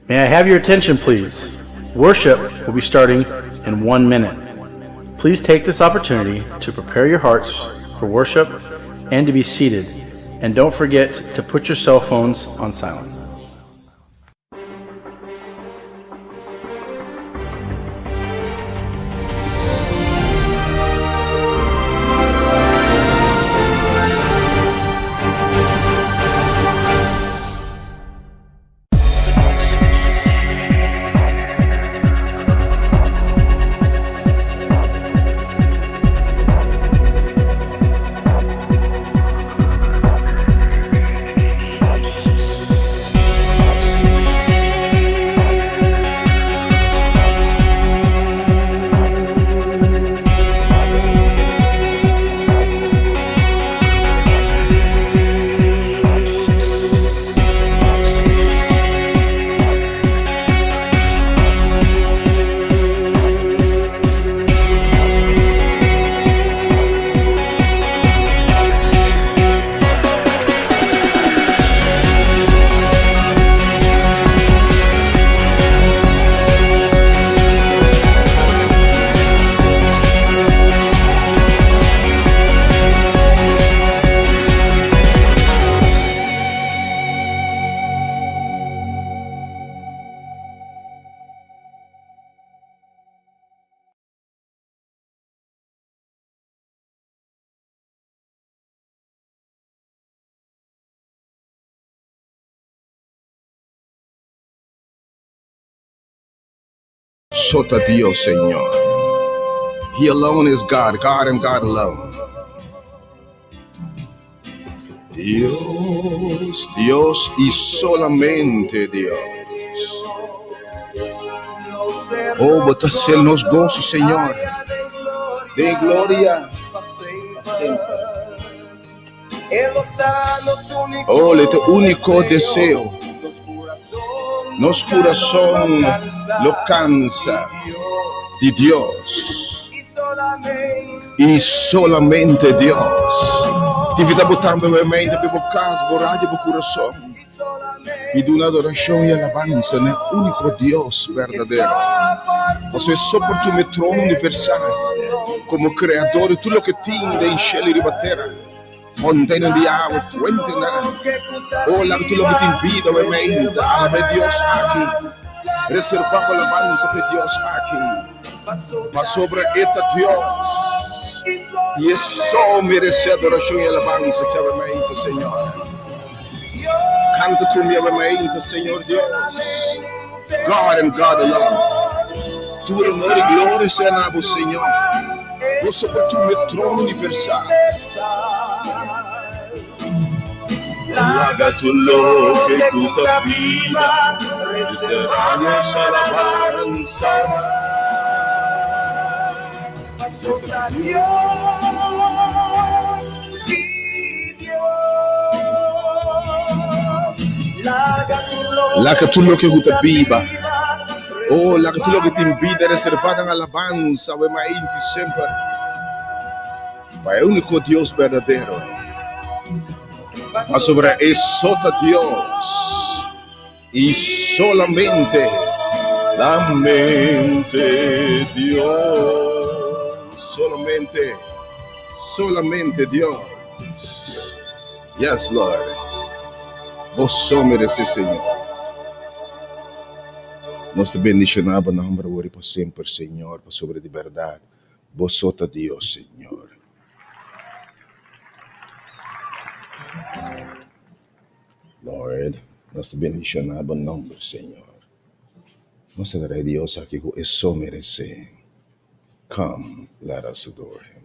May I have your attention, please? Worship will be starting in 1 minute. Please take this opportunity to prepare your hearts for worship and to be seated. And don't forget to put your cell phones on silent. so ta Dios, Señor. He alone is God, God and God alone. Dios, Dios y solamente Dios. Oh, bo ta ser nos gozo, Señor. De gloria. Oh, le tu único deseo. Nos corazón lo cansa de Dios. Y solamente Dios. Te invita bo tambe bo mente, bo cas, bo radio, bo corazón. Y duna adoración y alabanza na único Dios berdadero. Paso e so por tuma e trono universal como creador di tur loke tin den shelu y riba tera. Fontenan di awa, fuentenan. Oh, laga tur loke tin bida awe meinta alaba e Dios aki. Reserva bo alabansa pa e Dios aki. Pasobra e ta Dios y e so merece adoracion y alabansa ki awe meinta, Señor. Canta cu mi awe meinta, Señor Dios. God and God alone. Tur honor y gloria sea na bo, Señor. Bo so por tuma e trono universal. Laga tur loke ku ta biba reservá nos alabansa. Laga tur loke ku ta biba, oh, laga tur loke tin bida reservá nan alabansa awe mainti semper pa e úniko Dios berdadero, pasobra e so ta Dios i solamente lamente Dios, solamente, solamente Dios. Yes, Lord. Bo so merece, Señor. Nos ta bendiciona bo nomber awor y pa semper, Señor, pasobra di berdad bo so ta Dios, Señor. Lord, nos ta bendiciona bo nomber, Señor. Nos ta adora e Dios aki cu e so merece. Come, let us adore him.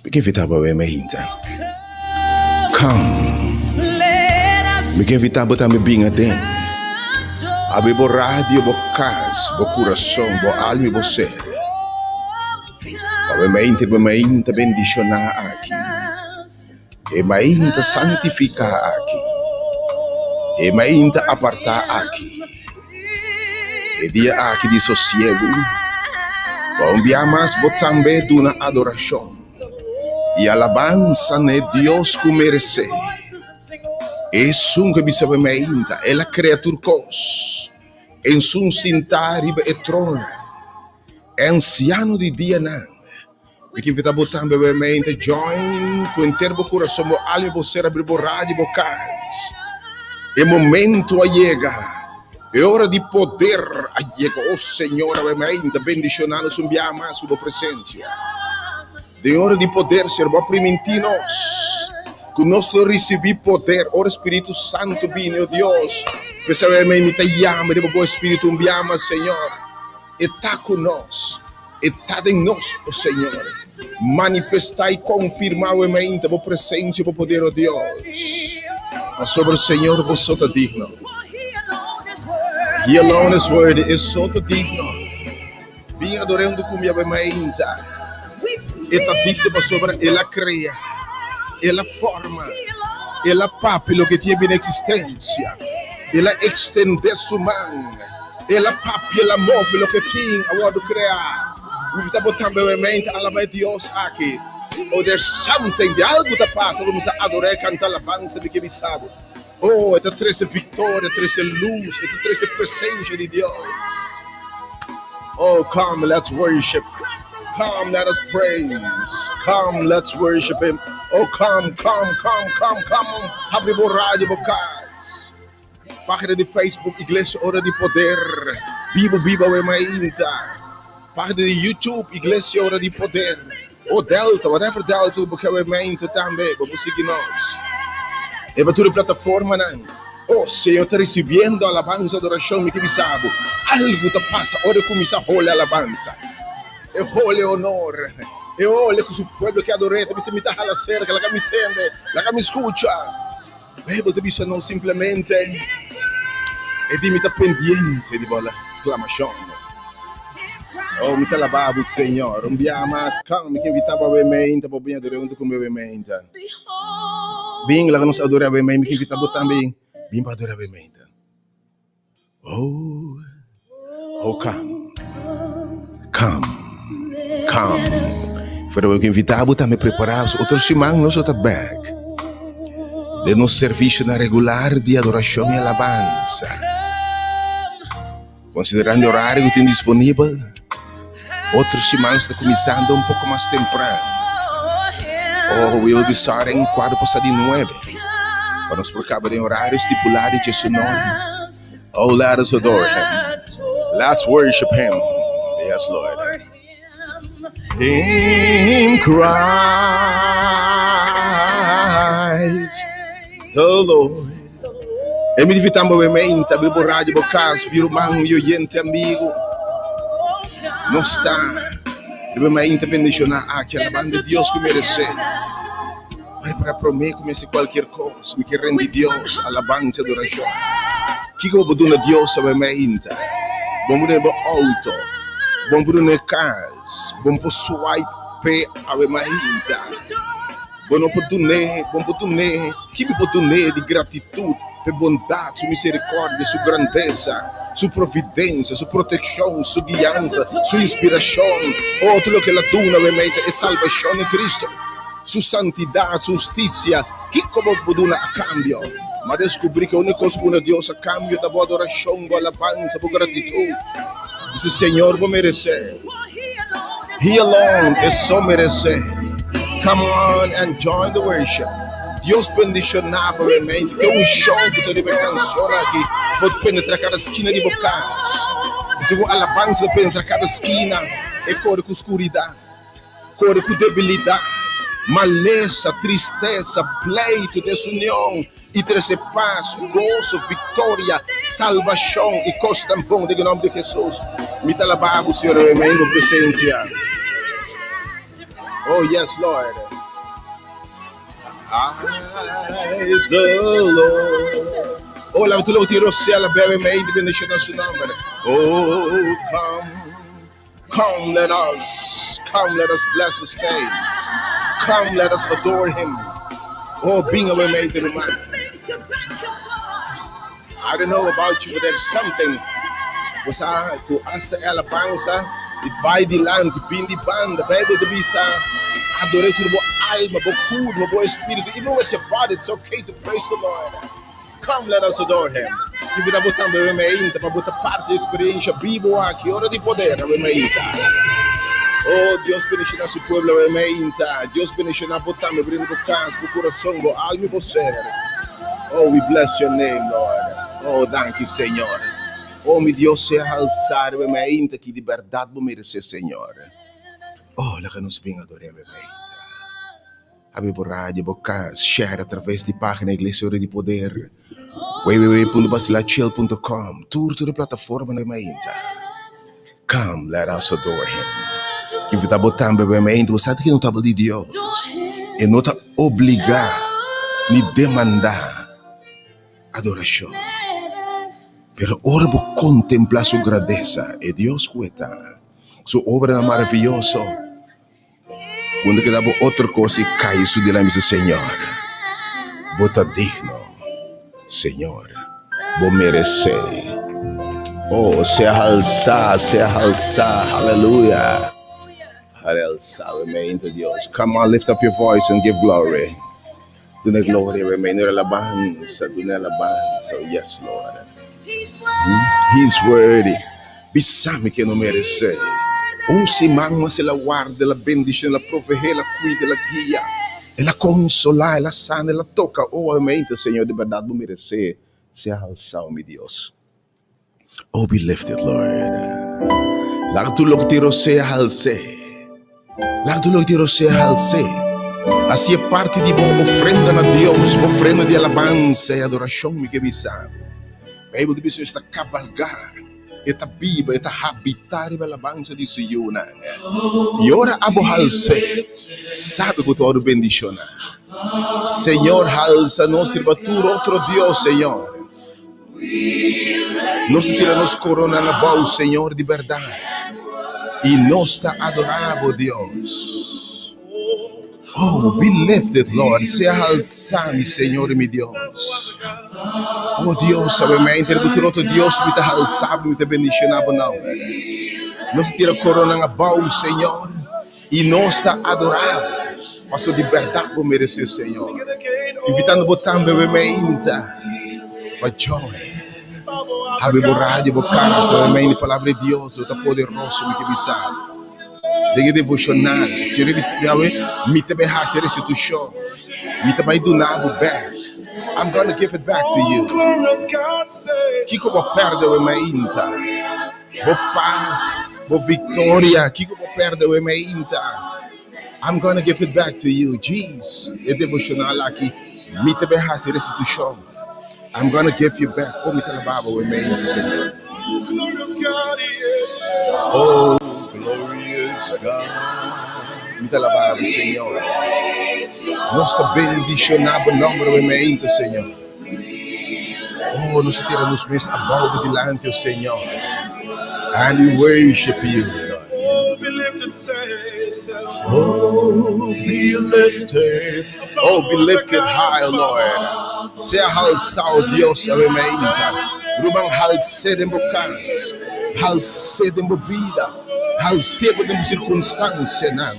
Mi ke invitá bo awe mainta. Come. Mi ke invitá bo tambe bin aden. Abri bo radio, bo kas, bo kurason, bo alma i bo ser. Awe mainta bo mainta bendishoná aki. E mainta santifiká aki. E mainta apartá aki. E dia aki di sosiegu, pa un bia mas bo tambe duna adorashon i alabansa na e Dios ku meresé. Esun ku a bisa bo mainta, El a krea tur kos, Esun sintá riba e trononan, e ansiano di dianan. Mi ke invitá bo tambe bo mainta join ku henter bo kurason, bo alma i bo ser abri bo radio i bo kas. E momento a yega, e ora di poder a yega. O Señor, awe mainta bendishoná nos un biaha mas ku bo presensia. Den e ora di poder, Señor, bo a primintí nos ku nos lo risibí poder ora Spiritu Santu bini. O Dios, p'esei awe mi ta yama riba bo Spiritu un biaha mas, Señor. E ta ku nos. E ta den nos, o Señor. Manifestá i konfirmá awe mainta bo presensia i bo poder, o Dios. Pasobra, Señor, bo so ta digno. He alone is worthy. E so ta digno. Bin ador'é huntu ku mi awe mainta. E ta digno pasobra El a krea, El a forma, El a papia loke tin bini eksistensia. El a ekstendé su man. El a papia, el a move loke tin a wòrdu kreá. Mi ta bo tambe mi mente alabá e Dios aki. Oh, there's something, di algu ta pasa ora mi sa adorá i kanta alabansa mi ke bisa bo. Oh, e ta trese viktoria, e trese lus, e ta trese presensia di Dios. Oh, come, let's worship. Come, let us praise. Come, let's worship him. Oh, come, come, come, come, come. Habri bo radio, bo kas. Página di Facebook Iglesia Ora di Poder. Bibu biba we mainta. Página di YouTube, Iglesia Ora di Poder. O Delta, whatever Delta bo ke mente tambe, bo por sigui nos. E pa tur e plataformanan. Oh, Señor ta recibiendo alabanza, adoracion, mi ke bisa bo. Algo ta pasa ora e cuminsa hole alabanza. E hole honor. E hole cu su pueblo ke ador'é. Ta bisa mi ta hala cerca, laga mi tende, laga mi scucha. Bijbel ta bisa nos simplemente e di mi ta pendiente di bo exclamacion. Oh, mi ta alaba bo, Señor. Un bia mas, come, mi ke invita bo awe meinta pa bo bin adora hunto cu mi awe meinta. Bin, laga nos adora awe meinta. Mi ke invita bo tambe, bin pa adora awe meinta. Oh, oh, come, come, come. Pero mi ke invita bo tambe prepara otro siman nos lo ta back den nos servicionan regular di adoracion y alabansa. Considerando e horario cu tin disponibel, otro siman nos ta cuminsando un poco mas tempran. Oh, we will be starting cuarto pasa di nuebe, pa nos por caba den horario stipula di djesunor. Oh, let us adore Him. Let's worship Him. Yes, Lord. In Christ the Lord. E mi invitá bo mente, abri bo radio, bo cas, mi ruman, mi oyente, amigo. Nos ta riba mente bendicioná aki, alabando Dios ku meresé. Pero para promé ku mi hasi kualkier kos, mi ke rendi Dios alabansa i adorashon. Kiko bo por duna Dios awe mainta? Bo por duna bo outo, bo por duna e kas, bo por swipe p'e awe mainta. Bo no por dun'é, bo por dun'é, ki bo por dun'é di gratitut p'e bondat, su miserikòrdia, su grandesa, su providensia, su protekshon, su guiansa, su inspirashon? Otro loke el a duna awe mainta e salbashon den Cristo. Su santidat, su hustisia, kiko bo por duna a kambio? M'a deskubrí ku e úniko kos ku duna Dios a kambio ta bo adorashon, bo alabansa, bo gratitut. Bisa, Señor, bo meresé. He alone, e so meresé. Come on and join the worship. Dios bendishoná bo realmente. Ke unshon ku ta riba e kanshon aki por penetrá kada skina di bo kas. Bisa ku alabansa ta penetrá kada skina, e kore ku skuridat. Kore ku debilidat, malesa, tristesa, pleitu, desunion, i trese pas, goso, viktoria, salbashon i kosnan bon den e nòmber di Hesus. Mi ta alabá bo, Señor, awe den bo presensia. Oh, yes, Lord. Praise the Lord. Oh, laga tur loke tin rosea la bebe mei di bendishon su nòmber. Oh, come. Come let us, come let us bless his name. Come let us adore him. Oh, bin awe mente ruman. I don't know about you, but there's something. Bosa ku hasta e alabansa di bai dilanti, bin di banda. Bijbel ta bisa, adore tur bo alma, bo kurpa, bo espiritu, even with your body, it's okay to praise the Lord. Come let us adore him. I bo ta bo tambe awe mainta pa bo ta parti di experiencia bibo aki, ora di poder awe mainta. Oh, Dios bendiciona su pueblo awe mainta. Dios bendiciona bo tambe, brinda bo cas, bo curason, bo alma y bo ser. Oh, we bless your name, Lord. Oh, danki, Señor. Oh, mi Dios sea halsa awe mainta aki, di berdad bo merece, Señor. Oh, laga nos bin adore awe mainta. Habri bo radio, bo kas, share atraves di página Iglesia Ora di Poder, www.basilachil.com, tur tur e plataformanan mainta. Come, let us adore Him. Invita bo tambe bo mainta, bo sa di ki no ta di Dios. E no ta obligá ni demandá adorashon. Pero ora bo kontemplá Su grandesa, e Dios ku E ta, Su obranan maravioso, Bo no keda bo otro kos i kai su dilanti bisa, Señor, bo ta digno. Señor, bo meresé. Oh, sea halsá, sea halsá, haleluya. Halsá mente Dios. Come on, lift up your voice and give glory. Duna gloria, amen. Duna alabansa, duna alabansa. Oh, yes, Lord. He's worthy. Bisa mi ke no meresé. Un siman mas el a warda, el a bendiciona, el a proveé, el a cuida, el a guia, el a consolá, el a sana, el a toca. Oh, amén, Señor, di berdad bo meresé sea alzao, mi Dios. Oh, be lifted, Lord. Laga tur loke tin rosea hals'é. Laga tur loke tin rosea hals'é. Hasi e parti di bo ofrenda na Dios, bo ofrenda di alabansa i adorashon, mi ke bisa bo. Beibel ta bisa es ta kabalgá, e ta biba, e ta habitá riba alabansa di su yunan. I ora abo hals'é, sabe ku ta wòrdu bendishoná. Señor, halsa nos riba tur otro dios, Señor. Nos ta tira nos koronan abou, Señor di bèrdat, i nos ta adorá bo, Dios. Oh, be lifted, Lord, sea halsá, mi Señor i mi Dios. Oh, Dios, awe mente riba tur otro dios mi ta halsá bo, mi ta bendishoná bo nòmber. Nos ta tira koronan abou, Señor, i nos ta adorá bo, pasobra di bèrdat bo meresé, Señor. Invitando bo tambe awe mainta pa join. Habri bo radio, bo kas, awe mainta e Palabra di Dios lo ta poderoso, mi ke bisa bo. Den e devoshonal, Señor a bisa mi awe, mi ta bai hasi restitushon, mi ta bai duna bo bèk. I'm gonna give it back to you. Kiko bo pèrdè awe mainta? Bo pas, bo victoria, kiko bo perde we meinta? I'm gonna give it back to you, Jeez, e devocional aki, mi ta bay haci restitucion. I'm gonna give you back, oh mi ta alaba bo we meinta, Señor. Oh, glorious God. Mi ta alaba bo, Señor. Nos ta bendiciona bo nomber we meinta, Señor. Oh, nos ta tira nos mes abou bo dilanti, oh Señor. And we worship you, Lord. Oh, be lifted. Oh, be lifted high, Lord. Sea halsao, Dios, awe mainta. Ruman, halsé den bo kas. Halsé den bo bida. Halsé bo den bo sirkunstansianan.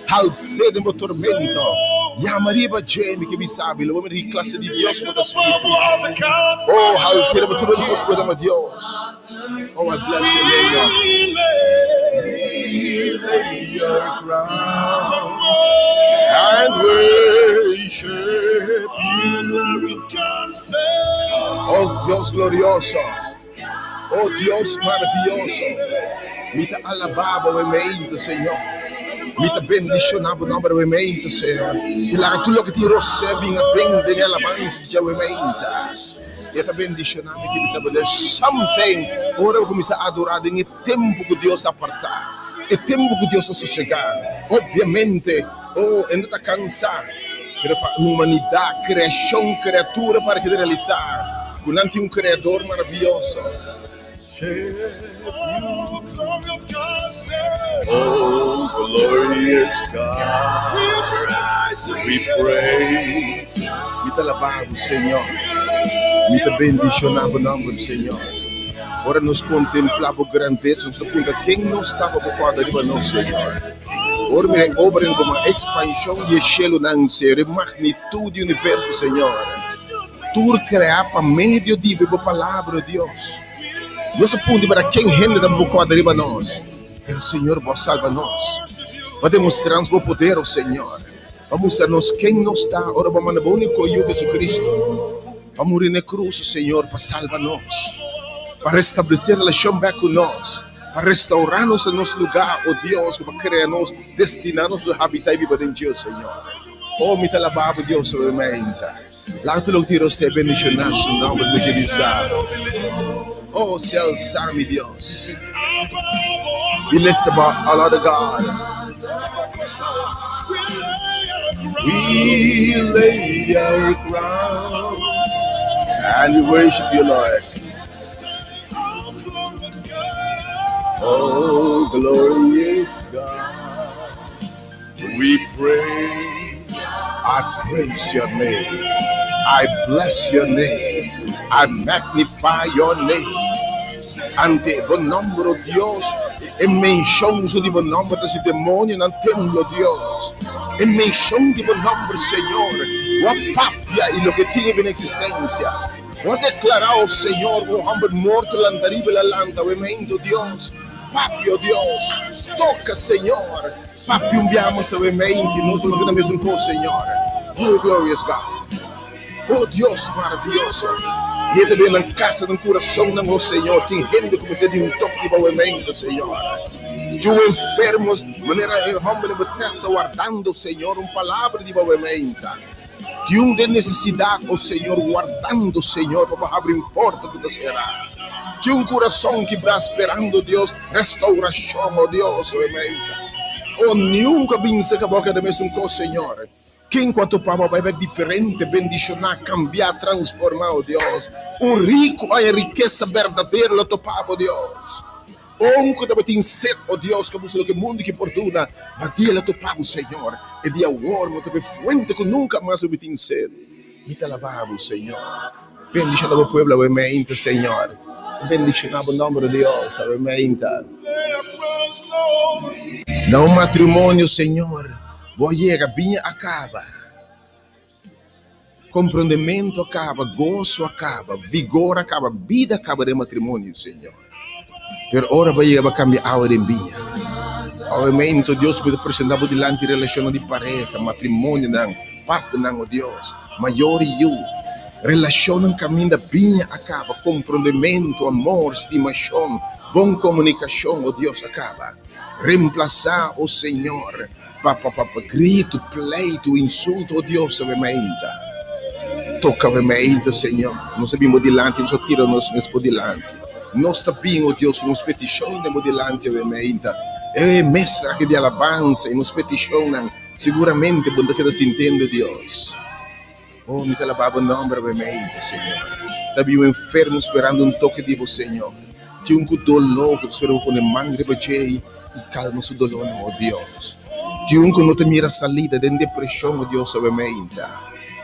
Hals'é den bo tormento. Yama riba dje, mi ke bisa bo, i lo bo mira ki klase di Dios bo ta sirbi. Oh, hals'é riba tur otro kos ku bo ta ama Dios. Oh, I bless your name, Lord. We lay your crown and worship you. Oh, Dios glorioso. Oh Dios maraviyoso, mi ta alabá bo awe-meinte, Señor. Mi ta bendishoná bo nòmber awe-meinte, Señor. I laga tur loke tin rosé bin aden den e alabansa di dje awe-meinte. I e ta bendishoná mi ki bisa bo, There's something ora bo kuminsá adorá den e tempu ku Dios a apartá, e tempu ku Dios a sosegá. Opviamente, oh, e no ta kansá, pero pa humanidat, kreashon, kreatura para keda realisá ku nan tin un Kreador maravioso. Oh, glorious God, we praise. Mi ta alabá bo, Señor. Mi ta bendishoná bo nòmber, Señor. Ora nos kontemplá bo grandesa, nos ta puntra ken nos ta pa bo kòrda riba nos, Señor. Ora mira e obra di bo man, ekspanshon di e shelunan, Señor, e magnitut di universo, Señor. Tur kreá pa medio di bo palabra, o Dios. Nos a puntra para ken hende ta pa bo kòrda riba nos, pero Señor, bo a salba nos. Bo a demostrá nos bo poder, o Señor. Bo a mustra nos ken nos ta ora bo a manda bo úniko Yu, Jesucristo, pa muri na e krus, o Señor, pa salba nos, pa restablesé relashon bèk ku nos, pa restaurá nos na nos lugá, o Dios, ku bo a krea nos, destiná nos pa habitá i biba den dje, o Señor. O, mi ta alabá bo, Dios, awe mainta. Laga tur loke tin rosé bendishoná su nòmber mi ke bisa. O, sea alsá, mi Dios. Be lifted above all other God. We lay our crown and we worship you, Lord. Oh, glorious God, we praise, I praise your name, I bless your name, I magnify your name. Ante bo nomber, oh Dios, e menshon so di bo nomber ta si demonionan tembla, oh Dios. E menshon di bo nomber, Señor, bo a papia i loke tin e bini existencia. Bo a deklará, oh Señor, un hòmber morto lanta riba el a lanta awe-mento, Dios. Papia, oh Dios. Toka, Señor. Papia un biaha mas awe-menti. Nos lo keda mesun kos, Señor. Oh, glorious God. Oh, Dios maravioso. Hende bini nan kasa, nan kurasonnan, oh Señor. Tin hende ku mester di un toke di bo awe-mento, Señor. Tin un enfermo manera e hòmber den Betesda wardando, Señor, un palabra di bo mainta. Tin un den nesesidat, o Señor, wardando, Señor, pa bo habri un porta ku ta será. Tin un kurason kibrá sperando, Dios, restaurashon, o Dios, awe mainta. O niun ku a bin serka bo a keda mesun kos, Señor. Ken ku a topa bo a bai bek diferente, bendishoná, kambiá, transformá, o Dios. Un riku haña rikesa berdadero lo topa bo, Dios. Un ku tabatin set, o Dios, ku a buska loke mundu ki por duna, ma dia lo topa bo, Señor. E dia awor no ta be fuente ku nunka mas lo mi tin set. Mi ta alabá bo, Señor. Bendishoná bo pueblo awe meinta, Señor. Bendishoná bo nomber, o Dios, awe meinta. Na un matrimonio, Señor. Bo a yega, biña a kaba, komprondementu a kaba, goso a kaba, vigor a kaba, bida a kaba den matrimonio, Señor. Pero ora bo a yega bo a kambia awa den biña. Obviamente, Dios, bo ta presenta bo dilanti relashonnan di pareha, matrimonionan, partnernan, o Dios, mayor i yu, relashonnan kaminda biña a kaba, komprondementu, amor, stimashon, bon komunikashon, o Dios, a kaba. Remplasá, o Señor, pa pa pa pa gritu, pleitu, insulto, o Dios, awe mainta. Toka awe mainta, Señor. Nos a bin bo dilanti, nos a tira nos mes bo dilanti. Nos ta bin, o Dios, ku nos petishon den bo dilanti awe mainta. E mesa aki di alabansa i nos petishonnan, siguramente bo no ta keda sintiendo, Dios. Oh, mi ta alabá bo nòmber awe mainta, Señor. Ta bin un enfermo sperando un toke di bo, Señor. Tin un ku doló ku ta spera bo pone man riba dje i kalma su dolónan, oh Dios. Tin un ku no ta mira salida den depreshon, oh Dios, awe mainta.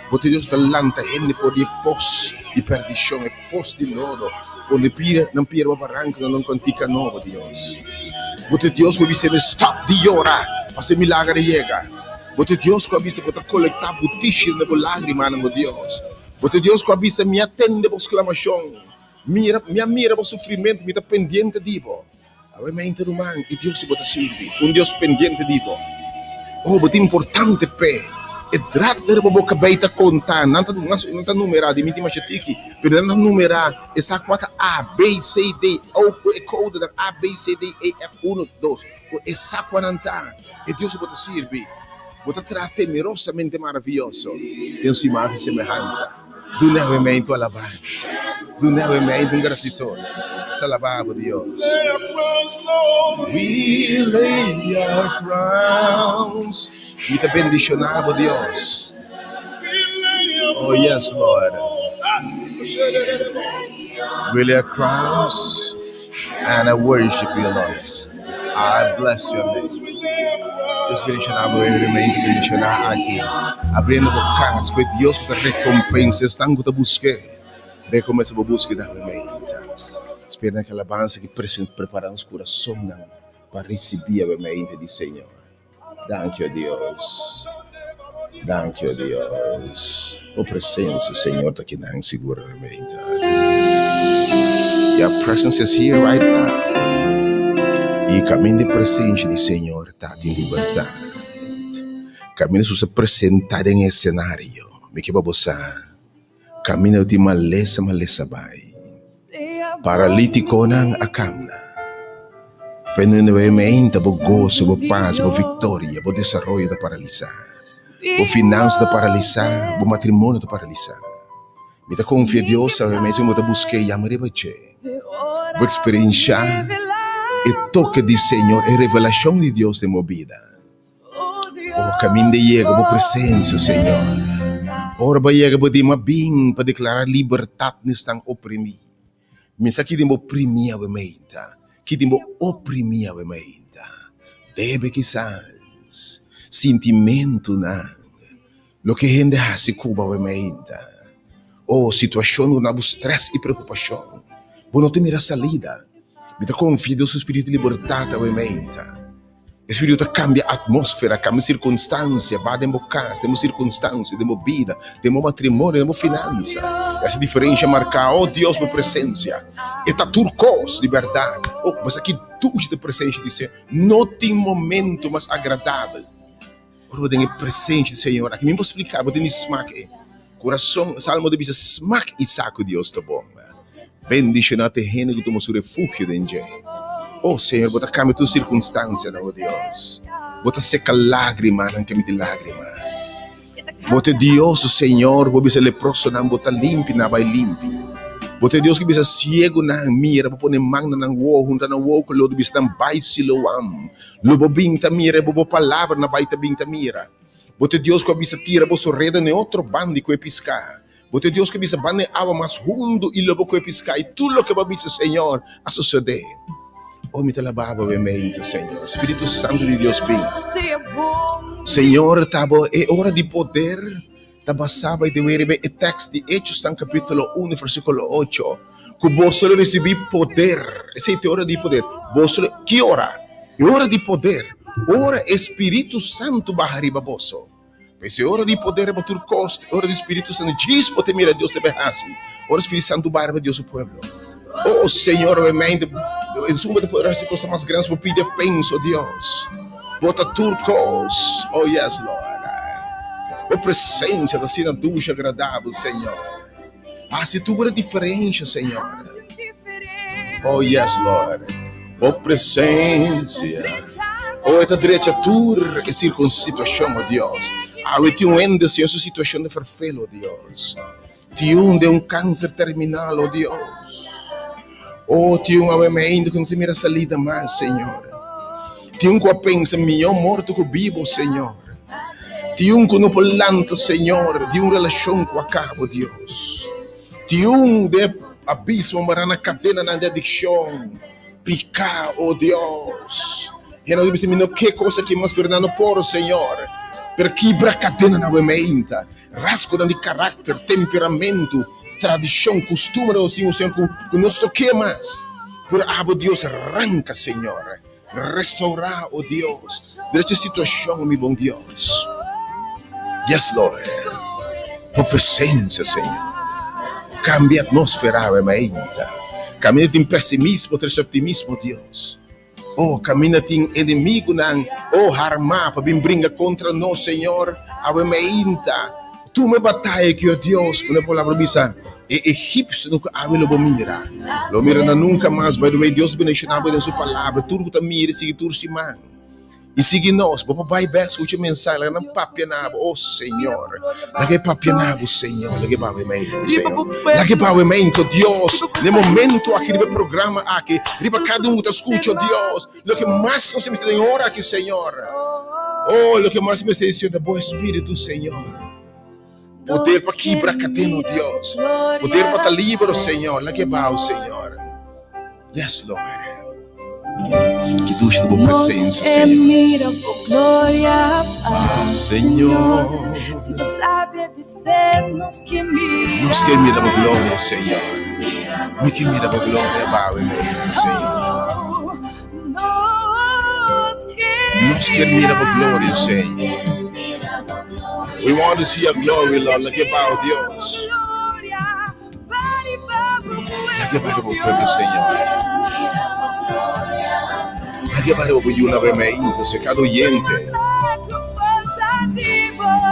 Bo ta Dios ku ta lanta hende for di e pos di perdishon, e pos di lodo, pone pia nan pia riba baranka na nan kantika nobo, Dios. Bo ta Dios ku a bisa hende stòp di yora pasobra e milager a yega. Bo ta Dios ku a bisa bo ta kolektá butishi den bo lágrimanan, o Dios. Bo ta Dios ku a bisa, Mi a tende bo sklamashon. Mira, mi a mira bo sufrimentu, mi ta pendiente di bo. Awe mente, ruman, e Dios ku bo ta sirbi, un Dios pendiente di bo. Oh, bo ta importante p'e. E dratnan riba bo kabei ta kontá, nan ta, nan ta numerá, di mi tin masha tiki, pero nan ta numerá e sa kua ta A, B, C, D, O, e kodenan A, B, C, D, E, F, uno, dos. Bo e sa kua nan ta, e Dios ku bo ta sirbi. Bo ta traha temerosamente maravioso den su imagen i semehansa. Duna awementu alabansa, duna awementu un gratitud. Nos ta alabá bo, Dios. We lay our crowns. Mi ta bendishoná bo, Dios. Oh, yes, Lord. We lay our crowns. And I worship you, Lord. I bless your name. Dios bendiciona bo y realmente bendiciona aki. Abriendo bo cas cu e Dios cu ta recompensa esnan cu ta busque. Recompensa bo busqueda realmente. Spera na ki alabansa ki prepara nos curasonnan pa ricibi realmente di Señor. Danki, oh Dios. Danki, oh Dios. Bo presencia, Señor, ta kinan siguramente. Your presence is here right now. Y caminda e presencia di Señor ta tin libertad. Caminda su se presenta den escenario. Mi ke pa bo sa. Caminda lo tin malesa, malesa bai. Paralítikonan a kamna. Penuemente bo goso, bo pas, bo viktoria, bo desaroyo ta paralisá. Bo finansa ta paralisá, bo matrimonio ta paralisá. Mi ta konfia Dios awe mes bo ta busk'é, yama riba dje. Bo eksperenshá e toke di Señor, e revelashon di Dios den bo bida. Oh, kaminda yega bo presensia, Señor. Ora bo yega bo di, Ma bin pa deklará libertat na esnan oprimí. Mi sa ki den bo primí awe meinta, ki den bo oprimí awe meinta. Debe kisas sintimentunan, loke hende hasi ku bo awe meinta. Oh, situashon ku na bo strès i preokupashon. Bo no ta mira salida. Mi ta konfia Dios su spiritu di libertat awe meinta. E Spiritu ta kambia atmósfera, kambia sirkunstansia, ba den bo kas, den bo sirkunstansia, den bo bida, den bo matrimonio, den bo finansa. E hasi diferensha marká. O Dios, bo presensia e ta tur kos di bèrdat. O, bo sa ki dushi ta e presensia di Señor. No tin momento mas agradabel ora bo den e presensia di Señor. Aki mi por splika, bo tin di smak e kurason. Salmo ta bisa, Smak i sa ku Dios ta bon. Bendishoná ta e hende ku tuma su refugio den dje. Oh Señor, bo ta kambia tur sirkunstansianan, oh Dios. Bo ta seka lágrimanan ke mi tin lágrima. Bo ta e Dios, oh Señor, bo bisa leprosonan, bo ta limpi, nan a bai limpi. Bo ta e Dios ku bisa siegunan, mira, bo pone man na nan wowo, hunta nan wowo ku lodo, bisa nan, Bai Siloam. Lo bo bin ta mira, i bo bo palabra nan bai ta bin ta mira. Bo ta e Dios ku a bisa tira boso reda na e otro banda i ku e piská. Bo ta e Dios ku a bisa banda e awa mas hundu i lo bo ku e piská. I tur loke bo a bisa, Señor, a sosodé. O mi ta laba bo mente, Señor. Spiritu Santu di Dios bin. Señor, ta bo e ora di poder ta basá bai den riba e tèks di Hechosnan kapítulo 1 versíkulo 8, ku boso lo risibí poder. Esei ta e ora di poder. Boso lo, ki ora? E ora di poder, ora e Spiritu Santu baha riba boso. P'esei e ora di poder riba tur kos, e ora di Spiritu Santu. Djis bo ta mira Dios ta bai hasi, ora Spiritu Santu baha riba Dios su pueblo. O Señor, awe mente, esun bo ta por hasi kosnan mas grandi, bo pidi of pensa, o Dios. Bo ta tur kos. Oh yes, Lord. Bo presencia ta asina dushi, agradabel, Señor. Hasi tur e diferencia, Señor. Oh yes, Lord. Bo presencia. Oh, e ta drecha tur e circun situacion, oh Dios. Awe tin un hende, Señor, su situacion ta ferfel, oh Dios. Tin un den un cáncer terminal, oh Dios. Oh, tin un awe meinde ku no ta mira salida mas, Señor. Tin un ku a pensa mihó morto ku bibo, Señor. Tin un ku no por lanta, Señor, di un relashon ku a kaba, Dios. Tin un den abismo mará na kadenanan di adikshon, piká, oh Dios. Hende ta bisa, Mi no ke kos aki mas, pero nan no por, Señor. Pero kibra kadenanan awe meinta. Rasgonan di karakter, temperamentu, tradishon, kustumber nos tin, Señor, ku ku nos no ke mas. Pero abo, Dios, ranka, Señor. Restourá, o Dios, drecha situashon, mi bon Dios. Yes, Lord. Bo presensia, Señor, kambia atmósfera awe mainta. Kaminda tin pesimismo, trese optimismo, Dios. Oh, kaminda tin enemigunan, oh, harmá pa bin bringa kontra nos, Señor, awe meinta. Tuma e bataya aki, oh Dios, ku nan palabra bisa, e egipsionan ku awe lo bo mira, lo mira nan nunka mas. By the way, Dios bendishoná bo den su palabra, tur ku ta mira i sigui tur siman. I sigui nos, bo por bai bek skucha e mensahe, laga nan papia na bo, oh Señor, laga e papia na bo, Señor, laga e bawe mente, Señor, laga e bawe mente, oh Dios, na e momento aki riba e programa aki, riba kada un ku ta skucha, oh Dios, loke mas nos mester den e ora aki, Señor, oh, loke mas mester den Señor ta bo Espíritu, Señor, poder pa kibra kadena, oh Dios, poder pa ta liber, oh Señor, laga e bawe, Señor. Yes, Lord. Ki dushi ta bo presencia, Señor. Ah, Señor. Nos kier mira bo gloria, Señor. Mi kier mira bo gloria, bawe mi, Señor. Nos kier mira bo gloria, Señor. We want to see your glory, Lord. Lake bao, Dios. Lage bai riba bo pueblo, Señor. Lage bai riba bo yunan bai mainta, Señor, cada oyente.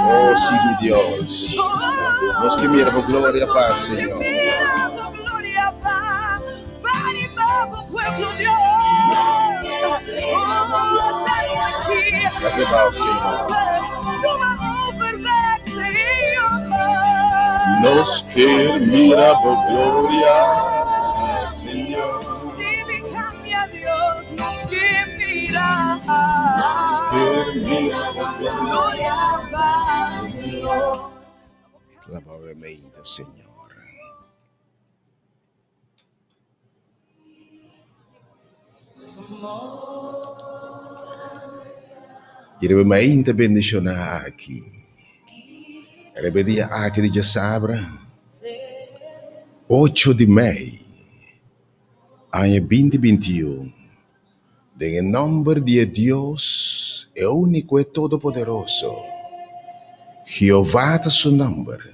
Oh, sí, mi Dios. Nos ke mira bo gloria pa, Señor. Lage bao, Señor. Nos kier mira bo gloria, Señor. Nos kier mira bo gloria, Señor. Clama remedio, Señor. I riba mainta bendishoná aki, riba e dia aki di djasabra, ocho di mei, aña binti 21, den e nòmber di e Dios, e úniko e Todopoderoso, Jehová ta su nòmber.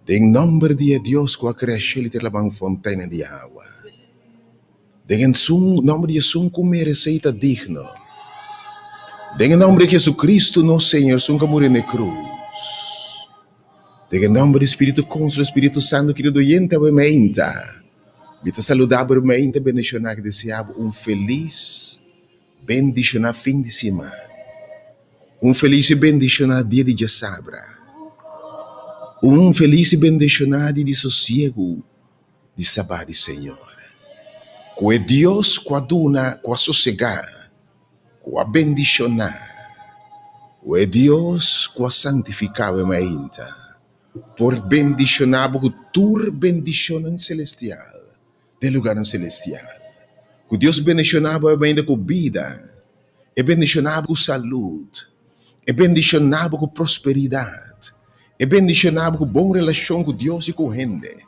Den nòmber di e Dios ku a krea shelu i tera laban fonteina di awa. Den e nòmber di esun ku meresé i ta digno. Den e nòmber di Jesucristo nos Señor, esun ku a muri na e krus. Den e nòmber di Spiritu Konsolador, Spiritu Santu, kerido oyente awe meinta. Mi ta saluda bo ruman bendiciona ki desea bo un feliz bendiciona fin di siman. Un feliz y bendiciona dia di djasabra. Un feliz y bendiciona dia di sosiego di Sabat di Señor. Cu e Dios cu a duna, cu a sosega, cu a bendiciona, cu e Dios cu a santifica bo mainta, por bendiciona bo cu tur bendicionnan celestial den lugarnan celestial. Cu Dios bendiciona bo mainta cu bida, e bendiciona bo cu salud, e bendiciona bo cu prosperidad, e bendiciona bo cu bon relacion cu Dios y cu hende.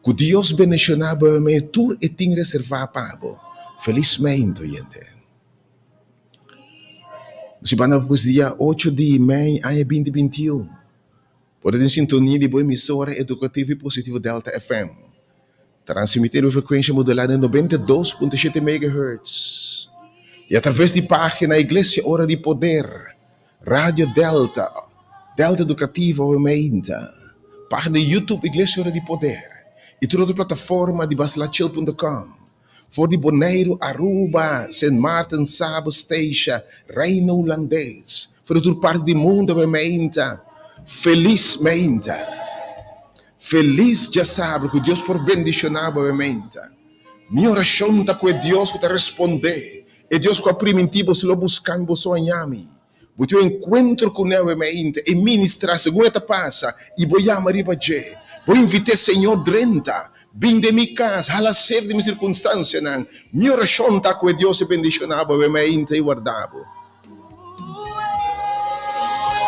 Cu Dios bendiciona bo mainta tur e tin reserva pa bo. Feliz mainta oyente. Nos banda pues dia ocho di mei aña binti 21. Por ta den sintonia di bo emisora edukativo i positivo Delta FM. Transmití riba frekuensha modulá den 92.7 megahertz i atraves di página Iglesia Ora di Poder, Radio Delta, Delta Edukativo awe meinta, página di YouTube Iglesia Ora di Poder i tur otro plataforma di baslachil.com. For di Boneiru, Aruba, Sint Maarten, Saba, Statia, Reino Hulandes, for di tur parti di mundu awe meinta. Felis meinta. Felis djasabra ku Dios por bendishoná bo awe meinta. Mi orashon ta ku e Dios ku ta respondé, e Dios ku a primintí boso lo buska mi, boso haña mi. Bo tin un enkuentro ku ne awe mainta i ministrá segun e ta pasa i bo yama riba dje. Bo invit'é, Señor, drenta, bin den mi kas, hala ser di mi sirkunstansianan. Mi orashon ta ku e Dios e bendishoná bo awe mainta i warda bo.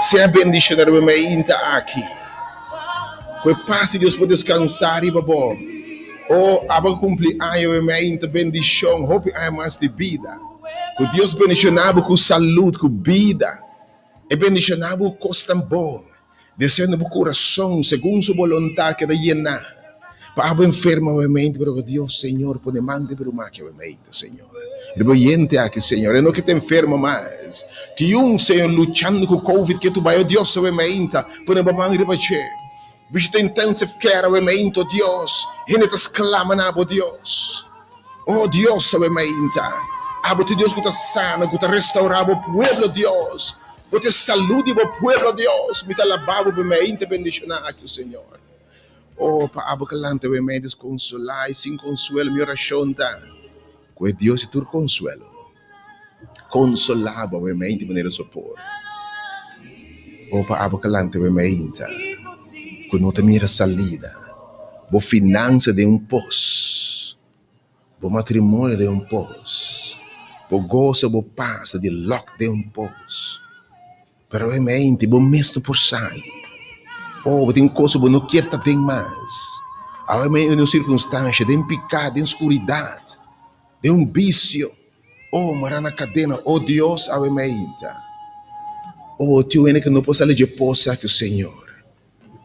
Sea bendishoná awe mainta aki. Ku e pas di Dios por deskansá riba bo. O, abo ku kumpli aña awe mainta, bendishon, hopi aña mas di bida. Ku Dios bendishoná bo ku salud, ku bida. E bendishoná bo ku kosnan bon. Deseando bo kurason segun su boluntat keda yená. Pa abo enfermo awemente, pero ku Dios, Señor, pone man riba e ruman aki awemente, Señor. Riba e oyente aki, Señor. E no ke ta enfermo mas. Tin un, Señor, luchando ku covid ke tu bai, o Dios, awemente, pone bo man riba dje. Bishita intensive care awemente, o Dios. Hende ta sklama na bo, Dios. Oh Dios, awe mainta, abo ta e Dios ku ta sana, ku ta restaurá bo pueblo, Dios. Bo ta e salú di bo pueblo, Dios. Mi ta alabá bo pa e mainta bendishoná aki, Señor. Oh, pa abo ku lanta awe mainta deskonsolá i sin konsuelo, mi orashon ta ku e Dios di tur konsuelo konsolá bo awe mainta manera su por. Oh, pa abo ku lanta awe mainta ku no ta mira salida, bo finansa den un pos. Bo matrimonio den un pos. Bo goso, bo pas ta di lòk den un pos. Pero e mente bo mes no por sali. Oh, bo tin kos ku bo no kier ta den mas. Awe mei un sirkunstansha, den piká, den skuridat, den un bisio. Oh, mará na kadena. Oh, Dios, awe meinta. Oh, tin un hende ku no por sali dje pos aki, Señor.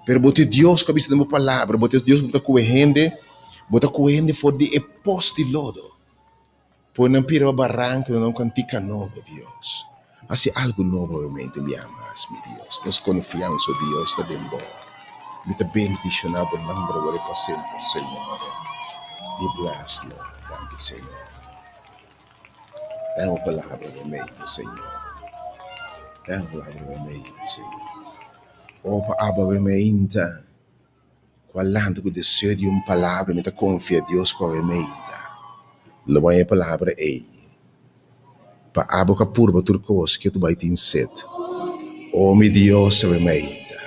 Pero bo ta e Dios ku a bisa den bo palabra, bo ta e Dios ku ta kohe hende, bo ta kohe hende for di e pos di lodo, pone nan pira pa baranka duna nan kantika nobo, Dios. Hasi algu nobo obviamente un bia mas, mi Dios. Nos konfiansa, o Dios, ta den bo. Mi ta bendishoná bo nomber awor i pa semper, Señor. Be blessed, Lord. Danki, Señor. Dame palabra obviamente, Señor. Dame palabra obviamente, Señor. O pa abo awe meinta, ku a lanta ku deseo di un palabra, mi ta konfia Dios ku awe meinta lo bai e palabra ei. Pa abo ka purba tur kos ke tu bai tin set. O mi Dios awe meinta,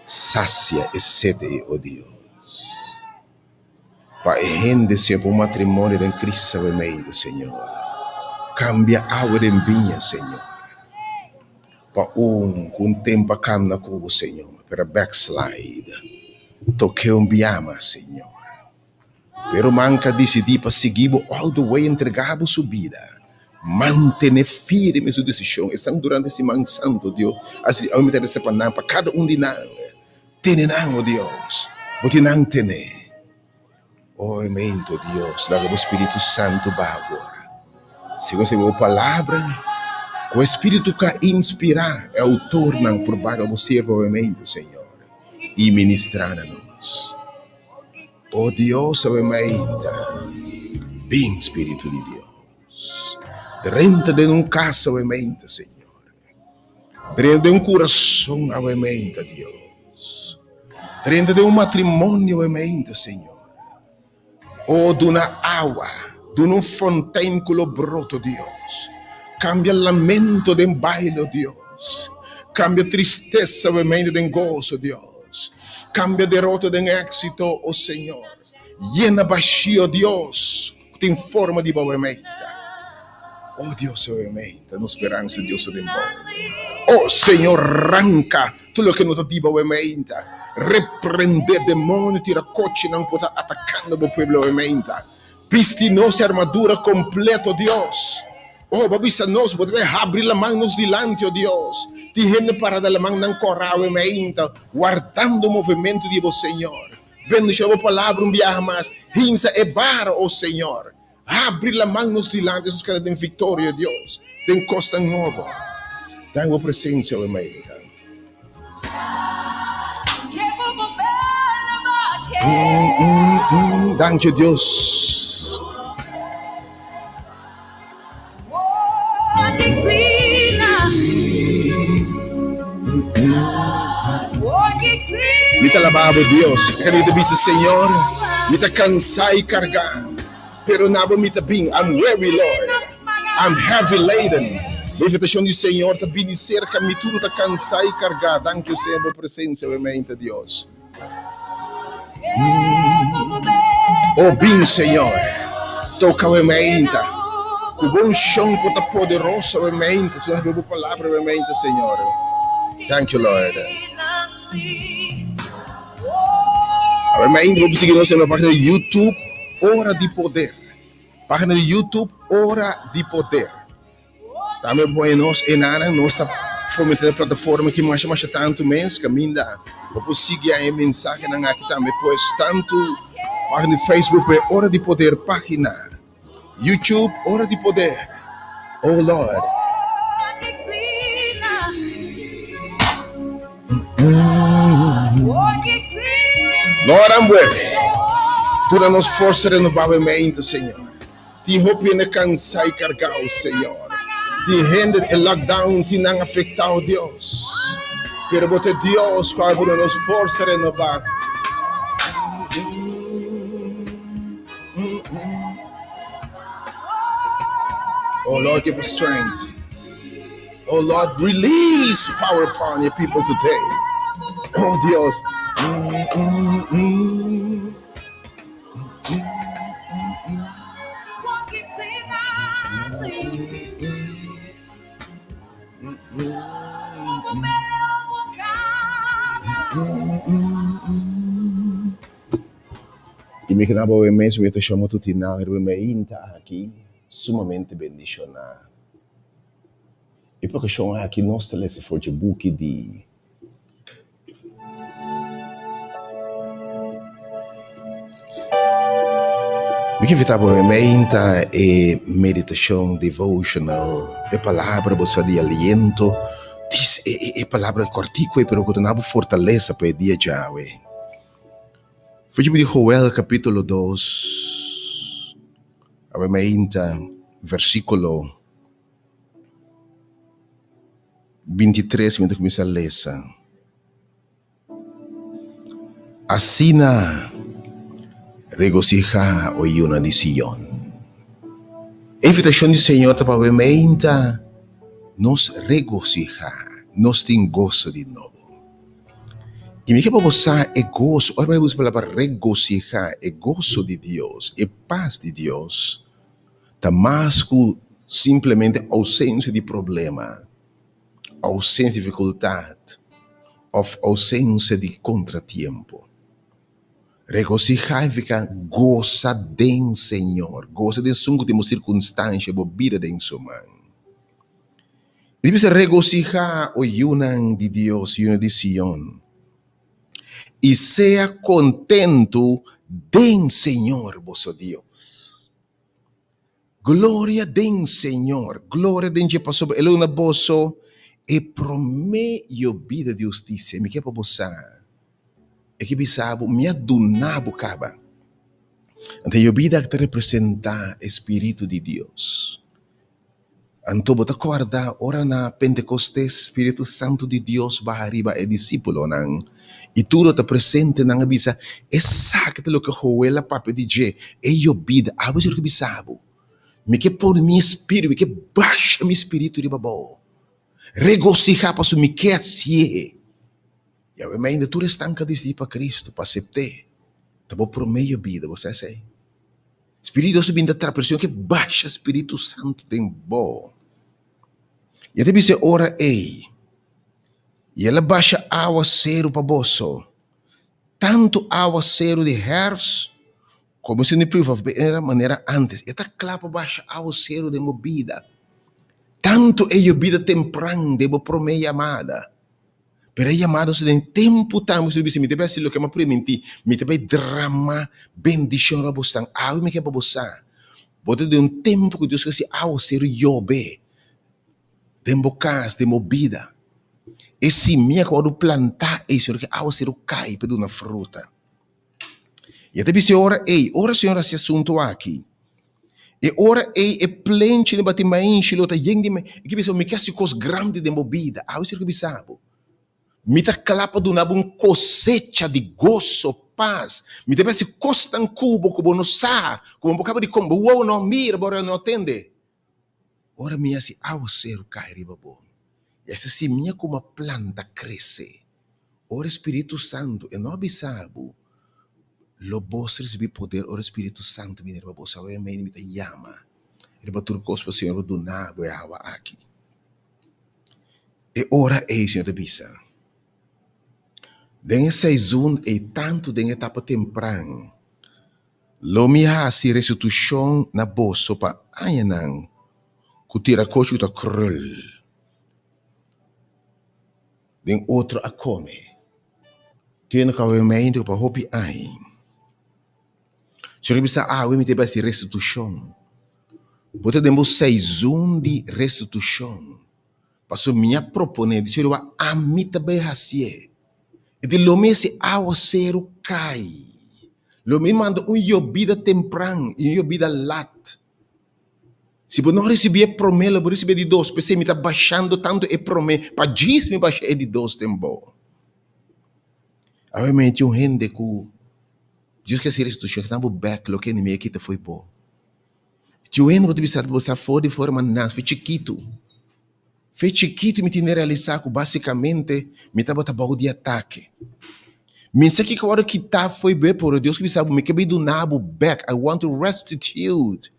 sasia e set ei, o Dios. Pa e hende sea pa un matrimonio den Cristo awe meinta, Señor. Kambia awa den biña, Señor. Pa un ku un tempu a kamna ku bo, Señor, pero a backslide, tok'é un biama, Señor. Pero manka disidí pa sigui bo all the way, entregá bo su bida, mantené firme su desishon. Esnan durante siman santu, Dios, asi awe mi ta resa pa nan, pa kada un di nan. Tene nan, o Dios, bo tin nan tené. O mento, Dios, laga bo Spiritu Santu baha awor. Segun esei bo Palabra, ku e Spiritu ku a inspirá e outornan por baga bo siervo obviamente, Señor, i ministrá na nos. O Dios, awe mainta. Bin, Spiritu di Dios. Drenta den un kas awe mainta, Señor. Drenta den un kurason awe mainta, Dios. Drenta den un matrimonio awe mainta, Señor. O duna awa, duna un fontein ku lo brota, Dios. Kambia lamento den baile, o Dios. Kambia tristesa awe mainta den goso, Dios. Kambia derota den éksito, o Señor. Yena bashio, Dios, ku tin forma di bo awe mainta. O Dios, awe mainta, nos speransa, Dios, ta den bo. O Señor, ranka Tur loke no ta di bo meinta, reprende demonio, tira kochinan ku ta atakando bo pueblo awe meinta. Bisti nos e armadura kompleto, Dios. Oh, bo bisa nos, bo ta bai habri laman nos dilanti, oh Dios. Tin hende para na laman nan kòrá awe meinta, wardando movementu di bo, Señor. Bendishoná bo palabra un biaha mas. Hinsa e bara, oh Señor. Habri laman nos dilanti, nos keda den viktoria, Dios, den kosnan nobo. Den bo presensia, awe mainta. Danki, Dios. Mi ta alabá bo, Dios. Mi ta bisa, Señor, mi ta kansá i kargá. Pero na bo mi ta bin, I'm weary, Lord, I'm heavy laden. Bo invitacion di Señor ta bini cerca mi, tur ta cansa y carga. Danki, Señor, bo presencia awe mente, Dios. Oh, bin, Señor, toca awe mente. Cu bo uncion cu ta poderoso awe mente, Señor, bo palabra awe mente, Señor. Thank you, Lord. Awe mainta bo por sigui nos na nos pagina di YouTube Ora di Poder. Pagina di YouTube Ora di Poder. Tambe bo por haña nos enanan, nos ta fomentá e plataforma aki masha masha tantu mes kaminda bo por sigui haña e mensahenan aki tambe. Pues tantu pagina di Facebook pa e Ora di Poder pagina. YouTube Ora di Poder. Oh Lord. Lord I'm weary. Duna nos forsa renobá e mente, Señor. Tin hopi hende cansá y cargao, Señor. Tin hende e lockdown tin nan afectao, Dios. Pero bo ta Dios cu a duna nos forsa renobá. Oh Lord, give us strength. Oh Lord, release power upon your people today. Oh Dios. Mm, mm, mm. I mi keda bo mes mi ta shama tuti nan riba mi ainda aki sumamente bendishoná. E okashon aki nos ta lesa for dje buki di Mi ke invitá bo mi ainda e meditashon devotional, e palabra bo sa di aliento, dis e palabra kòrtiku ei pero ku ta na bo fortalesa pa e dia djawe. Fuji di Joel capítulo 2, awe mainta, versículo 23, mi ta cuminsa lesa. Asina regocihá, o yunan di Sion. E invitacion di Señor ta pa awe mainta nos regocihá, nos tin goso di nobo. I mi ke pa bo sa e goso, ora bo usa palabra regosihá, e goso di Dios, e pas di Dios, ta mas ku simplemente ousensia di problema, ousensia di difikultat, òf ousensia di kontratiempo. Regosihá signifiká gosa den Señor, gosa den esun ku tin bo sirkunstansia, bo bida den su man. Di bisa regosihá, o yunan di Dios, yunan di Sion, i sea kontentu den Señor boso Dios. Gloria den Señor, gloria den dje, pasobra el a duna boso e promé yobida di hustisia. Mi ke pa bo sa, e ke bisa bo, mi a duna bo kaba. Anto e yobida aki ta representá e spiritu di Dios. Anto bo ta kòrda ora na Pentekostes spiritu santu di Dios baha riba e disípulonan i tur lo ta presente nan a bisa, Esaki ta loke Joel a papia di dje, e yobida. Abo si loke bisa bo, Mi ke pone mi spiritu, mi ke basha mi spiritu riba bo. Regosihá pasobra mi ke hasié. Yahweh mi ainda tur esnan ku a disidí pa Kristu, pa asept'é, ta bo promé yobida, bo sa esei? Spiritu Dios a bin ta traha, pero Señor ke basha Spiritu Santu den bo. I e ta bisa e ora ei, I el a basha awaseru pa boso, tantu awaseru di hèrfs komo esun di primavera manera ántes. E ta kla pa basha awaseru den bo bida, tantu e yobida tempran den bo promé yamada. Pero e yamado si den tempu tambe si bisa mi ta bai hasi loke mi a primintí, mi ta bai drama bendishon riba bosnan. Awe mi ke pa bo sa, bo ta den un tempu ku Dios ke hasi awaseru yobe den bo kas, den bo bida. E simia ku wòrdu plantá ei, Señor ke awaseru kai pa e duna fruta. I e ta bisa e ora ei, ora Señor hasi asuntu aki, E ora ei e plenchi di bati mainshi lo ta yen di mai. E ke bisa bo, mi ke hasi kos grandi den bo bida. Awe si lo ke bisa bo, Mi ta kla pa duna bo un kosecha di goso, pas. Mi ta hasi kosnan ku bo ku bo no sa, ku bo no por kaba di kom. Bo wowo no a mira, bo orea no a tende. Ora mi hasi awaseru kai riba bo, i hasi simia ku bo a planta krese. Ora e Spiritu Santu, e no a bisa bo, Lo bos risibí poder ora e Spiritu Santu bini riba boso. Awe mei mi ta yama riba tur kos pa Señor por duna bo e awa aki. E ora ei Señor ta bisa, Den e seizun ei tantu den etapa tempran, lo mi hasi restitushon na boso pa añanan ku tirakochi ku ta krul. Den otro a kome. Tin ku awe meintu pa hopi aña. Señor bisa awe mi ta bai hasi restitushon. Bo ta den bo seizon di restitushon. Pasobra mi a proponé di Señor wak ami ta bai hasié. E di lo mi hasi awaseru kai. Lo mi manda un yobida tempran i un yobida lat. Si bo no risibí e promé, lo bo risibí e di dos. P'esei mi ta bashando tantu e promé, pa djis mi basha e di dos den bo. Awe mi tin un hende ku Dios ke hasi restitushon, ke ta bo bèk loke enemigu a kita fo'i bo. Tin un hende ku ta bisa bo sa for di forma nas, for chikitu. Fe chikitu mi tin di realisá ku básikamente mi tabata bou di atake. Mi sa kiko wòrdu kitá fo'i bo, pero Dios ke bisa bo, mi ke bai duna bo bèk, I want to restitute.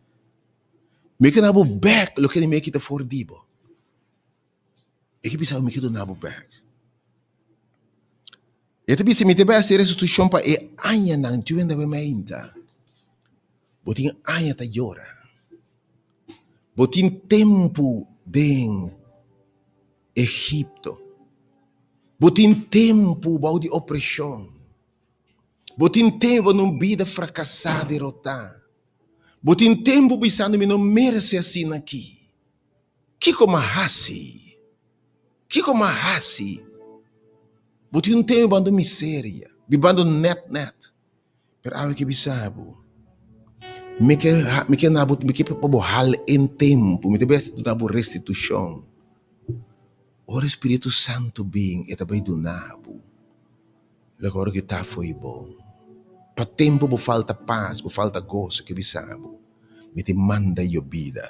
Mi ke duna bo bèk loke mi a kita for di bo. E ke bisa bo, mi ke duna bo bèk. E ta bisa, mi ta bai hasi restitushon pa e añanan cu hende a bai mainta. Bo tin aña ta yora. Bo tin tempu den Egipto. Bo tin tempu bou di opreshon. Bo tin tempu na un bida frakasá, derotá. Bo tin tempu bisando mi no merese asina aki. Kiko m'a hasi? Kiko m'a hasi? Bo tin un tempu bibando miseria, bibando nèt nèt. Pero awe ke bisa bo, mi ke mi ke na bo, mi ke pa bo hal en tempu, mi ta bai duna bo restitushon. Ora e Spiritu Santu bin, e ta bai duna bo loke ora ku ta fo'i bo. Pa tempu bo falta pas, bo falta goso, ke bisa bo, mi ta manda yobida.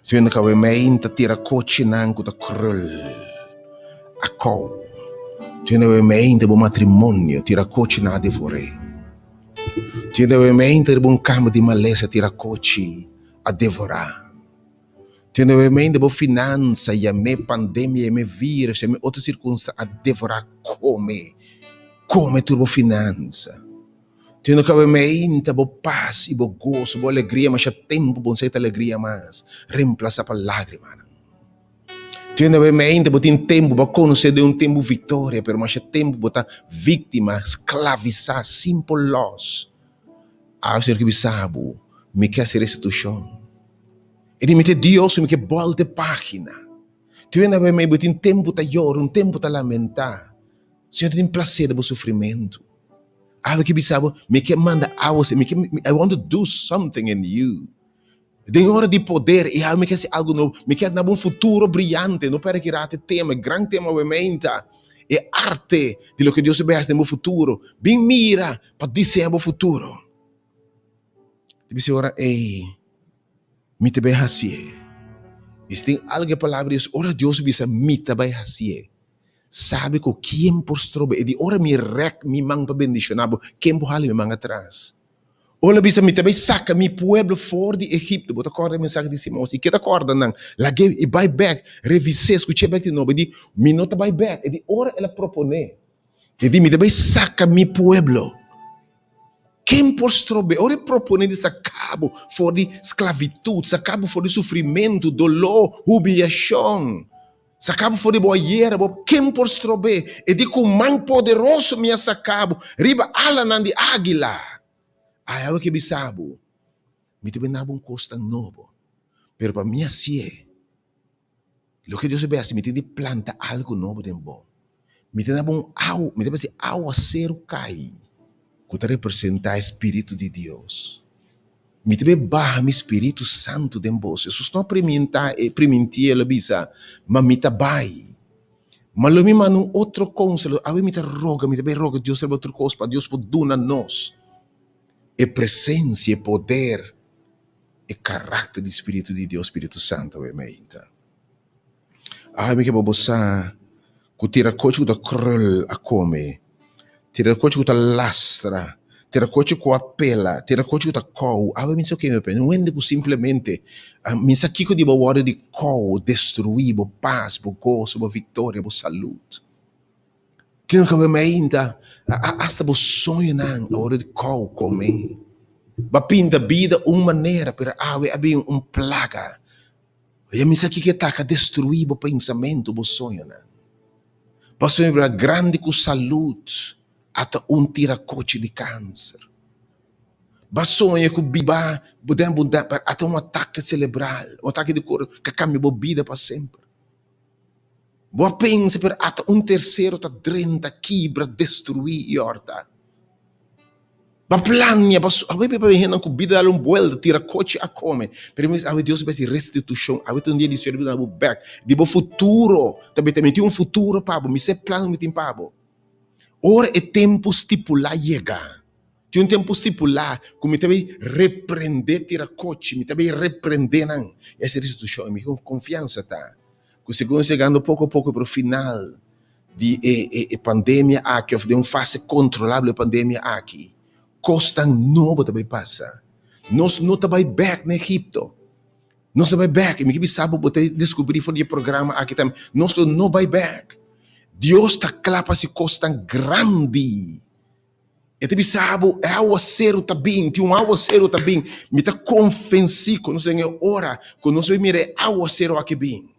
Siendo ku awemei ta tira kochinan ku ta krul a kou. Siendo awemei ta bo matrimonio tira kochinan a devor'é. Siendo awemei ta riba un kama di malesa tira kochi a devorá. Siendo awemei ta bo finansa yam'é pandemia, yam'é virus, yam'é otro sirkunstansia a devorá kome, kome tur bo finansa. Tino kabe meinta bo pas i bo goso, bo alegria masha tempu bo no sa ta alegria mas, remplasa pa lagrimanan. Tino kabe meinta bo tin tempu bo a konosé den un tempu viktoria, pero masha tempu bo ta víktima, sklavisa, sin por lòs. Awe Señor ke bisa bo, mi ke hasi restitushon. E di mi ta Dios, mi ke bòlta e página. Tino kabe mei bo tin tempu ta yora, un tempu ta lamentá. Señor ta tin plaser den bo sufrimentu. Awe ke bisa bo, mi ke manda awa, mi ke, I want to do something in you. Den ora di poder, i awe mi ke hasi algu nobo, mi ke duna bo un futuro briyante. No perde ki rato e tema, e gran tema awe meinta, e arte di loke Dios ta bay hasi den bo futuro. Bin mira pa diseña bo futuro. Ta bisa e ora ei, mi ta bay hasié. I si tin algu e palabra di Dios, ora Dios bisa mi ta bay hasié, sabi ku kien por stroba e di ora mi rèk mi man pa bendishoná bo, ken por hala mi man atras? Ora bisa mi ta bai saka mi pueblo for di Egipto. Bo ta kòrda e mensahe di Simon? Si ke ta kòrda nan, lag'é i bai bèk, revis'é, skuch'é bèk di nobo. E di, Mi no ta bai bèk. E di, ora el a proponé, e di, Mi ta bai saka mi pueblo. Ken por strob'é? Ora e proponé di saka bo for di sklavitut, saka bo for di sufrimentu, doló, humiyashon. Saka bo for di bo ayera, bo ken por strob'é? E di ku man poderoso mi a saka bo riba alanan di águila. Ai, awe ke bisa bo, mi ta benda bo un kos tan nobo, pero pa mi hasié, loke Dios a bay hasi, mi tin di planta algu nobo den bo. Mi ta daba un awa, mi ta bay hasi awaseru kai, ku ta representá e Spiritu di Dios. Mi ta bay baha mi Spiritu Santu den boso. Hesus no a primintá e primintié, el a bisa, Ma mi ta bai. Ma lo mi manda un otro Konsolador. Awe mi ta roga, mi ta bay roga Dios riba otro kos pa Dios por duna nos e presensia, e poder, e karakter di Spiritu di Dios, Spiritu Santu awe meinta. Awe mi ke pa bo sa ku tira kochi ku ta krul a kome, tira kochi ku ta lastra, tira kochi ku a pela, tira kochi ku ta kou. Awe mi sa ke mi pensa, un hende ku simplemente mi sa kiko di bo wòrdu di kou, destruí bo pas, bo goso, bo viktoria, bo salud. Tin ku awe mainta asta bo soñonan a wòrdu di kou kome. Bo a pinta bida un manera pero awe a bin un plaga. Oye, mi sa kiko e ta ka destruí bo pensamentu, bo soñonan. Bo a soña bira grandi ku salud, ata un tira kochi di kanser. Bo a soña ku biba bo den abundansia, pero ata un atake selebral, un atake di kor ka kambia bo bida pa semper. Bo a pensa, pero ata un tersero ta drenta, kibra, destruí i òrta. Ba plania, ba awe mi pa hendenan ku bida dal un buelta, tira kochi a kome. Pero mi awe Dios ta hasi restitushon. Awe ta un dia di Señor duna bo bek di bo futuro. Ta beta mi tin un futuro pa bo, mi sa e plan ku mi tin pa bo. Ora e tempu stipulá yega, tin un tempu stipulá ku mi ta bai reprendé tira kochi, mi ta bai reprendé nan i hasi restitushon. I mi konfiansa ta ku segun nos yegando poko poko pero final di e e pandemia aki of den un fase kontrolabel e pandemia aki, kosnan nobo ta bai pasa. Nos no ta bai bek na Egipto. Nos ta bai bek. I mi ke bisa bo, bo ta deskubrí for di e programa aki tambe, nos lo no bai bek. Dios ta kla pa hasi kosnan grandi. E ta bisa bo, e awaseru ta bin, tin un awaseru ta bin. Mi ta konvensí ku nos den e ora ku nos bai mira e awaseru aki bin.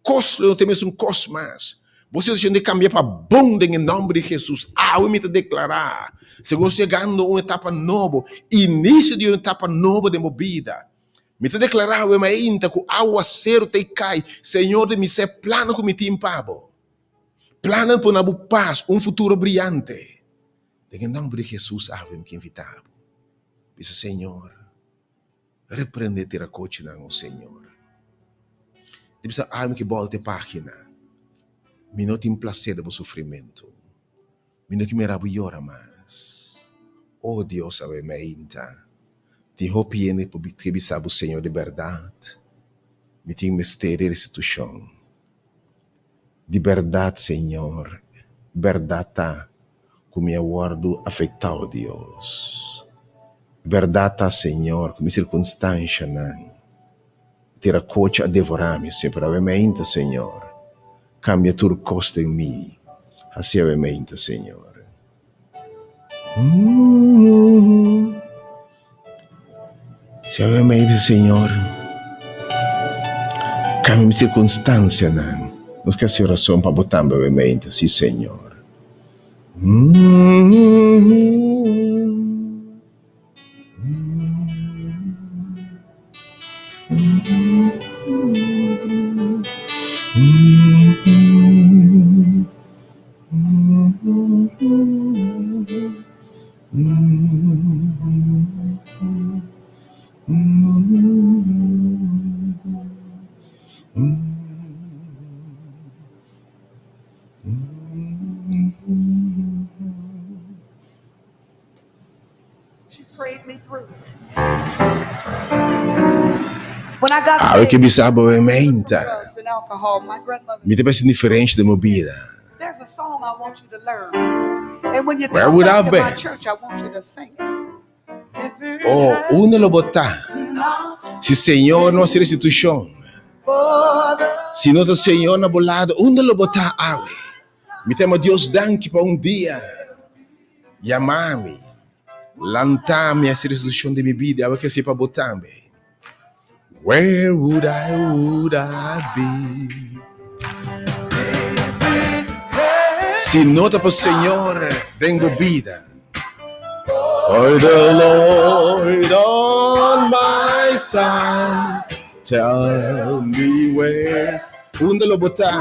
Kos lo no ta e mesun kos mas. Bo situashon ta kambia pa bon den e nòmber di Hesus. Awe mi ta deklará, segun nos yegando un etapa nobo, inisio di un etapa nobo den bo bida. Mi ta deklará awe mainta ku awaseru ta e kai. Señor di mi sa e plannan ku mi tin pa bo. Plannan pa duna bo pas, un futuro briante. Den e nòmber di Hesus awe mi ke invitá bo. Bisa, Señor. Reprende tirakochinan, o Señor. Di bisa ami ki bolta e pagina, mi no tin placer di bo sufrimentu. Mi no ke mira bo yora mas. O Dios awe mainta, tin hopi hende ku ke bisa bo, Señor, di bèrdat mi tin mester di restitushon. Di bèrdat, Señor, bèrdat ta ku mi a wòrdu afektá, o Dios. Bèrdat ta, Señor, ku mi sirkunstanshanan tera kochi a devorá mi, Señor, pero awe meinta, Señor, kambia tur kos den mi, hasi awe meinta, Señor. Si awe meinta, Señor, kambia mi sirkunstansianan, nos ke hasi orason pa bo tambe awe meinta, si, Señor. Awe ke bisa bo e meinta. Mi ta pensa diferente den bo bida. Where would I have been? Oh, unda lo bo ta si Señor no hasi restitushon? Si no ta Señor na bo lado, unda lo bo ta awe? Mi ta yama Dios danki pa un dia yama mi, lanta mi, hasi restitushon den mi bida. Awe ke hasi pa bo tambe. Where would I would I be? Si no ta pa Señor den bo bida. For the Lord on my side, tell me where. Unda lo bo ta?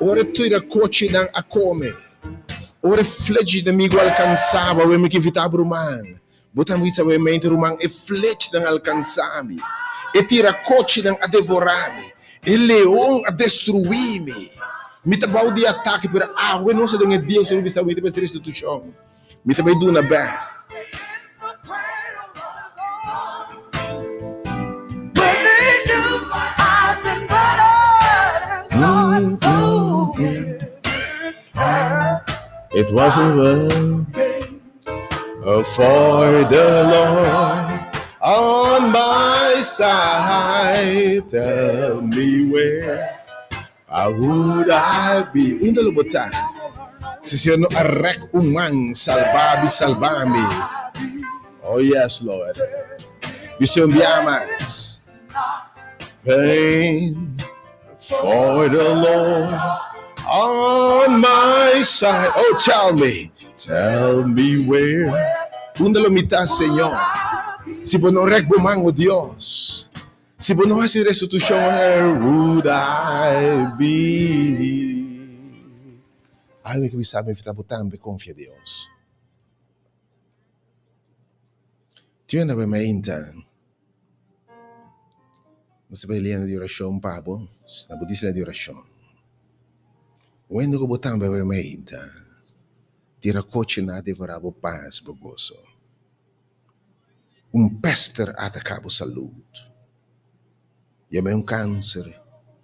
Ora tira kochinan a kome. Ora flechi di enemigo alkansá bo, awe mi ke invitá bo ruman. Bo ta bisa bo e mente, Ruman, e flechnan a alkansá mi, e tirakochinan a devorá mi, e leon a destruí mi. Mi ta bou di atake, pero awe nos ta den e dia ku Señor bisa mi ta mester restitushon. Mi ta bai duna bèk. It wasn't worth For the Lord on my side, tell me where I would I be. Unda lo bo ta? Si Señor no a rek un man, salba mi, salba mi. Oh yes, Lord. Bisa un bia mas. Pain for the Lord on my side. Oh, tell me, tell me where. Unda lo mi ta, Señor? Si bo no rek bo man, oh Dios. Si bo no hasi restitushon, where would I be? Ay, mi ke sabi, mi ta bo tambe konfia Dios. Tienda be mainta. Nos ta bai lena di orashon pa bo, na bo disla di orashon. Wende ku bo tambe bai mainta, tira kochi na devorá bo pas, bo goso. Un pester ataká bo salud. Yam'é un kanser,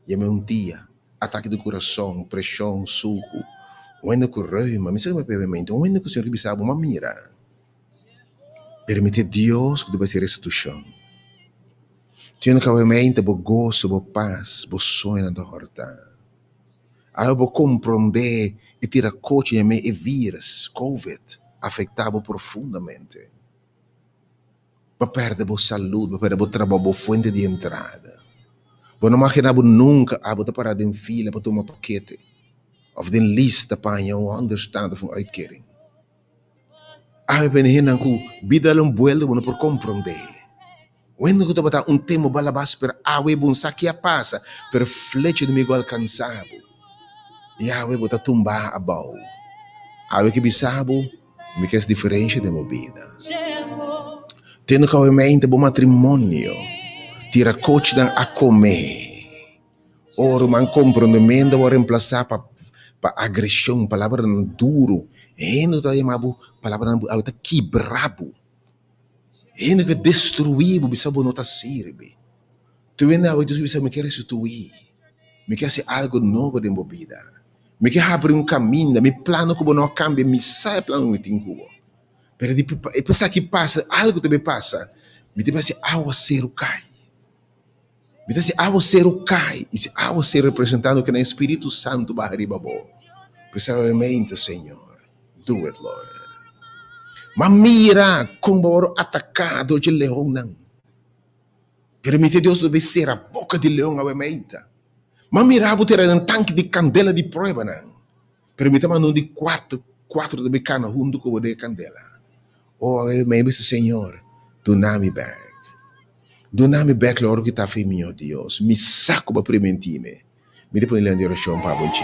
yam'é un tia, atake di kurason, preshon, suku, wende ku reuma, mi sa ku mi papia mente, un wende ku Señor bisa bo, ma mira, permiti Dios ku ta bai hasi restitushon. Tin ku awe mente bo goso, bo pas, bo soñonan ta hòrtá. Awe bo komprondé e tira kochi yam'é e vírus, covid, afektá bo profundamente. Bo perde bo salud, bo perde bo trabou, bo fuente di entrada. Bo no magina bo nunca abo ta para den fila pa tuma pakete of den lista pa haña un onderstand of un uitkering. Awe bini hendenan ku bida lo enbuelto bo no por komprondé. Wende ku tabata un tempu balabas pero awe bo no sa ke a pasa pero flecha enemigo a alkansa bo i awe bo ta tumba abou. Awe ke bisa bo Mi kes diferensha den bo bida. Tene ku awe mente bo matrimonio tira kochinan a kome. Ora un man komprondementu a remplasá pa pa agreshon, palabranan duru. Hende ta yama bo palabranan awe ta kibra bo. Hende ke destruí bo bisa bo no ta sirbi. Tur hende awe ta bisa mi ke restituí, mi ke hasi algu nobo den bo bida. Mi ke habri un kaminda, mi plano ku bo no a kambia, mi sa e plano ku mi tin ku bo. Pero di e esaki pasa, algu ta bin pasa, mi ta bin hasi awaseru kai. Mi ta hasi awaseru kai, i si awaseru representando kende Spiritu Santu baha riba bo. Precisamente, Señor, do it, Lord. Ma mira kon bo a wòrdu ataká dor dje leonnan. Permiti Dios lo bin sera boka di leon awe meita. Ma mira bo tera den tanki di kandela di pruebanan. Pero mi ta manda un di kuater, kuater ta bin kana huntu ku bo den e kandela. O awe mei bisa Señor, duna mi bek. Duna mi bek lor ku ta fi mi, o Dios. Mi sa ku bo a primintí mi. Mi ta pone leon di orashon pa bo dji.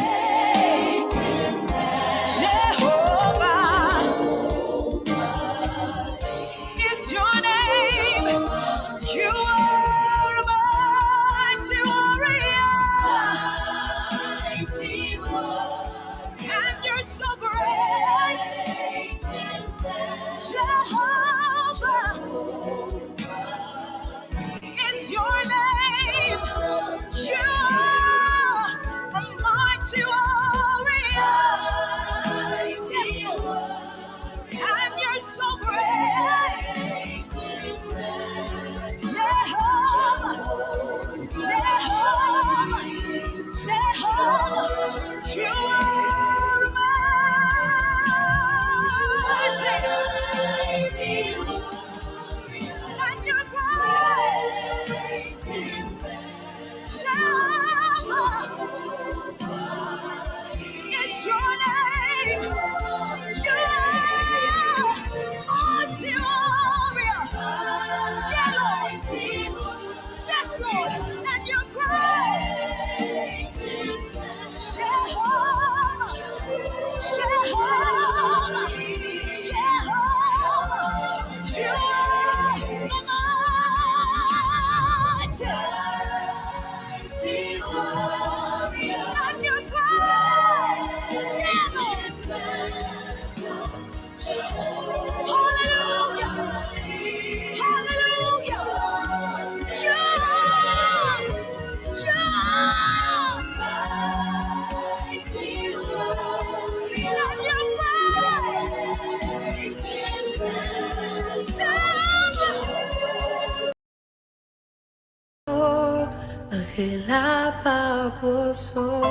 Revelá pa boso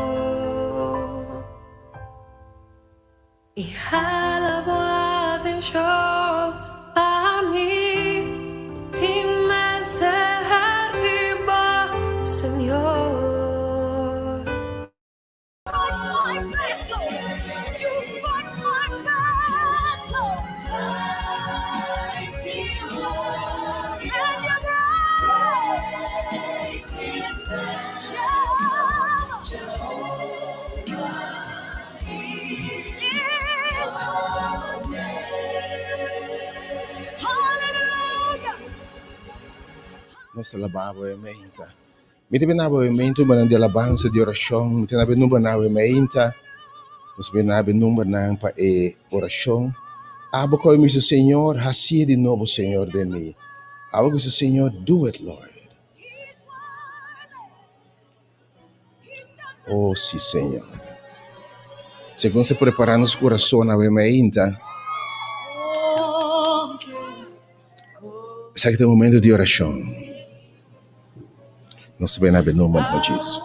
i hala bo atenshon pa mi. Tin mester di bo, Señor. Nos ta laba bo e meinta. Mi ta bina bo e meinta un banan di alabansa, di orashon. Mi ta na bo e numbernan e meinta. Nos bina bo e numbernan pa e orashon. Abo ku a bisa Señor, hasié di nobo Señor den mi. Abo ku bisa Señor, do it Lord. Oh si Señor. Segun se prepara nos kurason awe mainta, esaki ta e momento di orashon. Nos ta bena be nomber di Jesus.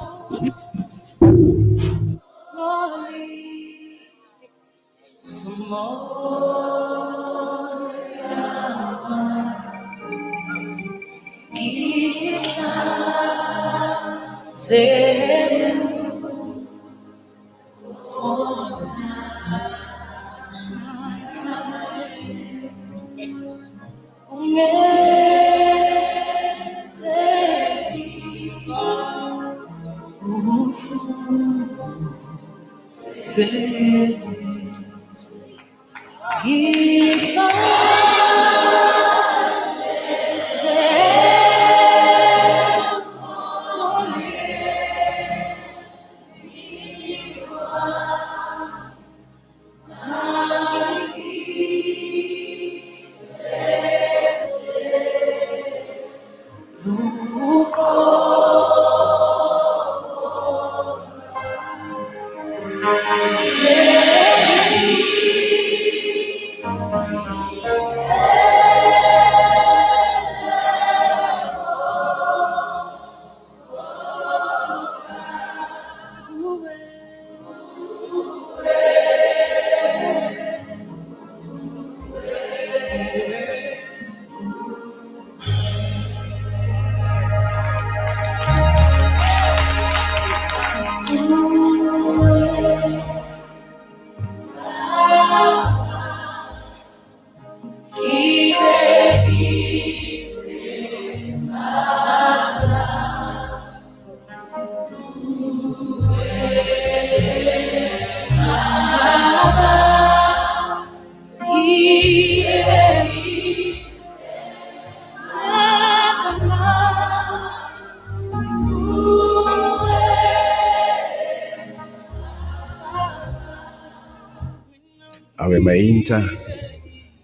Awe mainta,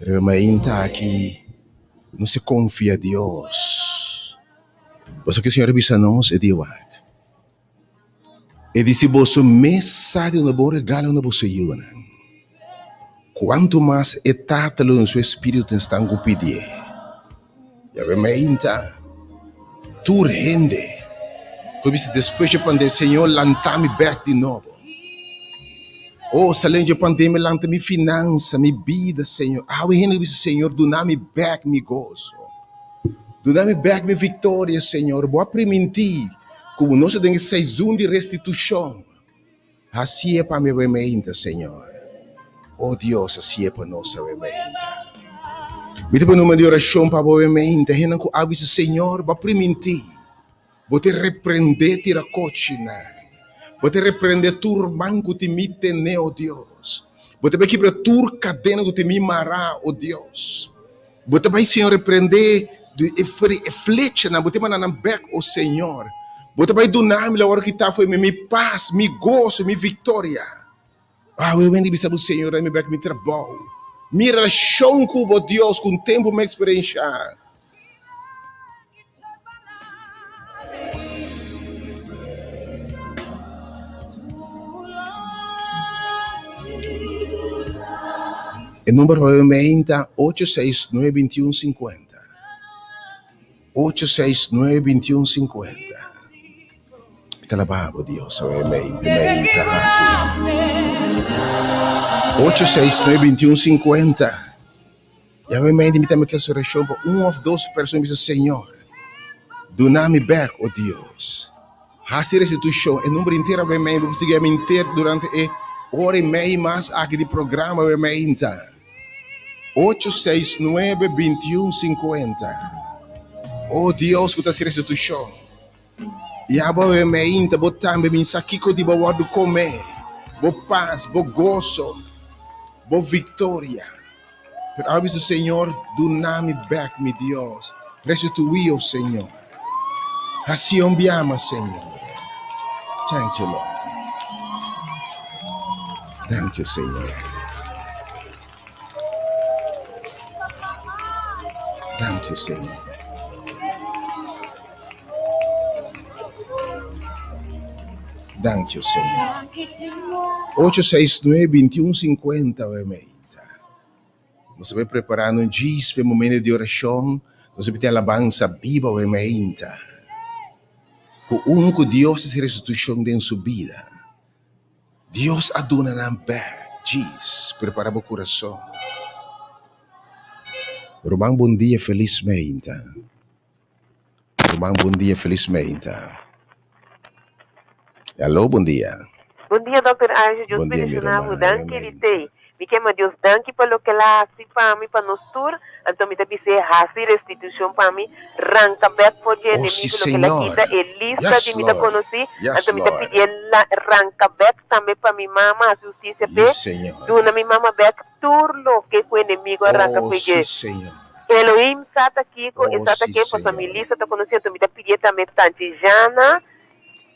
riba mainta aki nos ta konfia Dios. Pasobra ku Señor a bisa nos e dia wak. E di si boso mes sa di duna bon regalo na boso yunan, kuantu mas e Tata lo duna su Espiritu na esnan ku pidié. Awe mainta, tur hende ku bisa despues dje pandemia, Señor lanta mi bek di nobo. Oh, saliendo dje pandemia lanta mi finansa, mi bida, Señor. Awe hende ku bisa, Señor duna mi bek mi goso. Duna mi bek mi viktoria, Señor. Bo a primintí ku bo nos ta den e seizun di restitushon. Hasié pa mi awe meinta, Señor. Oh Dios, hasié pa nos awe meinta. Mi ta pone un man di orashon pa bo awe meinta, hendenan ku a bisa, Señor, bo a primintí, bo ta reprendé tirakochinan, bo ta reprendé tur man ku tin mi tené, oh Dios. Bo ta bai kibra tur kadena ku tin mi mará, oh Dios. Bo ta bai, Señor, reprendé e flechanan, bo ta manda nan bèk, o Señor. Bo ta bai duna mi la ora ki ta fo'i mi, mi pas, mi goso, mi viktoria. Awe mi a bisa bo, Señor, dai mi bèk mi trabou, mi relashon ku bo, Dios, ku un tempu mi a eksperenshá. E number pa mi ta ocho seis nuebe bintiun sinkuenta. Ocho seis nuebe bintiun sinkuenta. Mi ta alabá bo, Dios, awe mei, mi meinta aki. Ocho seis nuebe bintiun sinkuenta. I awe meinta mi ta meke hasi orashon pa un òf dos persona bisa, Señor, duna mi bèk, o Dios. Hasi restitushon. E number henter awe mei, bo por sigui ami henter durante e ora i mei i mas aki di programa awe meinta. Ocho seis nuebe bintiun sinkuenta. O Dios ku ta hasi restitushon. Ya bo awe meinta, bo tambe min sa kiko di bo wòrdu kome, bo pas, bo goso, bo viktoria. Pero awe bisa, Señor, duna mi bèk, mi Dios. Restituí, o Señor. Hasi un biama, Señor. Thank you, Lord. Thank you, Señor. Thank you, Señor. Thank you, Señor. 869 2150 obviamente. Nos ta preparando un djis pa e momento di orashon. Nos ta pidi alabansa biba obviamente. Ku un ku Dios hasi restitushon den su bida. Dios a duna nan bek. Djis, prepara bo kurason. Ruman bon dia felismente. Ruman bon dia felizmente. Aló bon dia. Bon dia Dòkter Ange, Dios Bon dia mi bendiciona bo, ruman. danki di tei. Mi kema Dios danki pa loke el a haci pa mi, pa nos tur, anto mi ta bis'é haci restitucion pa mi, ranca bek for dje Oh si enemigo loke el a Señor. kita, e lista Yes di mi ta Lord. conoci, Yes anto mi ta Lord. pidié la ranca bek tambe pa mi mama, haci husticia p'e, Yes Señor. duna mi mama bek tur loke cu enemigo a ranca Oh for si dje. Señor. Elohim sa ta kiko, e Oh sa ta si ken, pasobra mi Señor. lista ta konosí, anto mi ta pidié tambe Tanchi Jana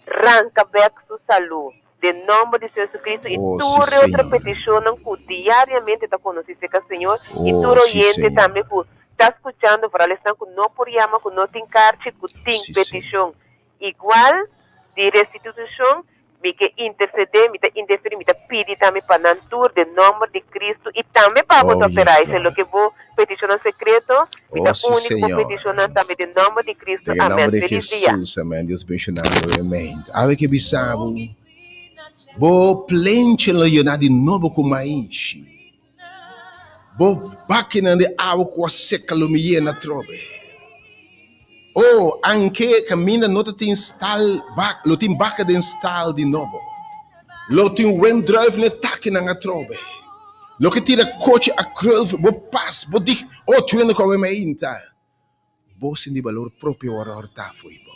ranka bèk su salú, den nòmber di Señor Jesucristo, i Oh si tur e otro Señor. petishonnan ku diariamente ta konosí serka Señor, i Oh tur si oyente Señor. tambe ku ta skuchando, foral esnan ku no por yama, ku no tin karchi, ku tin Si Señor. petishon igual di restitushon, Mi ke intersedé, mi ta interferí, mi ta pidi tambe pa nan tur den nòmber di Kristu i tambe pa bo, Oh, Dòkter yes, Eisen, Lord. loke bo petishonnan sekreto, mi Oh, ta sí, uni ku bo Señor. petishonnan tambe den nòmber di Kristu. Den e Amèn. nòmber di Felis dia. Jesus, amèn. Dios benshoná bo, amèn. Awe ke bisa bo, bo plenchi lo yená di nobo ku maishi. Bo bakinan di awa ku a seka lo mi yena atrobe. O, anke kaminda no ta tin stal bak, lo tin baka den stal di nobo. Lo tin wendruif n'e takinan atrobe. Loke tira kochi a krulf bo pas, bo dig, o tuendo ku awe mainta. Bo sinti balor propio ora ora ta fo'i bo.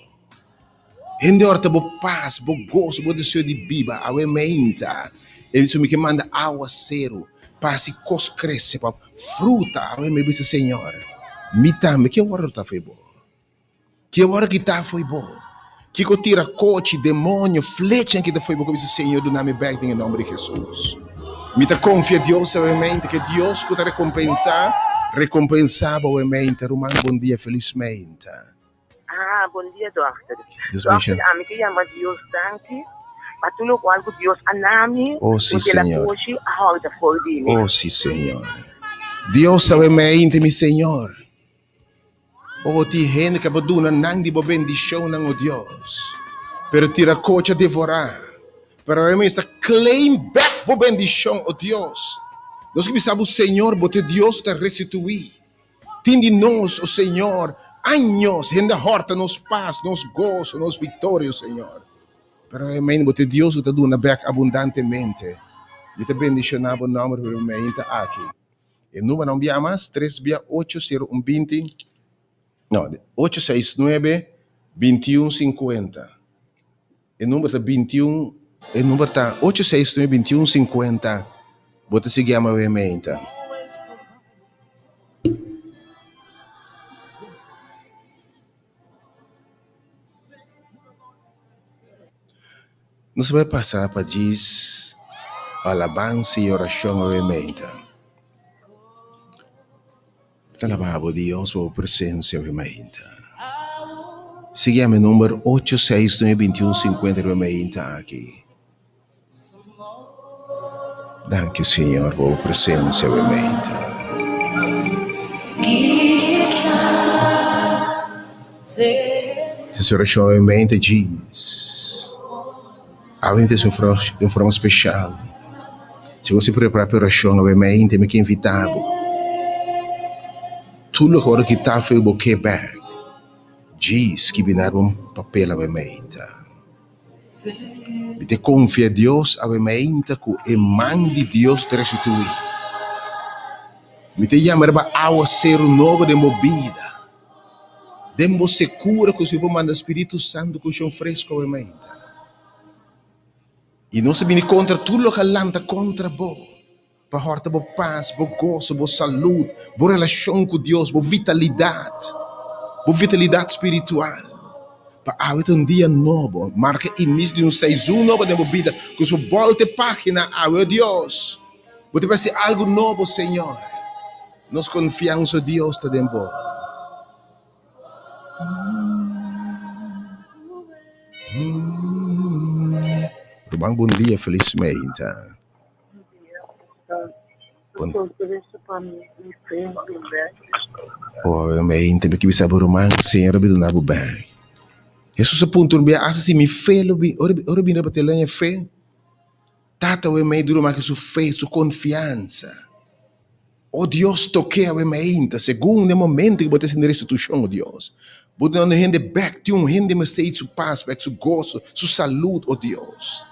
Hende ora ta bo pas, bo goso, bo deseo di biba awe meinta. E bisa mi ke manda awa seru pa hasi kos krese, pa fruta awe mi bisa Señor, mi tambe ke ora ta fo'i bo? Ke ora ki ta fo'i bo? Kiko tira kochi, demonio, flechan ki ta fo'i bo ku bisa Señor duna mi bek den e nomber di Jesus. Mi ta konfia Dios awe meinta ke Dios ku ta rekompensa, rekompensa bo awe meinta. Ruman bon dia felis meinta. Ah, bon dia dòkter. Dios Dòkter, bensha. ami ke yama Dios danki pa tur lokual ku Dios a nami Oh si ku el a Señor. koshi a hòrta for di mi. Oh si Señor. Dios awe meinta mi Señor. O tin hende ku a bo duna nan di bo bendishonnan, o Dios, pero tira kochi a devorá. Pero awe mes ta claim back bo bendishon, o Dios. Nos ke bisa bo, Señor, bo ta e Dios ku ta restituí. Tin di nos, o Señor, años hende a hòrta nos pas, nos goso, nos viktoria, o Señor. Pero awe mes bo ta e Dios ku ta duna bek abundantemente. Mi ta bendishoná bo nòmber riba e mainta aki. E numernan bia mas, tres bia ocho sero un binti, no, ocho seis nuebe bintiun sinkuenta. E number ta bintiun, e number ta ocho seis nuebe bintiun sinkuenta. Bo ta sigui ama wee meinta. Nos bai pasa pa djis alabansa i orashon awe meinta. Ta alabá bo Dios pa bo presensia awe meinta. Sigui ami number ocho seis nuebe bintiun sinkuenta riba meinta aki. Danki Señor pa bo presensia awe meinta. Tes orashon awe meinta djis. Awe mi ta hasi un forma speshal. Si bo si prepara pa e orashon awe mainta mi ke invita bo. Tur loke ora kita for bo ke bek, djis skibi na bo papel awe mainta. Mi ta konfia Dios awe mainta ku e man di Dios ta restituí. Mi ta yama riba awaseru nobo den bo bida. Den bo sekura ku si bo manda Spiritu Santu ku shon fresko awe mainta. I nos a bini kontra tur loke a lanta kontra bo, pa hòrta bo pas, bo goso, bo salud, bo relashon ku Dios, bo vitalidat, bo vitalidat spiritual. Pa awe ta un dia nobo, marka inisio di un seizon nobo den bo bida, ku si bo bòlta e página awe, o Dios, bo ta hasi algu nobo, Señor. Nos konfiansa, Dios, ta den bo. Ruman bon dia felis meinta. Bon Oh meinta mi ke bisa bo ruman Señor a bin duna bo bek. Hesus a puntra un bia asta si mi fe lo bin ora ora bin riba tela fe Tata we mei duru mas ke su fe su konfiansa. O Dios, tok'é awe mainta, segun den momento ku bo ta hasiendo restitushon, o Dios. Bo duna un hende bèk, tin un hende mester i su pas bèk, su goso, su salud, o Dios.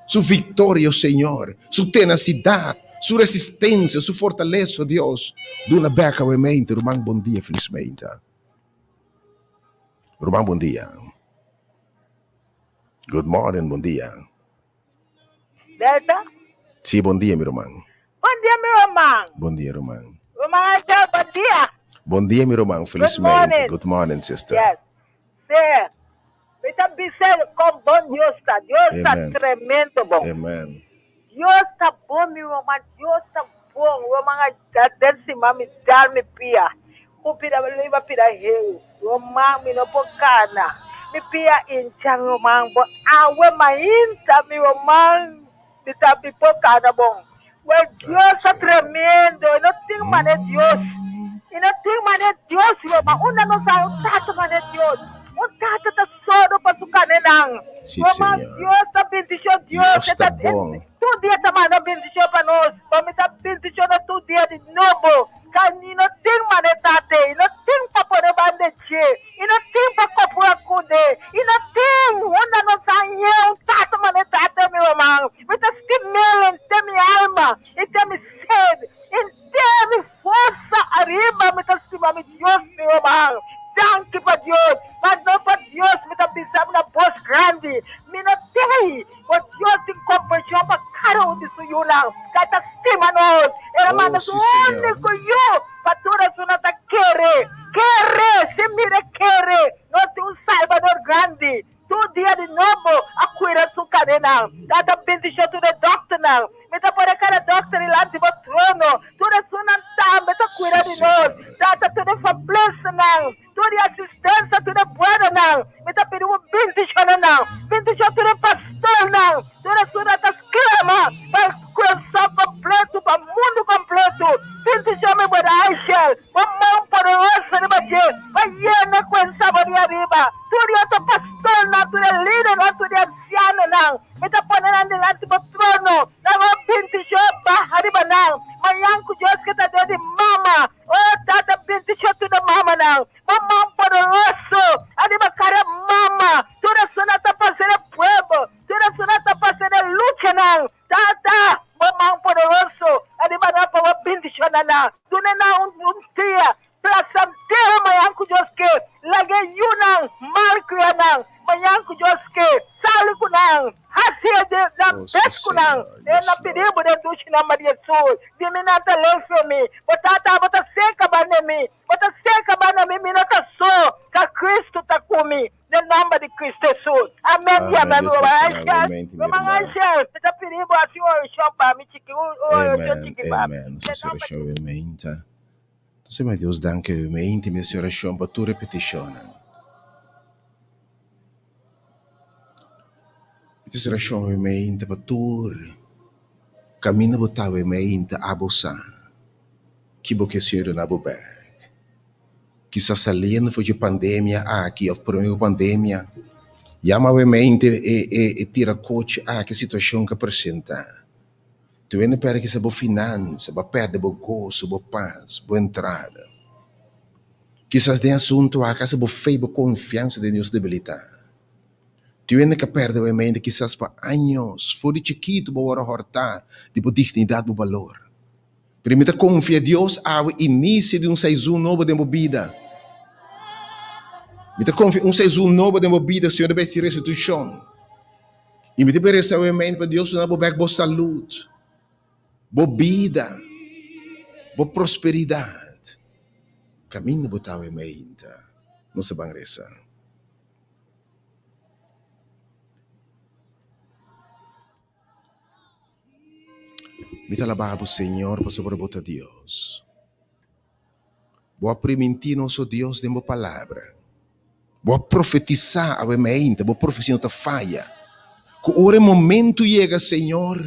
Su viktoria, o Señor, su tenasidat, su resistensia, su fortalesa, o Dios. Duna bèk awe mainta, ruman, bon dia, felis mainta. Ruman, bon dia. Good morning, bon dia. Delta? Sí, bon dia, mi ruman. Bon dia, mi ruman. Bon dia, ruman. Ruman Angel, bon dia. Bon dia, mi ruman. Feliz Good morning. Good morning, sister. Yes. Sí. Mi ta bisa kon bon Dios ta. Dios ta Amen. tremendo bon. Amen. Dios ta bon, mi ruman. Dios ta bon. Ruman a den siman mi dal mi pia. Ku pida riba pida heu. Ruman mi no por kana. Mi pia incha ruman bo awe mainta mi ruman mi ta mi por kana bon. Wel Dios ta tremendo e no tin mane Dios e no tin mane Dios ruman unda nos hay un tata mane Dios un tata ta sodo pa su kanenan Sí, ruman Señor. Dios ta bendicion Dios Dios e ta ta bon. tur dia ta manda bendicion pa nos bo mi ta bendiciona tur dia di nobo. Ka ni no tin manera te, i no tin pa pone banda dje, i no tin pa kopura kuné, i no tin unda nos a hañ'é un tata manera te, mi ruman. Mi ta stim'é henter mi alma, henter mi ser, henter mi forsa ariba mi ta stima mi Dios, mi ruman. Danki pa Dios, mas no pa Dios mi ta bisa na bos grandi, mi no tei. Bo Dios tin kompashon pa kada un di su yunan. Ka ta stima nos. El a Oh, manda su sí, Señor. úniko Yu pa tur esunnan ta kere. Kere! Si mira kere! Nos tin un Salbador grandi. Tur dia di nobo a kuida su kadenan. Tata bendishon tur e dòkternan. Mi ta pone kada dòkter dilanti bo trono. Tur esunnan tambe ta kuida Sí, di nos. Señor. Tata tur e fablesanan. Tur e asistensia, tur e buenonan, mi ta pidi un bendishon na nan. Bendishon tur e pastornan, tur esunnan ta sklama pa e Kòrsou kompleto, pa mundu kompleto. Bendishon mi buena Aishel, bo man poderoso riba dje, pa yena ku e sabor di ariba. Tur e otro pastornan, tur e lidernan, tur e ansianonan, mi ta pone nan dilanti bo trono, nan bo bendishon baha riba nan. Mañan ku Dios ke ta dor di mama. Oh Tata bendicion tur e mamanan, bo man poderoso ariba cada mama, tur esunnan ta pasa den pueblo, tur esunnan ta pasa den luchanan, Tata bo man poderoso ariba nan pa bo bendiciona nan, duna nan un un dia placentero mañan cu Dios ke, laga e yunan mal cria nan, mañan cu Dios ke sali cu nan. Hasi e de nan Oh, sí, bes ku nan, Señor. e Yes, na pidi Lord. bo den dushi nomber di Jesus. Di mi nan ta lefe mi, bo tata bo ta serka banda mi, bo ta serka banda mi, mi no ta so, ka Cristo ta ku mi, den nomber di Cristo Jesus. Amen y Amen. amen. Dios Roman bendiciona Angel, bo mente, mi Roman hermano. Angel, mi ta pidi bo hasi un orashon pa mi chiki, un orashon Amen. chiki pa mi, Amen. den Nos nomber oracion awe mainta. Entonces, mi Dios, danki awe mainta mi hasi oracion pa tur e peticionnan. Mi ta orashon awe mainta pa tur kaminda bo ta awe mainta abo sa ki bo ke sierdo na bo bek. Kisas saliendo for dje pandemia aki of prome ku pandemia. Yama awe mente e e e tirakochi aki e situashon ku a presentá. Tur hende pèrdè kisa bo finansa, bo a pèrdè bo goso, bo pas, bo entrada. Kisas den asuntu aki hasta bo fe i bo konfiansa den Dios debilitá. Tur hende ku a pèrdè awe mente kisas pa años, for di chikitu bo wòrdu hòrtá di bo dignidat, bo balor. Pero mi ta konfia Dios awe inicio di un seizoen nobo den bo bida. Mi ta konfia un seizoen nobo den bo bida, Señor ta besi restitushon. I mi ta pidi resa awe mente pa Dios duna bo bek bo salud, bo bida, bo prosperidat. Kaminda bo ta awe mente, nos ta ban resa. Mi ta alabá bo, Señor, pasobra bo ta Dios. Bo a primintí nos, o Dios, den bo palabra. Bo a profetisá awe meinta, bo profesia no ta faya. Ku ora e momentu yega, Señor,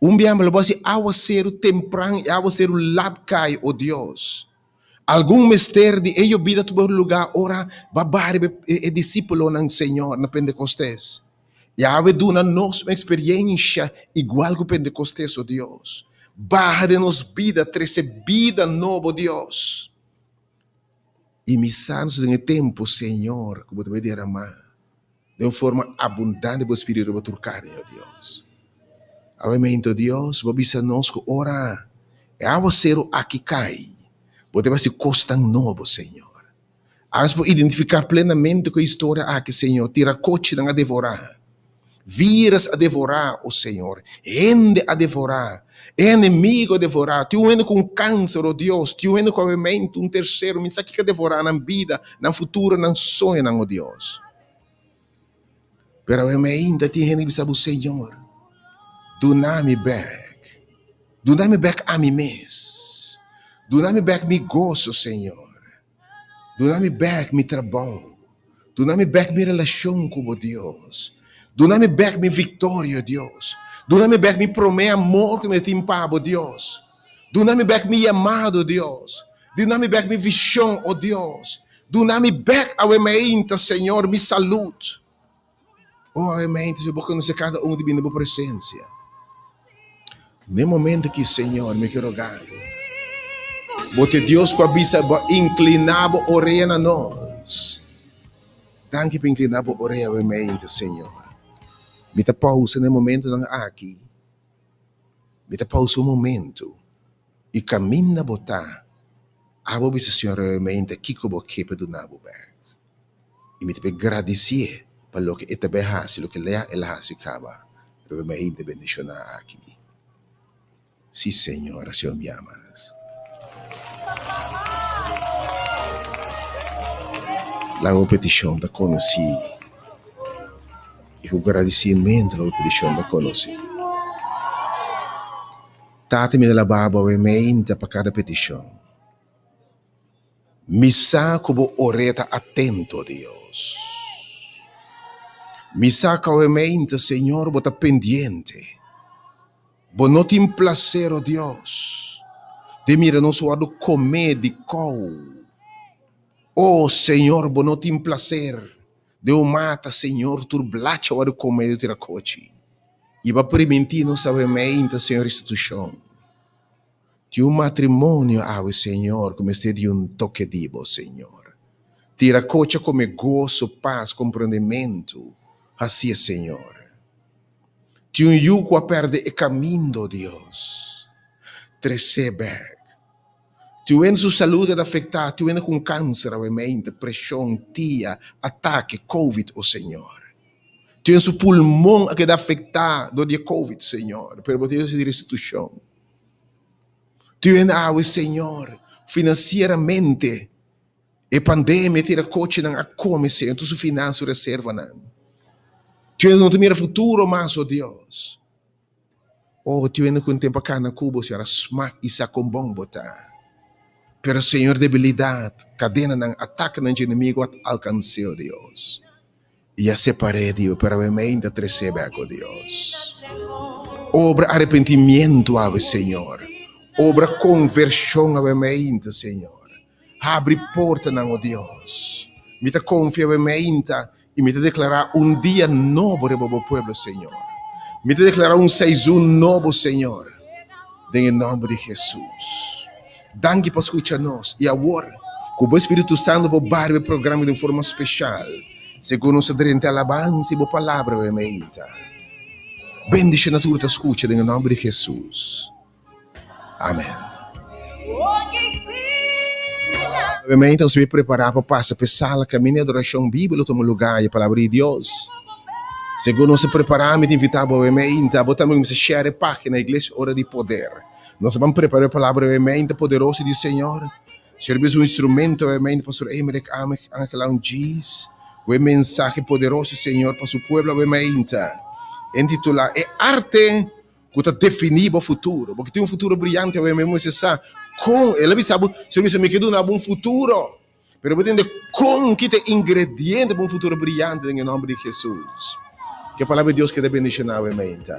un biaha lo bo hasi awaseru tempran i awaseru lat kai, o Dios. Algun mester di e yobida tuba lugá ora bo a baha riba e disípulonan, Señor, na Pentecostés. Yahweh duna nos un experiencia igual cu Pentecostes, o Dios. Baha den nos bida, trece bida nobo, Dios. Y mi sa nos den e tempo, Señor, cu bo ta bay derama den un forma abundante bo Espíritu riba tur carne, o Dios. Awe mento, Dios, bo bisa nos cu ora e awacero aki cay, bo ta bay haci cosnan nobo, Señor. Anos por identifiká plenamente ku e historia aki, Señor. Tirakochinan a devorá, vírus a devorá, o Señor. Hende a devorá, e enemigo a devorá. Tin un hende ku un kanser, o Dios. Tin un hende ku awementu, un tersero. Mi sa kiko a devorá nan bida, nan futuro, nan soñonan, o Dios. Pero awe ainda tin hende ku bisa bo, Señor, duna mi bèk. Duna mi bèk ami mes. Duna mi bèk mi goso, Señor. Duna mi bèk mi trabou. Duna mi bèk mi relashon ku bo, Dios. Duna mi bèk mi viktoria, Dios. Duna mi bèk mi promé amor ku mi tin pa bo, Dios. Duna mi bèk mi yamado, Dios. Duna mi bèk mi vishon, o Dios. Duna mi bèk awe meinta, Señor, mi salud. O awe meinta, si bo konosé kada un di bini bo presensia. Ne momento aki, Señor, mi ke roga bo. Bo ta e Dios ku a bisa bo a inkliná bo orea na nos. Danki pa inkliná bo orea awe meinta, Señor. Mi ta pausa na e momentonan aki. Mi ta pausa un momento. I kaminda bo ta, abo bisa Señor realmente kiko bo ke pa duna bo bek. I mi ta bai gradisié pa loke e ta bai hasi, loke lea el a hasi kaba riba mi hende bendishoná aki. Sí, Señor, así mi amas. Laga bo petishon ta konosí. I ku gradisimentu laga bo petishon ta konosí. Tata mi ta laba bo awe meinta pa kada petishon. Mi sa ku bo orea ta atento, Dios. Mi sa ku awe meinta, Señor, bo ta pendiente. Bo no tin plaser, o Dios, di mira nos wòrdu komé di kou. O Señor, bo no tin plaser di un mata, Señor, tur blacha wòrdu komé di tira kochi. I bo a primintí nos awe meinta, Señor, restitushon. Tin un matrimonio awe, Señor, ku mester di un toke di bo, Señor. Tira kocha kome goso, pas, komprondementu. Hasié, Señor. Tin un yu ku a pèrdè e kamindo, Dios. Tres'é bèk. Tin un hende su salud a afektá, tin un hende ku un kanser awe meinta, preshon, tia, atake, covid, o Señor. Tin un su pulmon a keda afektá dor di e covid, Señor, pero bo ta Dios di restitushon. Tin un hende awe, Señor, finansieramente e pandemia tira kochinan a kome, Señor, tur su finansa, su reservanan. Tin un hende no ta mira futuro mas, o Dios. Oh, tin hende ku un tempu a kana ku bo, Señor, a smak i sa kon bon bo ta. Pero, Señor, debilidat, kadenanan, atakenan dje enemigu a alkans'é, o Dios. I a separ'é di bo, pero awe mei ta tres'é bek, o Dios. Obra arepentimiento awe, Señor. Obra konvershon awe mei, Señor. Habri portanan, o Dios. Mi ta konfia awe mei. I mi ta deklará un dia nobo riba bo pueblo, Señor. Mi ta deklará un seizun nobo, Señor, den e nòmber di Hesus. Danki pa skucha nos. I awor, ku bo Spiritu Santu por bari bo e programa di un forma speshal, segun nos ta drenta e alabansa i bo palabra awe meinta. Bendishona tur ta skucha den e nòmber di Hesus. Amen. Obviamente nos debe prepara pa pasa pa e sala kaminda e adorashon bibu lo tuma lugá i e Palabra di Dios. Segun nos ta prepara mi ta invita bo obviamente abo tambe kuminsa share e pagina Iglesia Ora di Poder. Nos ta ban prepara e Palabra obviamente poderoso di Señor. Señor bisa un instrumento obviamente Pastor Emerick Angela un Djis ku e mensahe poderoso Señor pa su pueblo obviamente entitula E Arte Ku ta definí bo futuro. Bo ke tin un futuro briyante awe mi mester sa kon. El a bisa bo, Señor bisa mi ke duna bo un futuro. Pero bo tende kon ki ta e ingrediente pa un futuro briyante den e nomber di Jesus. Ke palabra di Dios keda bendishoná awe meinta.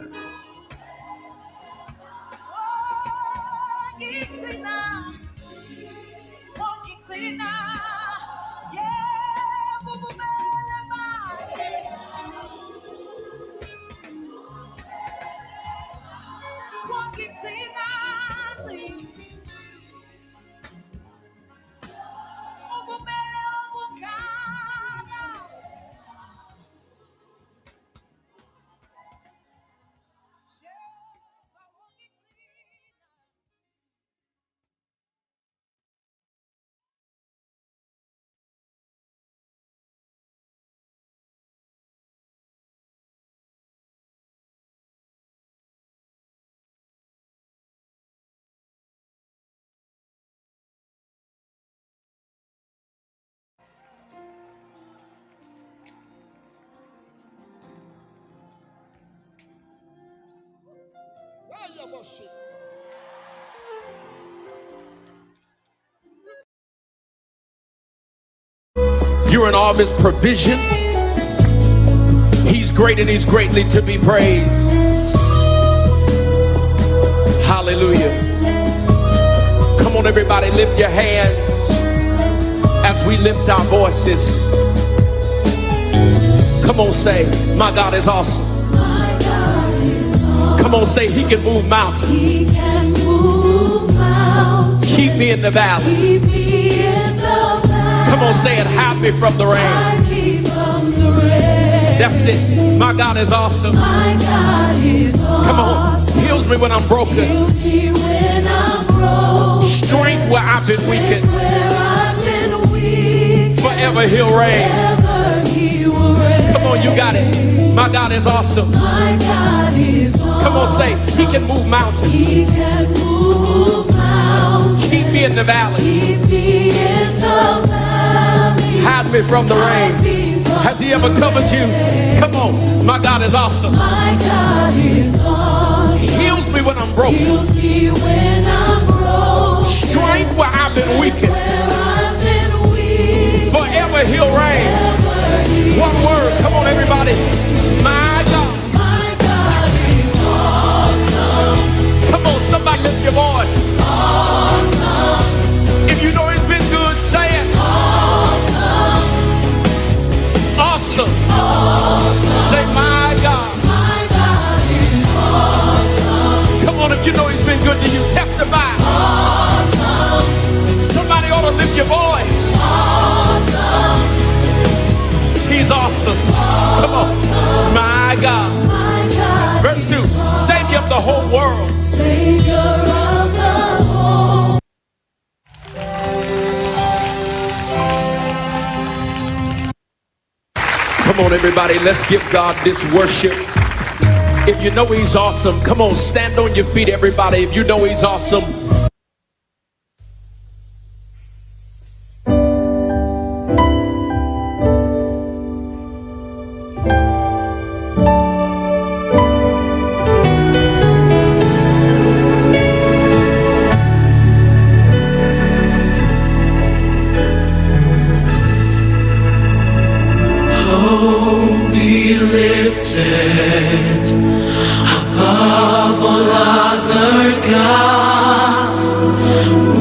You're in all of his provision. He's great and he's greatly to be praised. Hallelujah. Come on, everybody, lift your hands as we lift our voices. Come on, say, My God is awesome. Come on, say, He can move mountains. He can move mountains. Keep me in the valley. Keep me in the valley. Come on, say it, hide me from the rain. Hide me from the rain. That's it. My God is awesome. My God is awesome. Come on, heals me when I'm broken. Heals me when I'm broken. Strength where I've been weakened. Where I've been weak. Forever he'll reign. Forever he will reign. Come on, you got it. My God is awesome. My God is awesome. Come on, say, He can move mountains. He can move mountains. Keep me in the valley. Keep me in the valley. Hide me from the rain. Hide me from Has he ever covered you? Come on. My God is awesome. My God is awesome. Heals me when I'm broken. Heals me when I'm broken. Strength where I've been weakened. Where I've been weak. Forever he'll reign. Forever he One word. Come on, everybody. My God. My God is awesome. Come on, somebody lift your voice. Awesome. If you know he's been good, say it. Awesome. Awesome. Awesome. Say, my God. My God is awesome. Come on, if you know he's been good to you, testify. Awesome. Somebody ought to lift your voice. Awesome. He's awesome. Come on. My God. My God. Verse 2 Savior of the whole world. Savior of the whole Come on, everybody, let's give God this worship. If you know He's awesome, come on, stand on your feet, everybody. If you know He's awesome, Hope be lifted above all other gods.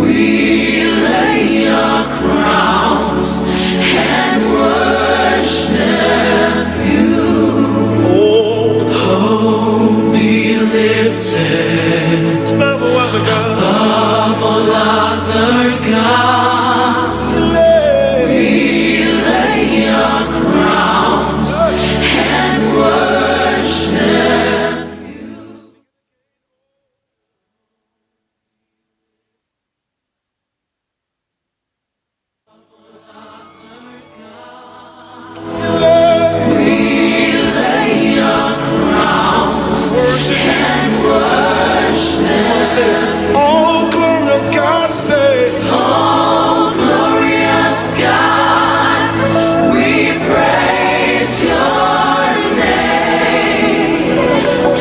We lay our crowns and worship. Say, oh glorious God, say. Oh glorious God, we praise your name.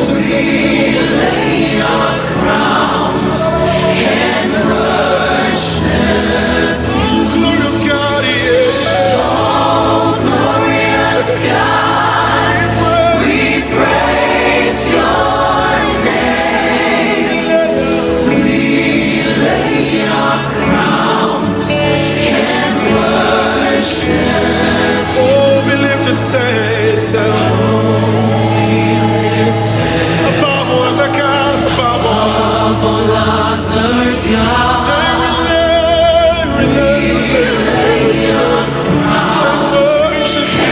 We lay our crowns and worship. Oh glorious God, yeah. Oh glorious God, we praise your name. We lay our crowns and worship. Oh, be lifted, say, say. Oh, be lifted above all other gods, above all, above all other gods. Say we lay, we lay, we lay our crowns and worship you.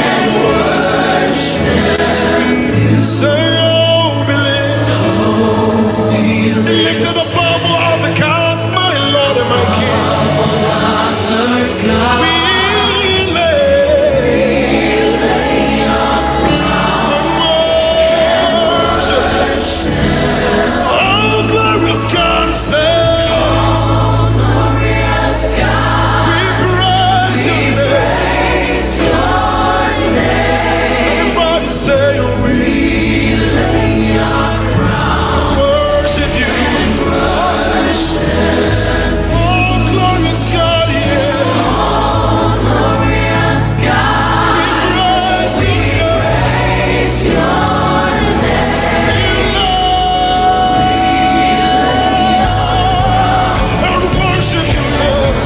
Say, oh, be lifted, oh, be lifted above all other gods, my Lord and my King. Above all other gods. We lay, we lay our crowns and worship. Oh, glorious God, say. Oh, glorious God. We praise your name. Your name. Everybody say we lay our crowns. Worship you. And worship. Oh, glorious God, yeah. Oh, glorious God. We praise your name. Praise your name. And worship you, Lord.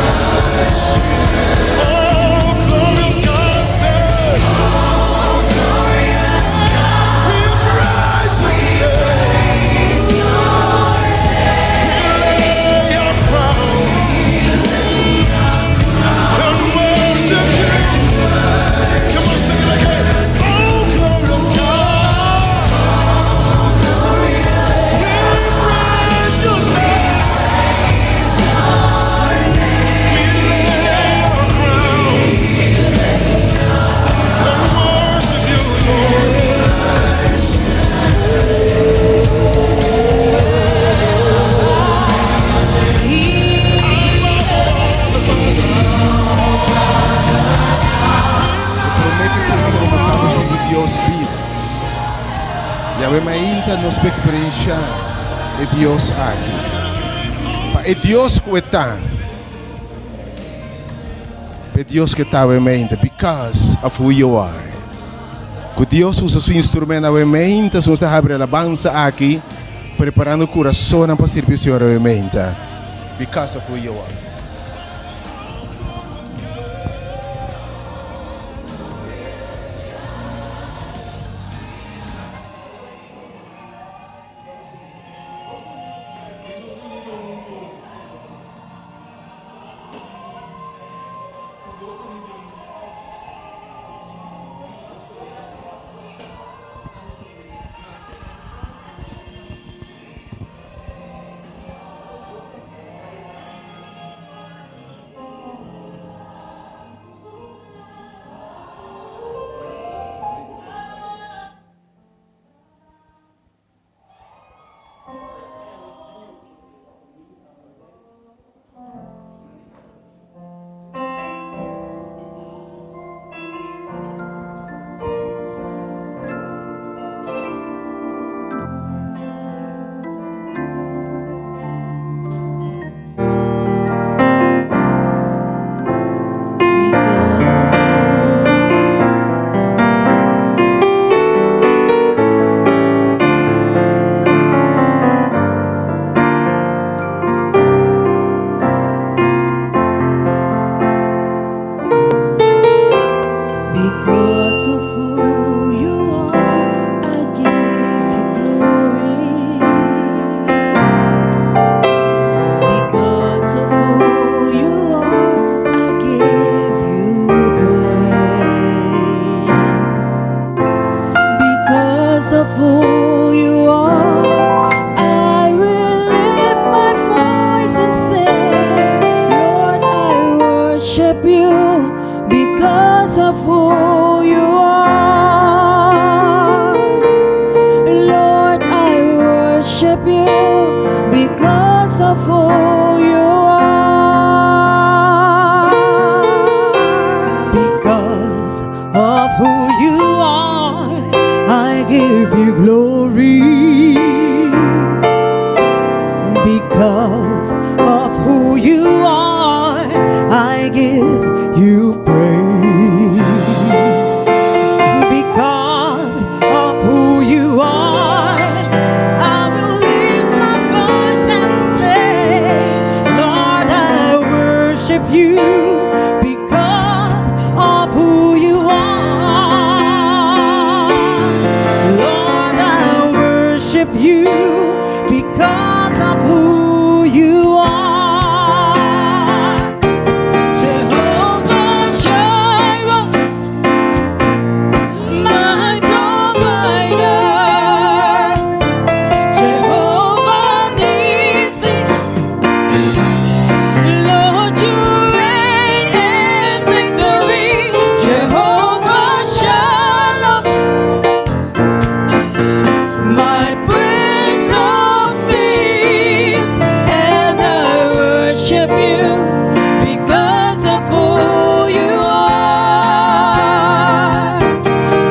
Oh, glorious God, say. Oh, glorious God. We praise your name. We lay our crowns and worship you. Come on, sing it again. Oh, glorious God. We praise your name. We lay our crowns and worship you, Lord. E promé ku esaki lo pasá nos tin Dios biba. Yahweh mainta nos por eksperenshá e Dios aki. Pa e Dios ku e ta. Pa e Dios ku e ta awe mainta. Because of who you are. Ku Dios usa su instrumento awe mainta su nos ta habri alabansa aki preparando kurasonnan pa sirbi Señor awe mainta. Because of who you are. Because of who you are, I give you glory. Because of who you are, I give you praise. Because of who you are, I will lift my voice and say, Lord, I worship you because of who you are. Lord, I worship you because. of who you are, I give you glory. Because of who you are, I give you praise. Because of who you are, I will lift my voice and say, Lord, I worship you because of who you are. Lord, I worship you because of who you are. Jehovah Jireh, my provider. Jehovah Nissi, Lord, you reign in victory. Jehovah Shalom, my Prince of Peace, and I worship you because of who you are.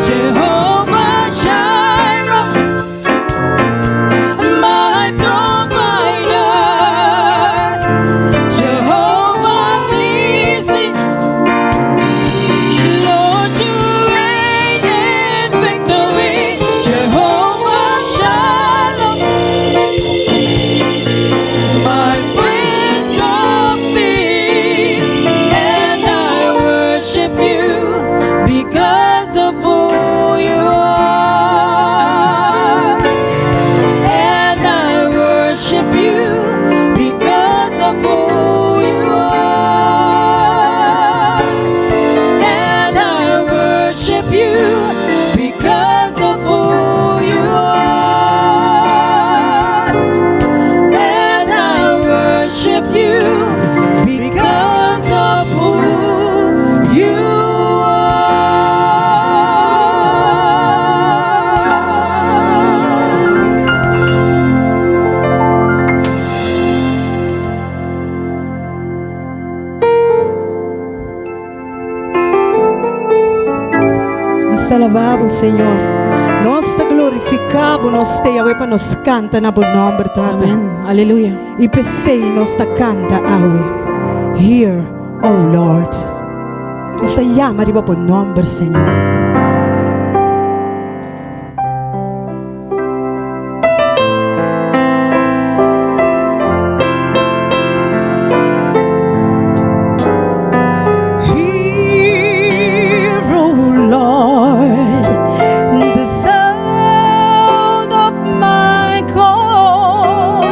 Jehovah Jireh, my provider. Jehovah Nissi, Lord, you reign in victory. Jehovah Shalom, my Prince of Peace, and I worship you because of who you are. And I worship you because of who you are. And I worship you because of who you are. And I worship you because of who you are. Nos ta alabá Bo, Señor. Nos ta glorifiká Bo, nos t'ei awe pa nos kanta na Bo nòmber, Tata. Amèn. Aleluya. I p'esei nos ta kanta awe. Hear, oh Lord. Nos ta yama riba Bo nòmber, Señor. Hear, oh Lord, the sound of my call.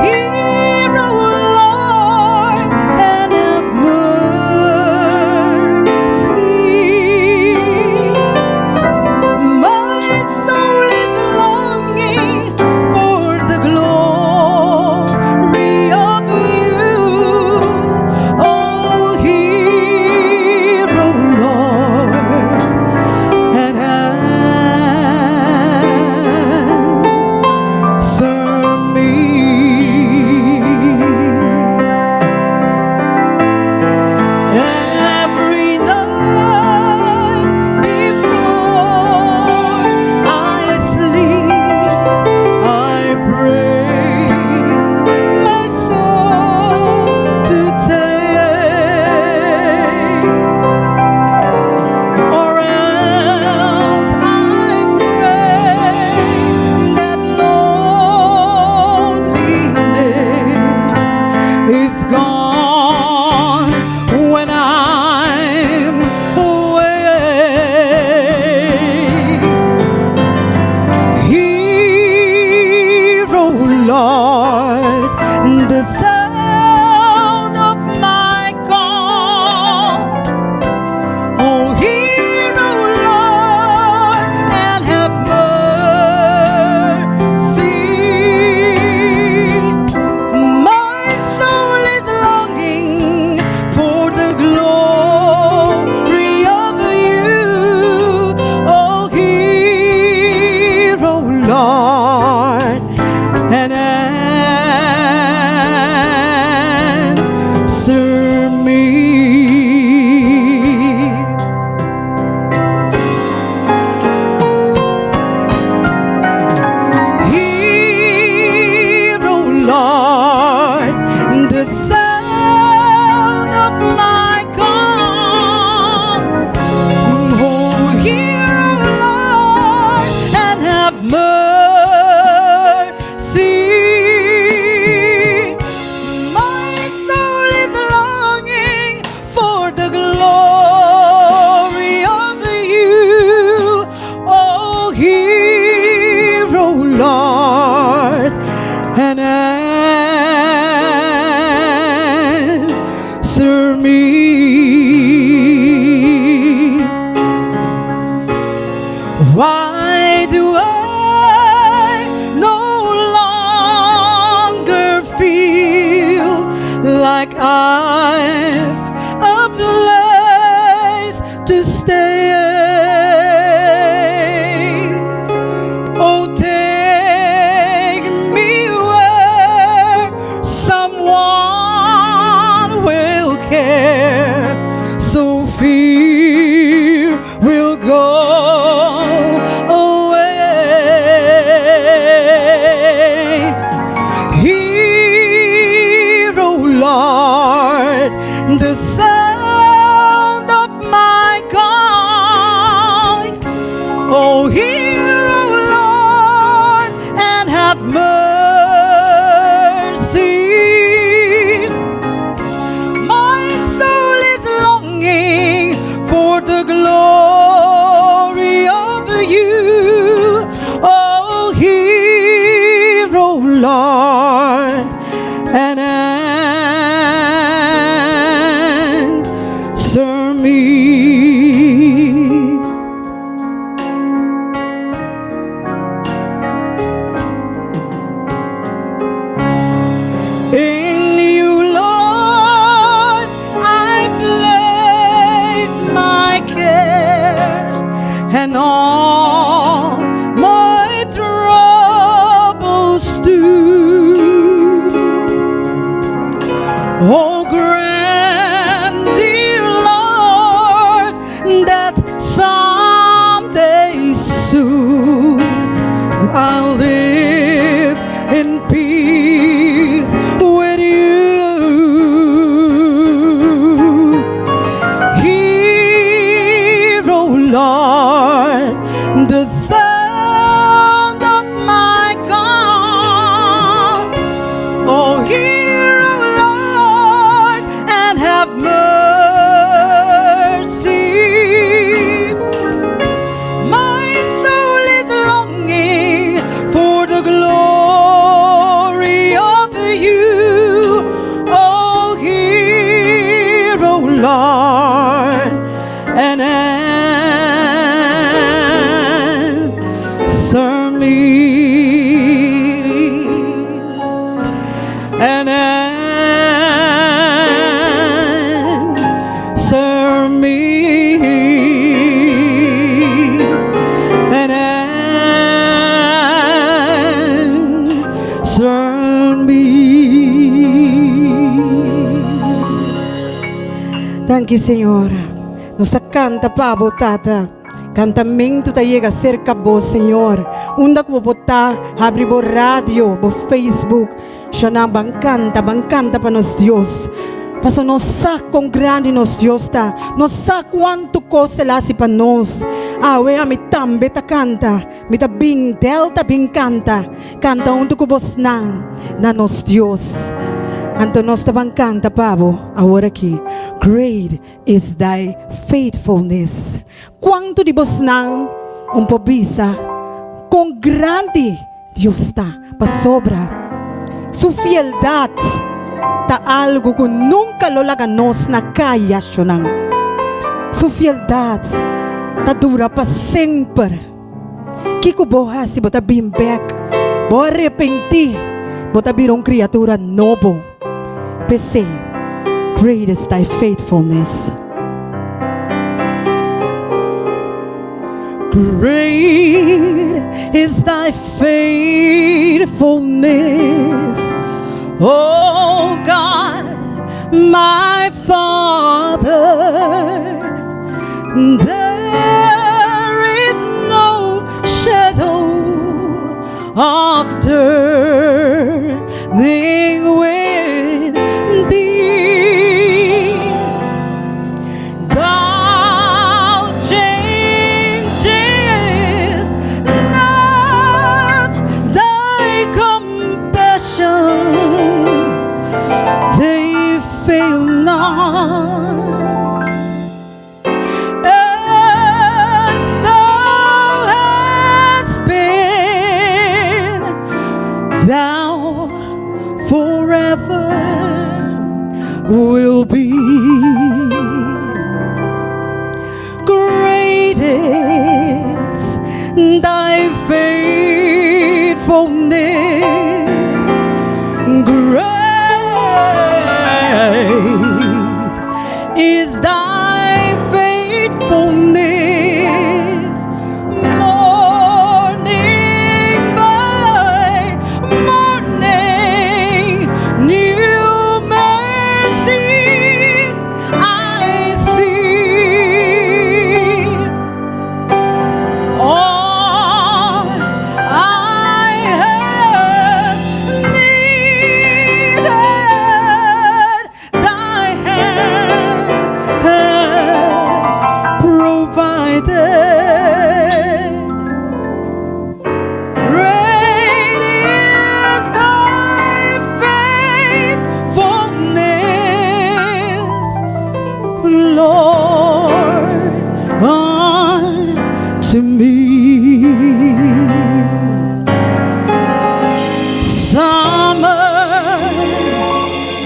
Hear, oh Lord, and have mercy. the glory of you, oh hear, O Lord, and answer me. Why do I no longer feel like I've a place to stay? Oh, take me where someone will care, so fear will go away. Hear, O Lord, the sound of my call. Oh, hear, O Lord, and have mercy. My soul is longing for the glory of you. Oh, hear, O Lord, and answer me. In you, Lord, I place my cares and all my troubles too. Oh, grant, dear Lord, that someday soon I'll live in peace with you. Hear, O Lord, the sound of my call. Oh, hear, O Lord, and have mercy. My soul is longing for the glory of you. Oh, hear, O Lord, and answer me. And answer me. And answer me. Danki, Señor. Nos ta kanta pa bo, Tata. Kantamentu ta yega serka bo, Señor. Unda ku bo ta, habri bo radio, bo Facebook. Shona ban kanta, ban kanta pa nos Dios. Paso nos sa kon grandi nos Dios ta. Nos sa kuantu kos el a hasi pa nos. Awe ami tambe ta kanta. Mi ta bin Delta bin kanta. Kanta huntu ku bosnan na nos Dios. Anto nos ta ban kanta pa bo awor aki. Great is thy faithfulness. Kuantu di bosnan un por bisa kon grandi Dios ta? Pasobra su fieldat ta algu ku nunka lo laga nos na kaya, shonnan. Su fieldat ta dura pa semper. Kiko bo hasi? Bo ta bin bèk, bo a repentí, bo ta bira un kriatura nobo. P'esei, great is thy faithfulness. Great is thy faithfulness, oh God, my Father. There is no shadow of turning with thee. Thou changest not thy compassion, they fail not. thy faithfulness. Great is thy faithfulness. Morning by morning, new mercies I see. All I have needed, thy hand hath provided. Great is thy faithfulness, Lord, unto me. Summer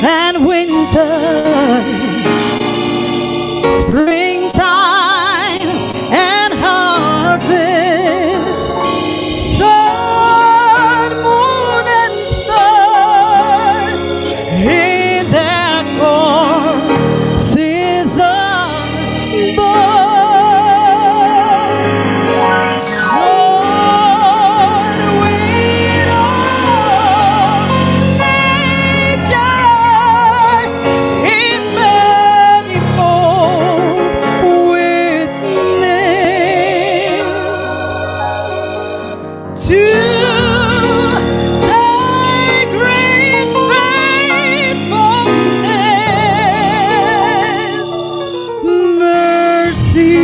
and winter, springtime and harvest, sun, moon, and stars in their courses above. Join with all nature in manifold witness to thy great faithfulness, mercy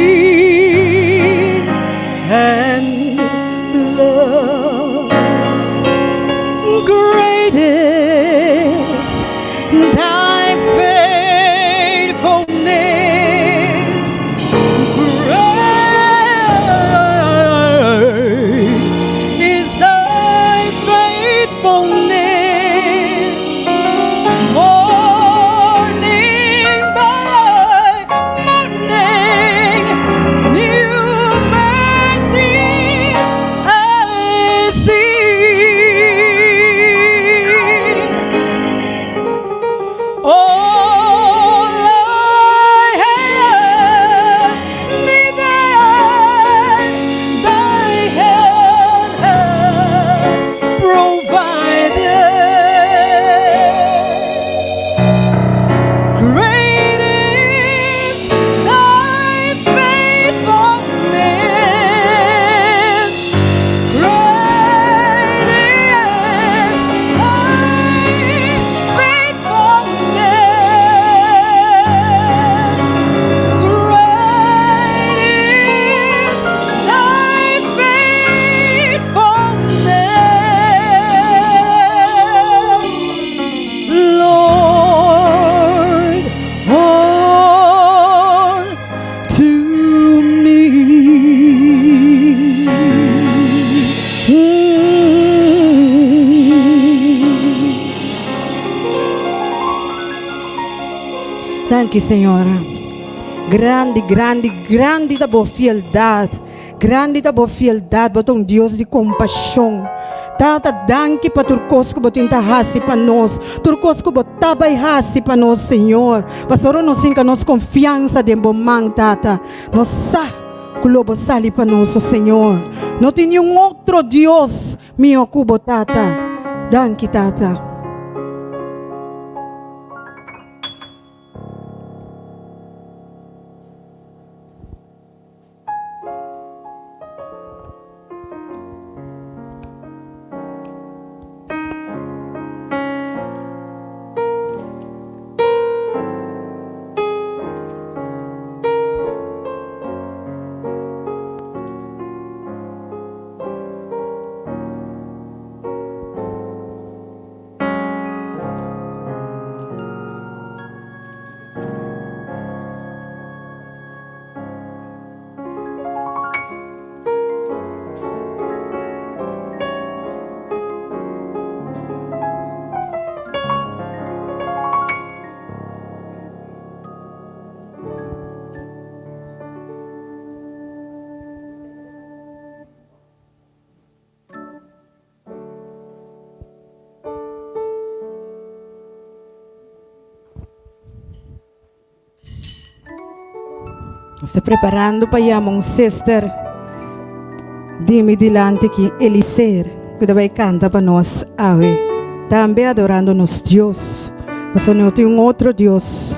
and love. Great is thy faithfulness. Great is thy faithfulness. Morning by morning, new mercies I see. All I have needed, thy hand hath provided. Great is thy faithfulness. Great is thy faithfulness. Great is thy faithfulness, Lord, unto me. Danki, Señor. Grandi, grandi, grandi ta bo fieldat. Grandi ta bo fieldat. Bo ta un Dios di kompashon. Tata, danki pa tur kos ku bo tin ta hasi pa nos. Tur kos ku bo ta bai hasi pa nos, Señor. Pasobra nos hinka nos konfiansa den bo man, Tata. Nos sa ku lo bo sali pa nos, o Señor. No tin niun otro Dios mihó ku bo, Tata. Danki, Tata. Nos ta preparando pa yama un sister di mi dilanti ki Eliser ku ta bai kanta pa nos awe. Tambe adorando nos Dios, pasobra no tin un otro Dios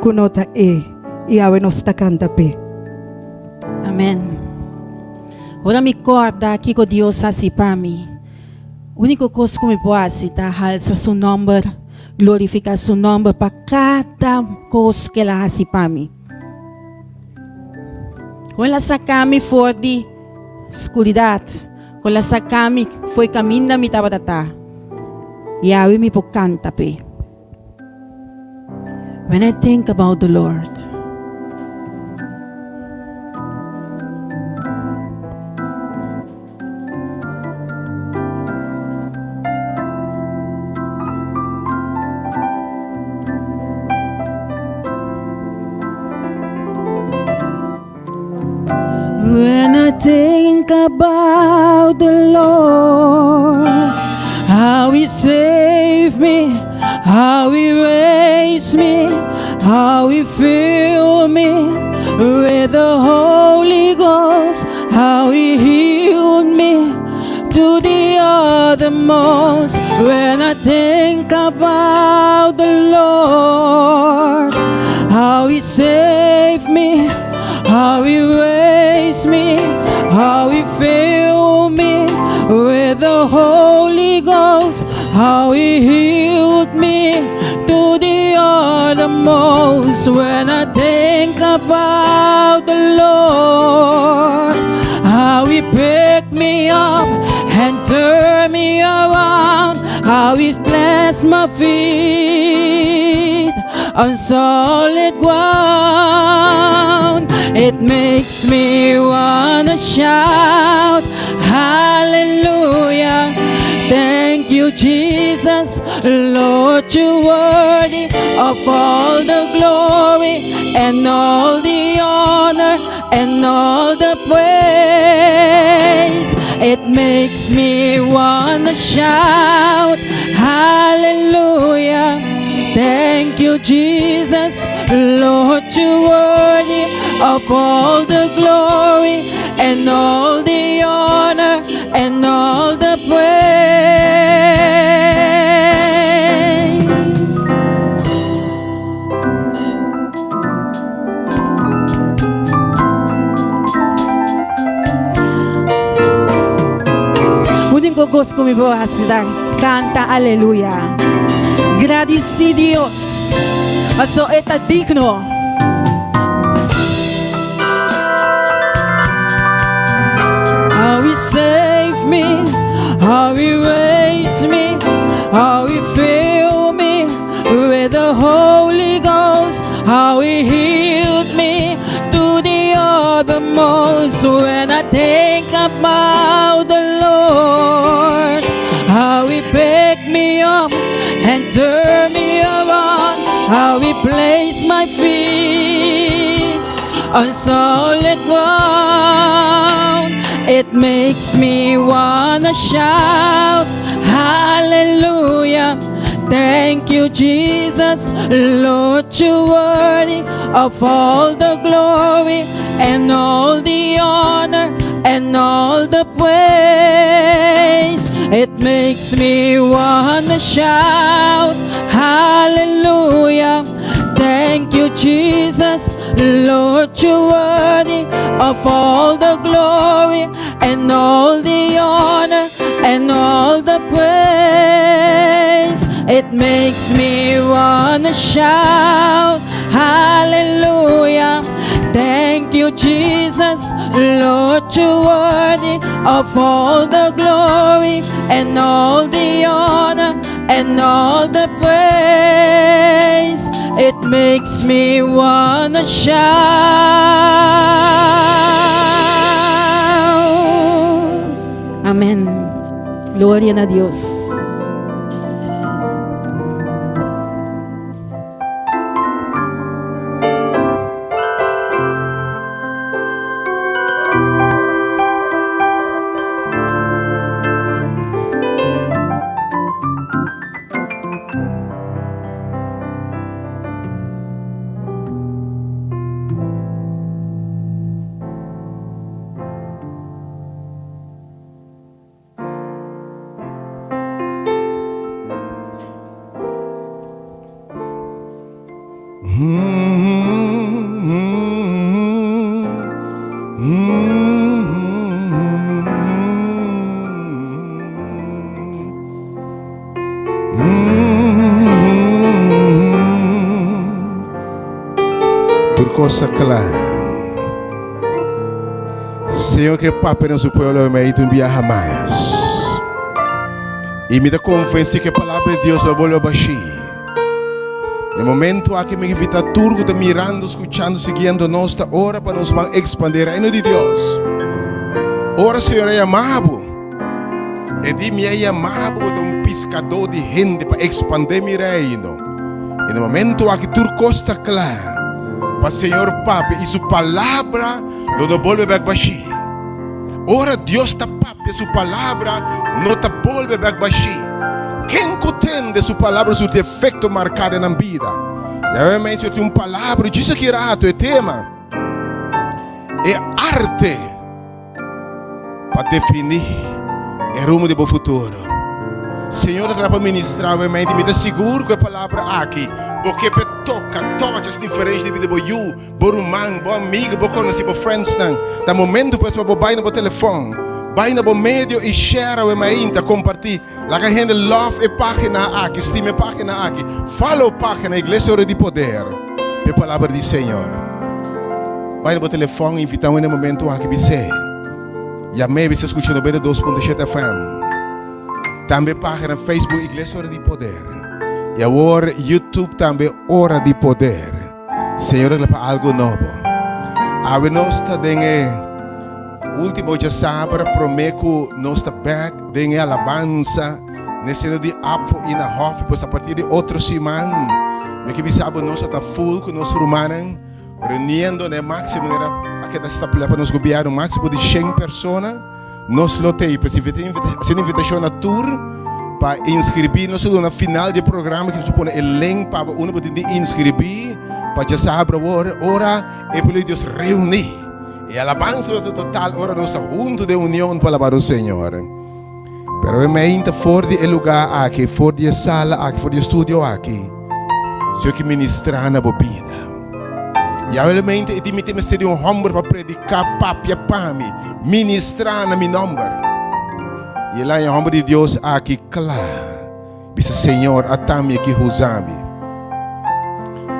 ku no ta E, i awe nos ta kanta p'e. Amen. Ora mi kòrda kiko Dios hasi pa mi, úniko kos ku mi por hasi ta halsa su nòmber, glorifiká su nòmber pa kada kos ku el a hasi pa mi. Kon el a saka mi for di skuridat, kon el a saka mi for e kaminda mi tabata ta, i awe mi por kanta p'e. When I think about the Lord. When I think about the Lord, how He saved me, how He raised me, how He filled me with the Holy Ghost, how He healed me to the uttermost. When I think about the Lord, how He saved me, how He raised me, how He filled me with the Holy Ghost, how He healed me to the uttermost. When I think about the Lord, how He picked me up and turned me around, how He blessed my feet on solid ground. It makes me wanna shout, Hallelujah. Thank you, Jesus. Lord, you're worthy of all the glory and all the honor and all the praise. It makes me wanna shout, Hallelujah. Thank you, Jesus. Lord, you're worthy of all the glory and all the honor and all the praise. Úniko kos ku mi por hasi ta kanta aleluya. Gradisí Dios, paso e ta digno. How he saved me, how he raised me, how he filled me with the Holy Ghost, how he healed me to the uttermost. When I think about the Lord, how he picked me up and turned me around, how he placed my feet on solid ground. It makes me wanna shout, Hallelujah. Thank you, Jesus. Lord, you're worthy of all the glory and all the honor and all the praise. It makes me wanna shout, Hallelujah. Thank you, Jesus. Lord, you're worthy of all the glory and all the honor and all the praise. It makes me wanna shout, Hallelujah. Thank you, Jesus. Lord, you're worthy of all the glory and all the honor and all the praise. It makes me wanna shout. Amen. Gloria na Dios. kos ta kla. Señor ke papia na su pueblo mei un biaha mas. I mi ta konvensí ku e palabra di Dios lo bolbe bashí. Na e momento aki mi invita tur ku ta mirando, skuchando, siguiendo nos ta ora pa nos ban ekspandé Reino di Dios. Ora Señor a yama bo, e di mi a yama bo ta un piskadó di hende pa ekspandé mi reino. I na e momento aki tur kos ta kla pa Señor papia i su palabra lo no bolbe bèk bashí. Ora Dios ta papia su palabra no ta bolbe bek bashí. Ken ku tende su palabra surti efekto marká den nan bida. Yahweh mensio tin un palabra djis aki rato e tema e arte pa definí e rumbo di bo futuro. Señor ta kla pa ministrá awe mente. Mi ta sigur ku e palabra aki bo ke p'e toka, touch, hasi diferensha den bida di bo yu. Bo ruman, bo amigu, bo konosí, bo friendsnan. Ta momento pues pa bo bai na bo telefòn, bai na bo medio i share awe mainta, kompartí. Laga hende love e página aki, stima e página aki, follow página Iglesia Ora di Poder pa e palabra di Señor. Bai na bo telefòn, invitá un hende e momento aki, bis'é, Yam'é, bis'é skucha 92.7 FM. Tambe página Facebook Iglesia Ora di Poder. I awor YouTube tambe Ora di Poder. Señor a pa algo nobo. Awe nos ta den e último djasabra promé ku nos ta bèk den e alabansa na e seno di Apfo i na Hòfi. Pues a partir di otro siman mi ke bisa bo nos a ta full ku nos rumannan reuniendo na e máksimo manera a keda stapulá pa nos gobièrnu máksimo di shen persona. Nos lo t'ei. Pues hasiendo invitashon na tur pa inskribí. Nos ta duna final di e programa ki nos a pone e link pa bo unda bo tin di inskribí pa djasabra awor ora e pueblo di Dios reuní. E alabansa lo ta total ora nos ta huntu den union pa alabá nos Señor. Pero e meinta for di e lugá aki, for di e sala aki, for di e studio aki, Señor ke ministrá na bo bida. I awe e di mi tin mester di un hòmber pa prediká, papia pa mi, ministrá na mi nòmber. I el haña hòmber di Dios aki kla, bisa, Señor, ata mi aki, usa mi.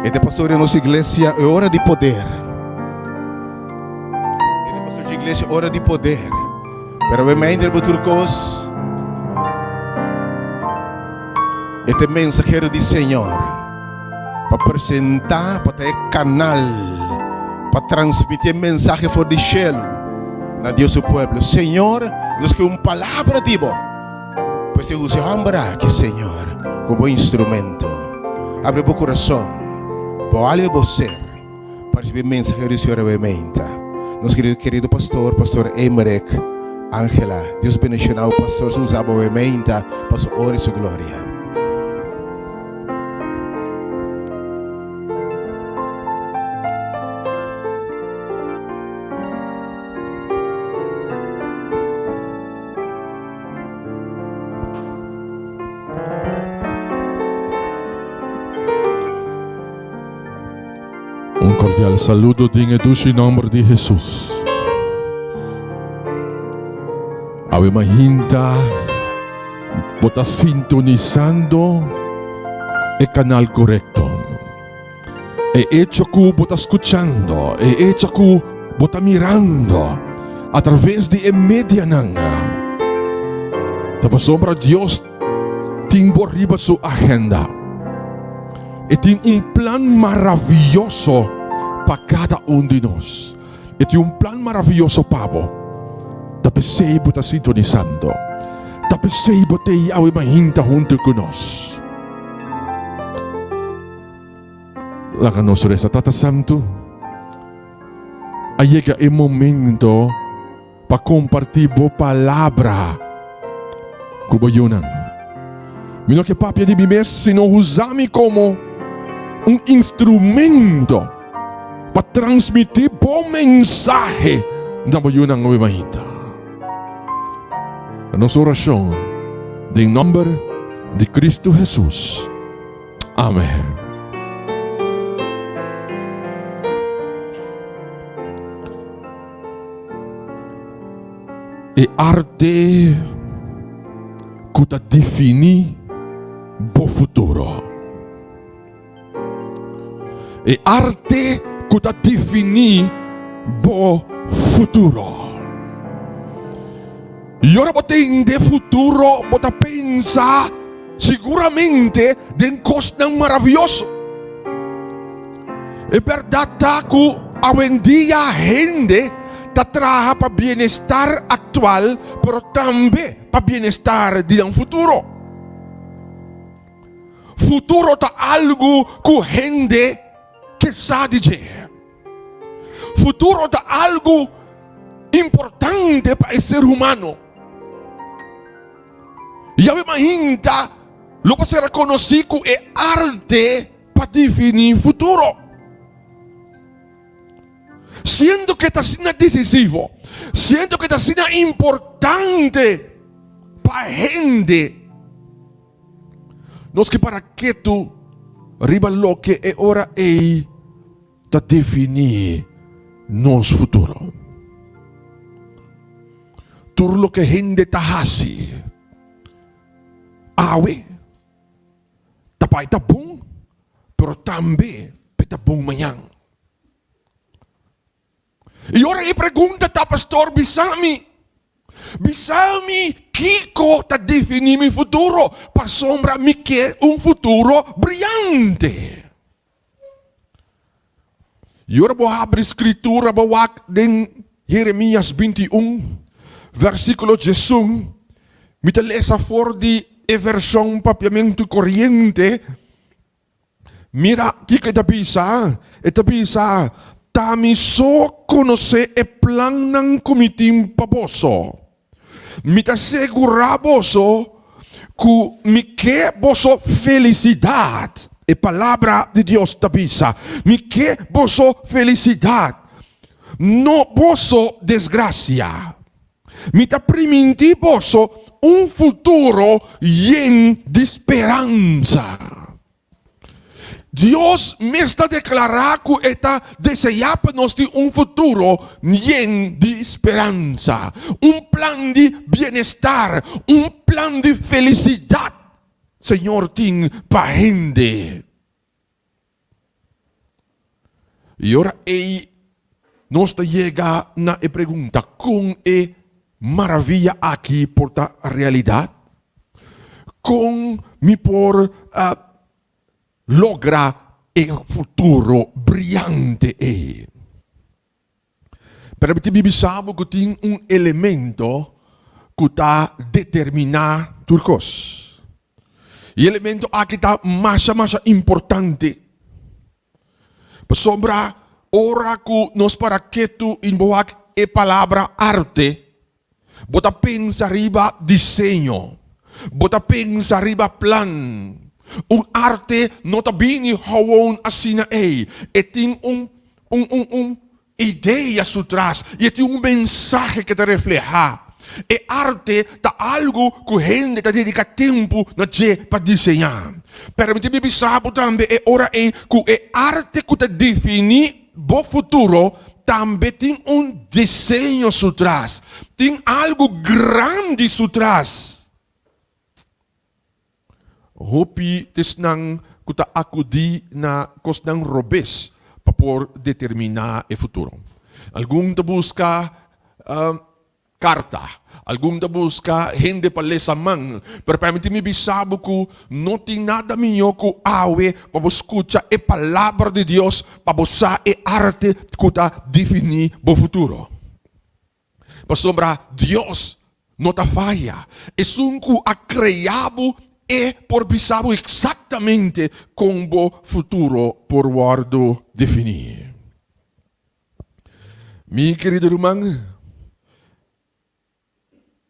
E ta pastor di nos iglesia e ora di poder. E ta pastor di iglesia ora di poder. Pero awe mei bo tur kos. E ta e mensahero di Señor pa presentá, pa ta e kanal pa transmití e mensahe for di shelu na Dios su pueblo. Señor, nos ke un palabra di bo. Pues e usa e hòmber aki, Señor, komo bo instrumento. Abri bo kurason, bo alma i bo ser pa risibí e mensahero di Señor awe meinta. Nos kerido kerido pastor, pastor Emerick Angela, Dios bendiciona bo pastor, su usa bo awe meinta pa su honra i su gloria. Un cordial saludo den e dushi nomber di Jesus. Awe mahinta bo ta sintonisando e canal correcto. E hecho ku bo ta skuchando, e hecho ku bo ta mirando a traves di e medianan, ta pasobra Dios tin bo riba su agenda. E tin un plan maravioso pa kada un di nos. E tin un plan maravioso pa bo. Ta p'esei bo ta sintonisando. Ta p'esei bo ta Yahweh mainta huntu ku nos. Laga nos resa. Tata Santu, a yega e momento pa kompartí bo palabra ku bo yunan. Mi no ke papia di mi mes, sino usa mi komo un instrumento pa transmití bo mensahe na bo yunan awe mainta. Ta nos orashon den nòmber di Kristu Hesus. Amen. E arte ku ta definí bo futuro. E arte. ku ta definí bo futuro. I ora bo tende futuro, bo ta pensa siguramente den kosnan maravioso. E bèrdat ta ku awendia hende ta traha pa bienestar aktual, pero tambe pa bienestar di nan futuro. Futuro ta algu ku hende ke sa di dje. Futuro ta algu importante pa e ser humano. Yahweh mainta lo por ser konosí ku e arte pa definí futuro. Siendo ke ta asina desisivo, siendo ke ta asina importante pa hende. Nos ke para ketu riba loke e ora ei ta definí nos futuro. Tur loke hende ta hasi awe ta pa e ta bon, pero tambe pa e ta bon mañan. I ora e pregunta ta, Pastor, bisa mi, bisa mi kiko ta definí mi futuro, pasobra mi ke un futuro briante. I ora bo habri Skritura, bo wak den Jeremias 21, versíkulo 11, mi ta lesa for di e vershon Papiamentu Koriente. Mira kiko e ta bisa, e ta bisa, Ta mi so konosé e plannan ku mi tin pa boso. Mi ta segurá boso ku mi ke boso felisidat. E Palabra di Dios ta bisa, Mi ke boso felisidat, no boso desgrasia. Mi ta primintí boso un futuro yen di speransa. Dios mes ta deklará ku e ta deseá pa nos tin un futuro yen di speransa, un plan di bienestar, un plan di felisidat Señor tin pa hende. I ora ei nos ta yega na e pregunta, kon e maravia aki por ta realidat? Kon mi por logra e futuro briante ei? Pero mi tin bisa bo ku tin un elemento ku ta determiná tur kos. I e elemento aki ta masha masha importante. Pasobra ora ku nos para ketu i bo wak e palabra arte, Bo ta pensa riba diseño. Bo ta pensa riba plan. Un arte no ta bini gewoon asina ei. E tin un un un un idea su tras i e tin un mensahe ke ta reflehá. E arte ta algu ku hende ta dediká tempu na dje pa diseñá. Pero mi tin bisa bo tambe e ora ei ku e arte ku ta definí Bo futuro tambe tin un diseño su tras. Tin algu grandi su tras. Hopi t'esnan ku ta akudí na kosnan robes pa por determiná e futuro. Algun ta buska Karta. Algun ta buska hende pa lesa man, pero permiti mi bisa bo ku no tin nada mihó ku awe pa bo skucha e Palabra di Dios pa bo sa e arte ku ta definí bo futuro. Pasobra Dios no ta faya. Esun ku a krea bo, e por bisa bo eksaktamente kon bo futuro por wòrdu definí. Mi kerido ruman,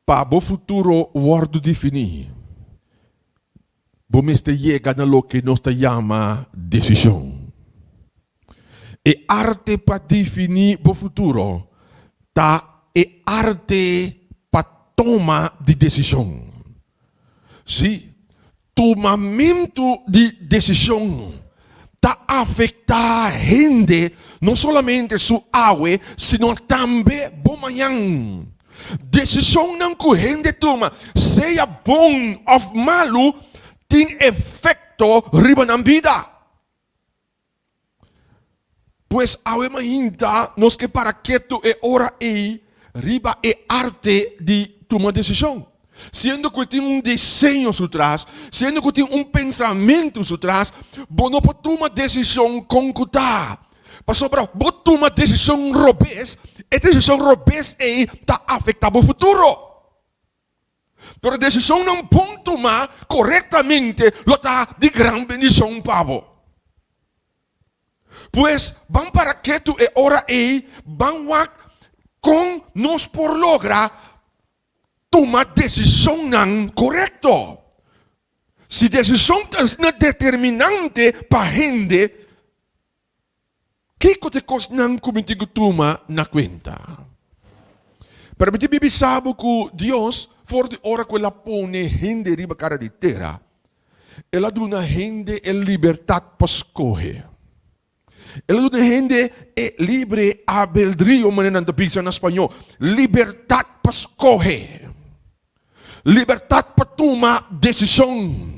pa bo futuro wòrdu definí, bo mester yega na loke nos ta yama desishon. E arte pa definí bo futuro ta e arte pa toma di desishon. Sí, tumamentu di desishon ta afektá hende no solamente su awe, sino tambe bo mañan. Desishonnan ku hende tuma, sea bon òf malu, tin efekto riba nan bida. Pues awe mainta nos ke para ketu e ora ei riba e arte di tuma desishon. Siendo ku e tin un diseño su tras, siendo ku tin un pensamentu su tras, bo no por tuma desishon kon ku ta. Pasobra bo tuma desishon robes, e desishon robes ei ta afektá bo futuro. Pero desishonnan bon tumá korektamente lo ta di gran bendishon pa bo. Pues, ban para ketu e ora ei, ban wak kon nos por logra tuma desishonnan korekto. Si desishon ta asina determinante pa hende, Kiko ta e kosnan ku mi tin ku tuma na kuenta? Pero mi tin bibi sa bo ku Dios, for di ora ku el a pone hende riba kara di tera, el a duna hende e libertat pa skohe. El a duna hende e libre abeldrio, manera nan ta bisa na spañó, libertat pa skohe. Libertat pa tuma desishon.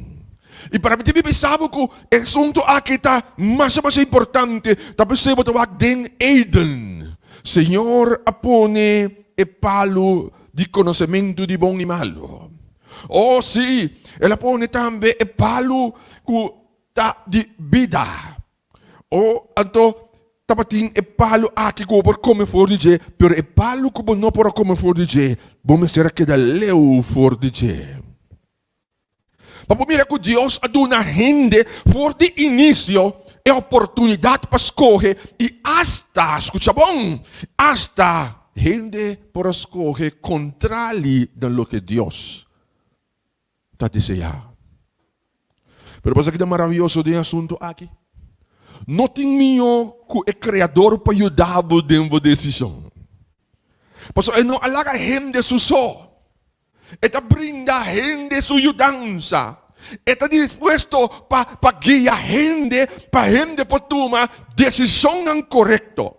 I para mi tin bisa bo ku e asuntu aki ta masha masha importante, ta p'esei bo ta wak den Eden. Señor a pone e palu di konosementu di bon i malu. Oh sí, el a pone tambe e palu ku ta di bida. O anto tabatin e palu aki ku bo por kome for di dje, pero e palu ku bo no por a kome for di dje, bo mester a keda leu for di dje. Pa bo mira ku Dios a duna hende for di inisio e oportunidat pa skohe i asta, skucha bon, asta hende por a skohe kontrali na loke Dios ta deseá. Pero bo sa ki ta maravioso den e asuntu aki? No tin mihó ku e Kreador pa yuda bo den bo desishon. Pasobra e no a laga hende su so. E ta brinda hende su yudansa. E ta dispuesto pa pa guia hende pa hende por tuma desishonnan korekto.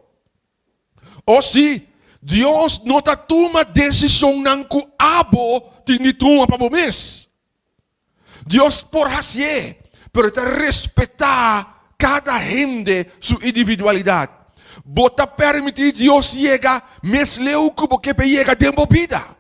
O sí, Dios no ta tuma desishonnan ku abo tin di tuma pa bo mes. Dios por hasié, pero e ta respetá kada hende su individualidat. Bo ta permití Dios yega mes leu ku bo ke p'e yega den bo bida.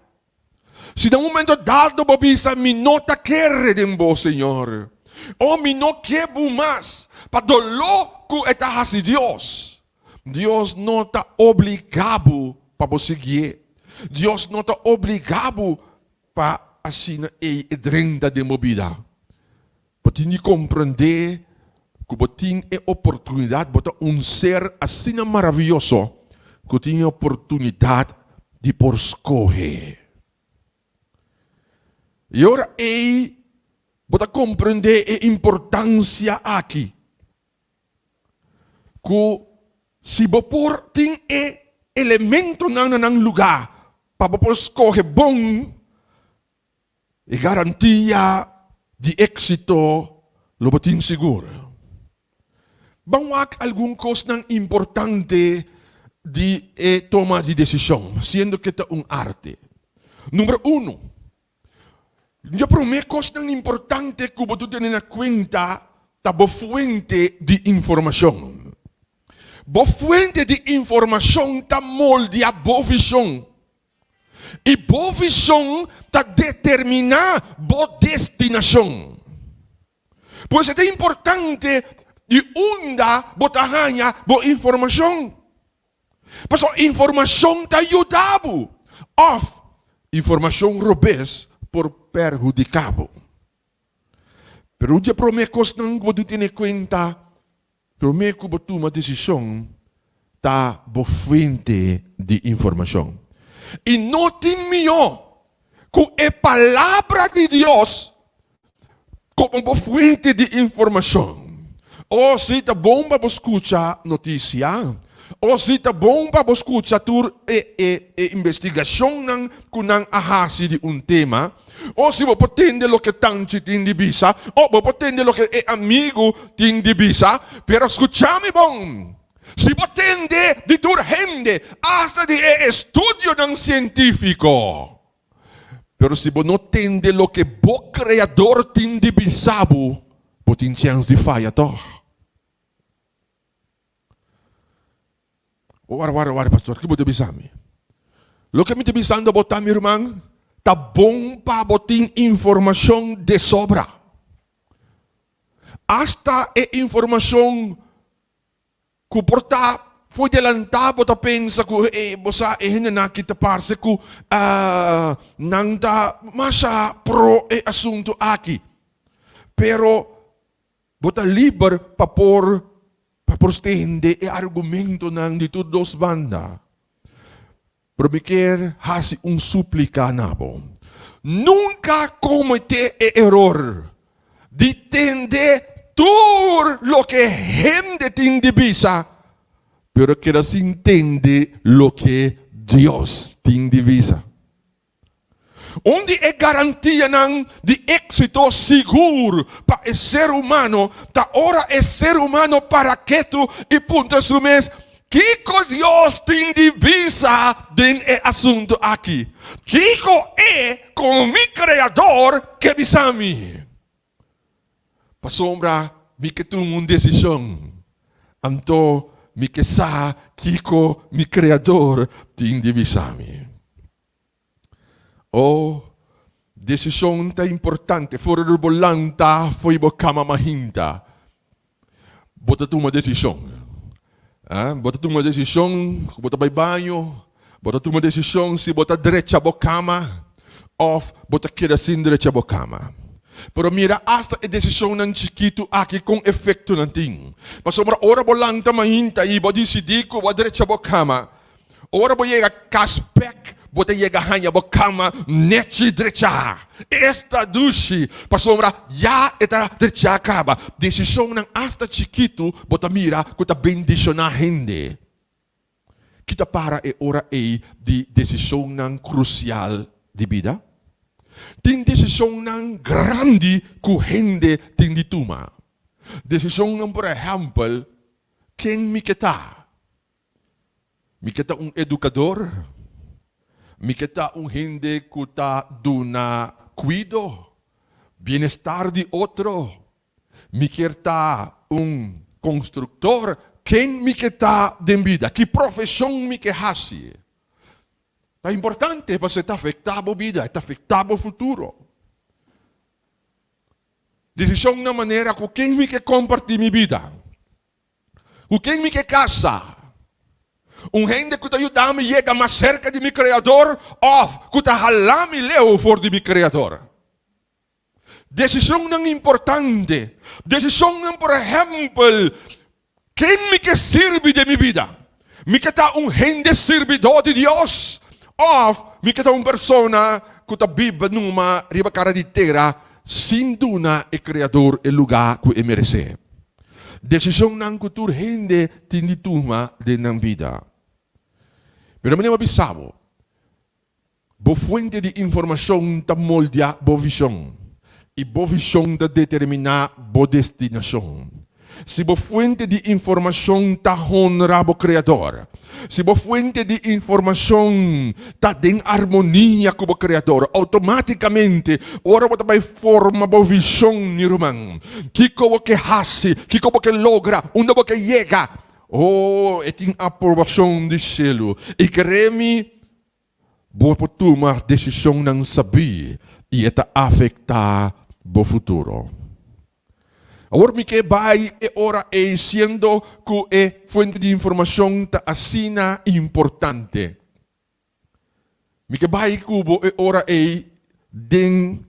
Si na un momento dado bo bisa, Mi no ta kere den bo, Señor, o mi no ke bo mas, pa doló ku e ta hasi Dios, Dios no ta obligá bo pa bo siguié. Dios no ta obligá bo pa asina ei e drenta den bo bida. Bo tin di komprendé ku bo tin e oportunidat, bo ta un ser asina maravioso ku tin e oportunidat di por skohe. I ora ei bo ta komprendé e importansia aki, ku si bo por tin e elementonan na nan lugá pa bo por skohe bon, E garantia di éksito lo bo tin sigur. Ban wak algun kosnan importante di e toma di desishon, siendo ke ta un arte. Number uno, e promé kosnan importante ku bo ta tene na kuenta ta bo fuente di informashon. Bo fuente di informashon ta moldia bo vishon. I bo vishon ta determiná bo destinashon. Pues e ta importante di unda bo ta haña bo informashon. Pasobra informashon ta yuda bo òf informashon robes por perhudiká bo. Pero un di e promé kosnan ku bo tin tene kuenta Promé ku bo tuma desishon ta bo fuente di informashon. I no tin mihó ku e Palabra di Dios komo bo fuente di informashon. O si ta bon pa bo skucha notisia, o si ta bon pa bo skucha tur e e investigashonnan ku nan a hasi di un tema, O si bo por tende loke tanchi tin di bisa, o bo por tende loke e amigu tin di bisa, pero skucha mi bon, si bo tende di tur hende, asta di e estudionan sientífiko, pero si bo no tende loke bo Kreador tin di bisa bo, bo tin chèns di faya tòg. Wara, wara, wara, pastor, ki bo ta bisa mi? Loke mi ta bisando bo ta, mi ruman, ta bon pa bo tin informashon de sobra. Asta e informashon ku por ta for delantá bo ta pensa ku e bo sa e hendenan aki ta parse ku nan ta masha pro e asuntu aki. Pero bo ta liber pa por pa por stende e argumentonan di tur dos banda. Pero mi kier hasi un suplika na bo. Nunka kometé e eror di tende tur loke hende tin di bisa, pero keda sin tende loke Dios tin di bisa. Un di e garantianan di éksito sigur pa e ser humano ta ora e ser humano para ketu i puntra su mes, Kiko Dios tin di bisa den e asuntu aki? Kiko E komo mi Kreador ke bisa mi? Pasobra mi ke tuma un desishon, anto mi ke sa kiko mi Kreador tin di bisa mi. Oh, desishon ta importante. For di bo lanta fo'i bo kama mahinta, bo ta tuma desishon. Bo ta tuma desishon ku bo ta bai baño, bo ta tuma desishon si bo ta drecha bo kama òf bo ta keda sin drecha bo kama. Pero mira asta e desishonnan chikitu aki kon efekto nan tin. Pasobra ora bo lanta mahinta i bo disidí ku bo a drecha bo kama, Ora bo yega kas bek, bo ta yega haña bo kama nechi drechá. Esta dushi! Pasobra ya e ta drechá kaba. Desishonnan asta chikitu bo ta mira ku ta bendishoná hende. Ki ta para e ora ei di desishonnan krusial di bida? Tin desishonnan grandi ku hende tin di tuma. Desishonnan por ehèmpel, ken mi ke ta? Mi ke ta un edukador? Mi ke ta un hende ku ta duna kuido, bienestar di otro? Mi kier ta un konstruktor? Ken mi ke ta den bida? Ki profeshon mi ke hasi? Ta importante pasobra e ta afektá bo bida, e ta afektá bo futuro. Desishon na manera ku ken mi ke kompartí mi bida? Ku ken mi ke kasa? Un hende ku ta yuda mi yega mas serka di mi Kreador òf ku ta hala mi leu for di mi Kreador? Desishonnan importante, desishonnan por ehèmpel, ken mi ke sirbi den mi bida? Mi ke ta un hende sirbidó di Dios òf mi ke ta un persona ku ta biba numa riba kara di tera sin duna e Kreador e lugá ku e meresé? Desishonnan ku tur hende tin di tuma den nan bida. Pero mi a bisa bo, bo fuente di informashon ta moldia bo vishon, i bo vishon ta determiná bo destinashon. Si bo fuente di informashon ta honra bo Kreador, si bo fuente di informashon ta den armonia ku bo Kreador, outomátikamente ora bo ta bai forma bo vishon, mi ruman, kiko bo ke hasi, kiko bo ke logra, unda bo ke yega, oh, e tin aprobashon di shelu. I kere mi, bo por tuma desishonnan sabí i e ta afektá bo futuro. Awor mi ke bai e ora ei siendo ku e fuente di informashon ta asina importante. Mi ke bai ku bo e ora ei den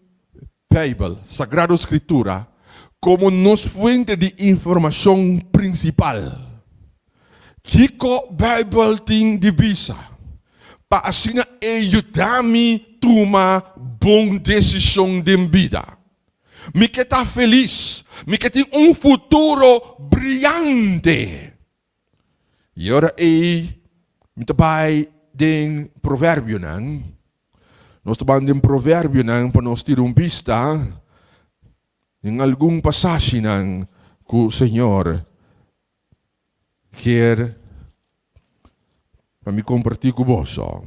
Beibel, Sagrado Skritura, komo nos fuente di informashon prinsipal. Kiko Beibel tin di bisa pa asina e yuda mi tuma bon desishon den bida? Mi ke ta felis. Mi ke tin un futuro briante. I ora ei mi ta bai den Proverbionan. Nos ta ban den Proverbionan pa nos tira un bista den algun pasashinan ku Señor kier pa mi kompartí ku boso.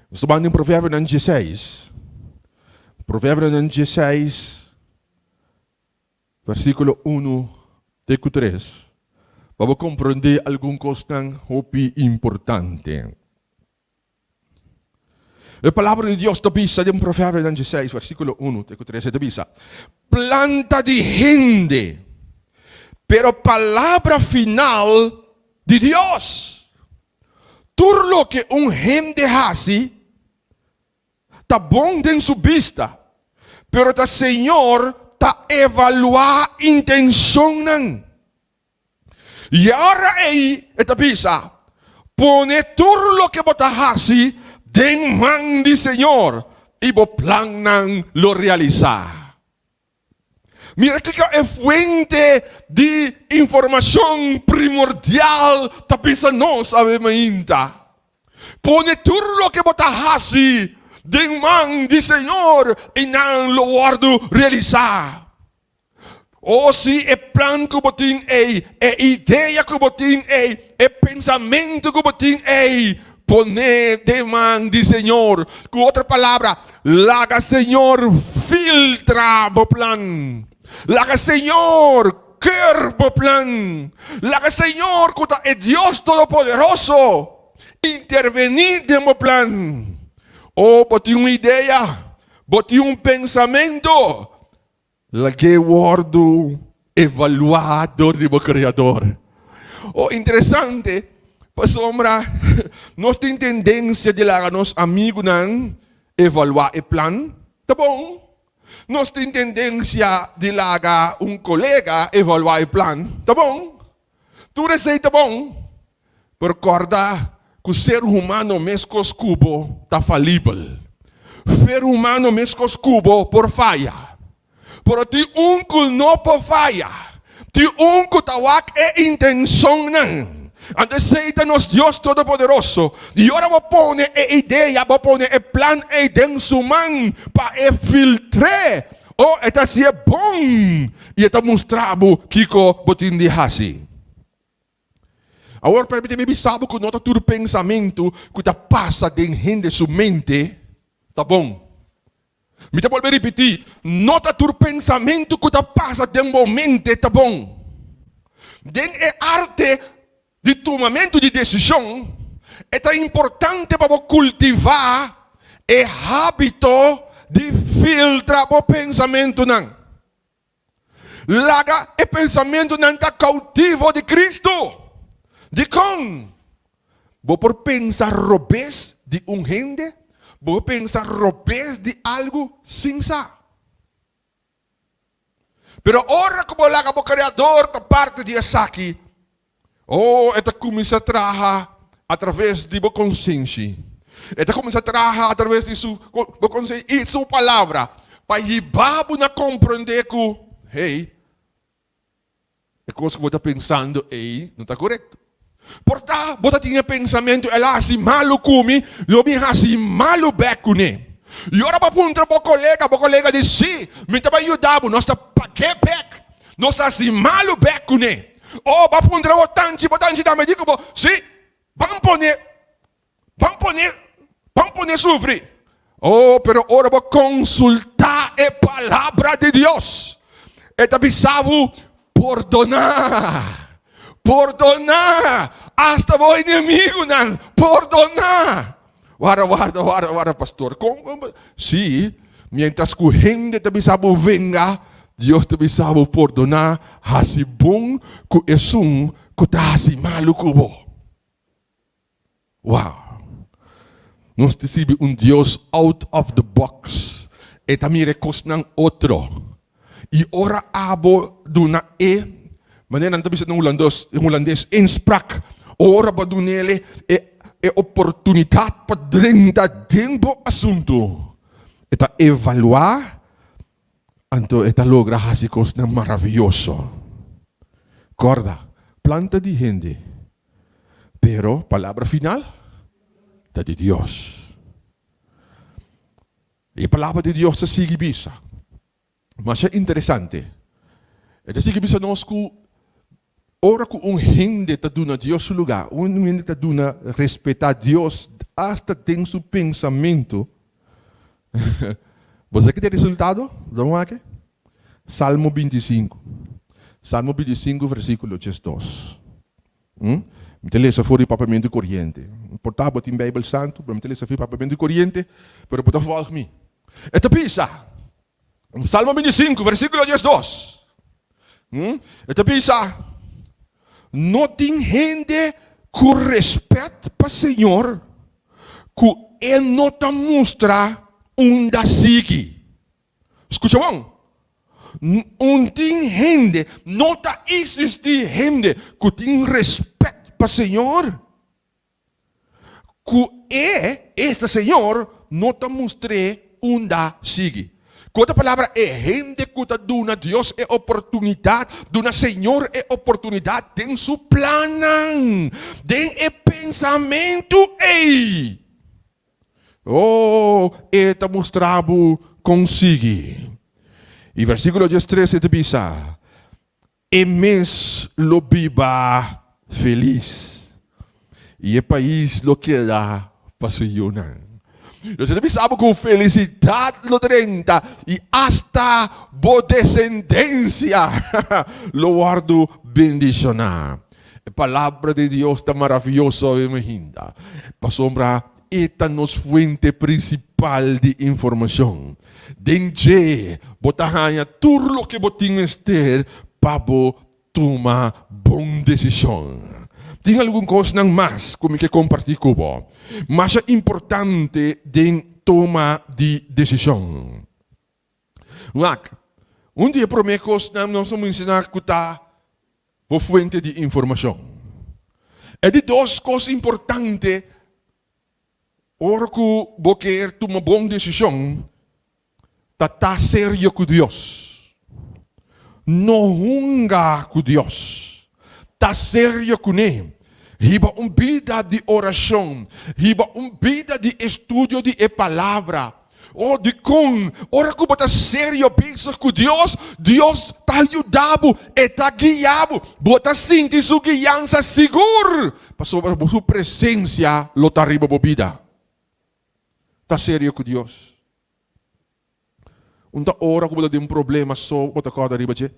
Nos ta ban den Proverbionan dieseis. Proverbionan dieseis, versíkulo unu te ku tres. Pa bo komprondé algun kosnan hopi importante. E Palabra di Dios ta bisa den Proverbionan dieseis, versíkulo unu te ku tres, e ta bisa, Planta di hende, pero palabra final di Dios. Tur loke un hende hasi ta bon den su bista, pero ta Señor ta evaluá intenshonnan. I ora ei e ta bisa, Pone tur loke bo ta hasi den man di Señor, i bo plannan lo realisá. Mira kiko e fuente di informashon primordial ta bisa nos awe mainta. Pone tur loke bo ta hasi den man di Señor, i nan lo wòrdu realisá. O si e plan ku bo tin ei, e idea ku bo tin ei, e pensamentu ku bo tin ei, pon'é den man di Señor. Ku otro palabra, laga Señor filtra bo plan. Laga Señor keur bo plan. Laga Señor ku ta e Dios Todopoderoso intervení den bo plan. O bo tin un idea, bo tin un pensamentu, Lag'é wòrdu evaluá dor di bo Kreador. Oh, interesante, pasobra nos tin tendensia di laga nos amigunan evaluá e plan. Ta bon. Nos tin tendensia di laga un kolega evaluá e plan. Ta bon. Tur esei ta bon. Pero kòrda ku ser humano meskos ku bo ta falibel. Ser humano meskos ku bo por faya. Pero tin un ku no por faya. Tin un ku ta wak e intenshonnan. Anto esei ta nos Dios Todopoderoso. I ora bo pone e idea, bo pone e plan ei den su man pa e filtr'é, oh, e ta hasié bon i e ta mustra bo kiko bo tin di hasi. Awor permiti mi bisa bo ku no ta tur pensamentu ku ta pasa den hende su mente ta bon. Mi ta bolbe ripití, no ta tur pensamentu ku ta pasa den bo mente ta bon. Den e arte di tumamentu di desishon, e ta importante pa bo kultivá e hábito di filtra bo pensamentunan. Laga e pensamentunan ta kautivo di Kristu. Dikon? Bo por pensa robes di un hende, bo por pensa robes di algu sin sa. Pero ora ku bo laga bo Kreador ta parti di esaki, oh, e ta kuminsá traha atraves di bo konsenshi. E ta kuminsá traha atraves di su bo konsenshi i su Palabra pa hiba bo na komprendé ku, hey, e kos ku bo ta pensando ei no ta korekto. Por ta bo ta tin e pensamentu, El a hasi malu ku mi, lo mi hasi malu bèk kuné. I ora bo puntra bo kolega, bo kolega di, Sí, mi ta bai yuda bo, nos ta pag'é bèk, nos ta hasi malu bèk kuné. Oh, bo a puntra bo tanchi, bo tanchi tambe di ku bo, Sí, ban pone, ban pone, ban pone sufri. Oh, pero ora bo konsultá e Palabra di Dios, e ta bisa bo, Pordoná, pordoná, asta bo enemigunan, pordoná. Warda, warda, warda, warda, pastor. Kon, kon, Sí, mientras ku hende ta bisa bo venga, Dios ta bisa bo pordoná, hasi bon ku esun ku ta hasi malu ku bo. Wow! Nos ta sirbi un Dios out of the box. E ta mira e kosnan otro. I ora abo duna e, manera nan ta bisa na hulandos, hulandes, inspraak, ora bo dun'el e e oportunidat pa drenta den bo asuntu, e ta evaluá, anto e ta logra hasi kosnan maravioso. Kòrda, plan ta di hende, pero palabra final ta di Dios. E Palabra di Dios ta sigui bisa, masha interesante, e ta sigui bisa nos ku ora ku un hende ta duna Dios su lugá, un hende ta duna respetá Dios asta den su pensamentu, bo sa ki ta e resultado? Bo wak? Salmo 25, Salmo 25 versíkulo 12. Mi ta lesa for di Papiamentu Koriente. Por ta bo tin Beibel Santu, pero mi ta lesa for di Papiamentu Koriente, pero bo ta vòlg mi. E ta bisa, Salmo 25, versíkulo 12. E ta bisa, No tin hende ku rèspèt pa Señor ku e no ta mustra unda sigui. Skucha bon, un tin hende, no ta eksistí hende ku tin rèspèt pa Señor ku e, esta Señor, no ta mustr'é unda sigui. Ku otro palabra, e hende ku ta duna Dios e oportunidat, duna Señor e oportunidat den su plannan, den e pensamentu ei, oh, e ta mustra bo kon sigui. I versíkulo diestres e ta bisa, E mes lo biba felis, i e pais lo keda pa su yunan. Nos ta bisa bo ku felisidat lo drenta i asta bo desendensia lo wòrdu bendishoná. E Palabra di Dios ta maravioso awe pasobra e ta nos fuente prinsipal di informashon. Den dje bo ta haña tur loke bo tin mester pa bo tuma bon desishon. Tin algun kosnan mas ku mi ke kompartí ku bo, masha importante den toma di desishon. Wak, un di e promé kosnan nos a menshoná ku ta bo fuente di informashon. E di dos kos importante ora ku bo kier tuma bon desishon ta ta serio ku Dios. No hunga ku Dios. Ta serio kuné. Hiba un bida di orashon. Hiba un bida di estudio di e Palabra. Oh, dikon ora ku bo ta serio bezig ku Dios, Dios ta yuda bo, E ta guia bo. Bo ta sinti Su guiansa sigur, pasobra Su presensia lo ta riba bo bida. Ta serio ku Dios. Un ta ora ku bo ta den un problema so bo ta kòrda riba dje.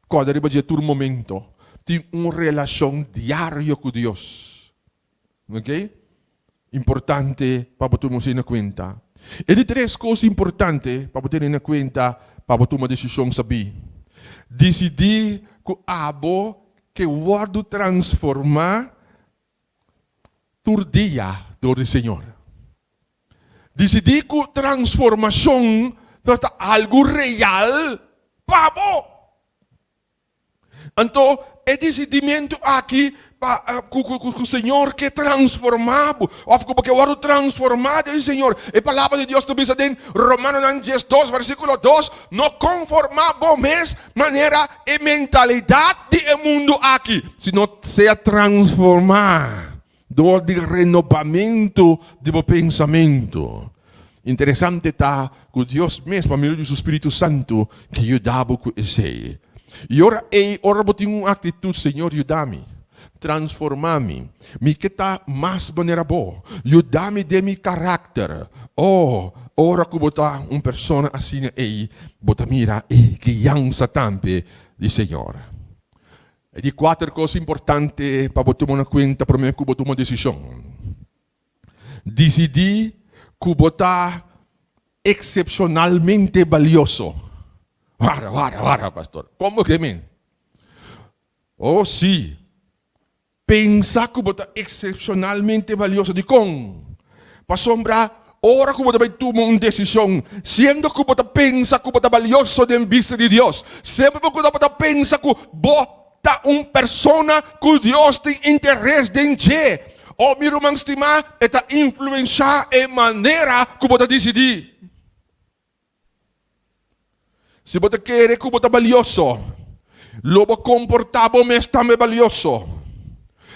Kòrda riba dje tur momento. Tin un relashon diario ku Dios. Ok? Importante pa bo tuma esei na kuenta. E di tres kos importante pa bo tene na kuenta pa bo tuma desishon sabí. Disidí ku abo ke wòrdu transformá tur dia dor di Señor. Disidí ku transformashon ta algu real pa bo. Anto e disidimentu aki pa ku ku Señor ke transformá bo òf ku bo ke wòrdu transformá den Señor. E palabra di Dios ta bisa den Romanonan 12 versíkulo 2, No konformá bo mes manera e mentalidat di e mundu aki, sino sea transformá dor di renobamentu di bo pensamentu. Interesante ta ku Dios mes, pa medio di su spiritu santu, ke yuda bo ku esei. I ora ei, ora bo tin un aktitut, Señor, yuda mi, transformá mi, mi ke ta mas manera bo, yuda mi den mi karakter. Oh, ora ku bo ta un persona asina ei, bo ta mira e guiansa tambe di Señor. E di kuater kos importante pa bo tuma na kuenta promé ku bo tuma desishon. Disidí ku bo ta eksepshonalmente balioso. Wara, wara, wara, pastor. Komo ke men? Oh, sí. Pensa ku bo ta eksepshonalmente balioso. Dikon? Pasobra ora ku bo ta bai tuma un desishon, siendo ku bo ta pensa ku bo ta balioso den bista di Dios, semper bo ku ta pensa ku bo ta un persona ku Dios tin interes den dje, oh mi ruman stimá, e ta influenshá e manera ku bo ta disidí. Si bo ta kere ku bo ta balioso, lo bo komportá bo mes tambe balioso.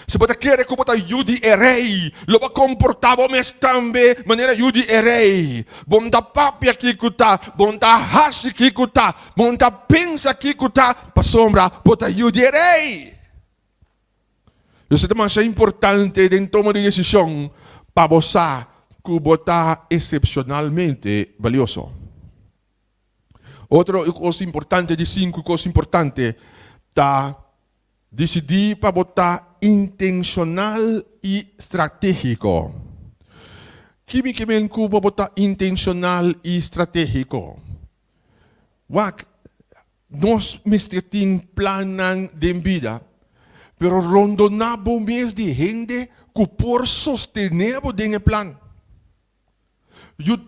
Si bo ta kere ku bo ta yu di e rei, lo bo komportá bo mes tambe manera yu di e rei. Bo no ta papia kiko ta, bo no ta hasi kiko ta, bo no ta pensa kiko ta, pasobra bo ta yu di e rei. Esei ta masha importante den toma di desishon pa bo sa ku bo ta esepshonalmente balioso. Otro kos importante, di sinku kos importante, ta disidí pa bo ta. intenshonal i stratégiko. Ki mi ke men ku pa bo ta intenshonal i stratégiko? Wak, nos mester tin plannan den bida, pero rondoná bo mes di hende ku por sostené bo den e plan.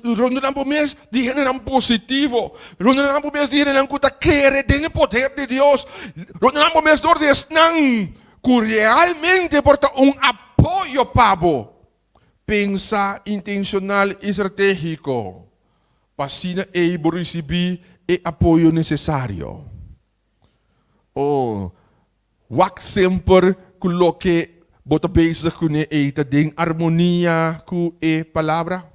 Rondoná bo mes di hendenan positivo. Rondoná bo mes di hendenan ku ta kere den e poder di Dios. Rondoná bo mes dor di esnan ku realmente por ta un apoyo pa bo. Pensa intenshonal i stratégiko pa asina ei bo risibí e apoyo nesesario. Oh, wak semper ku loke bo ta bezig kuné ei ta den armonia ku e Palabra.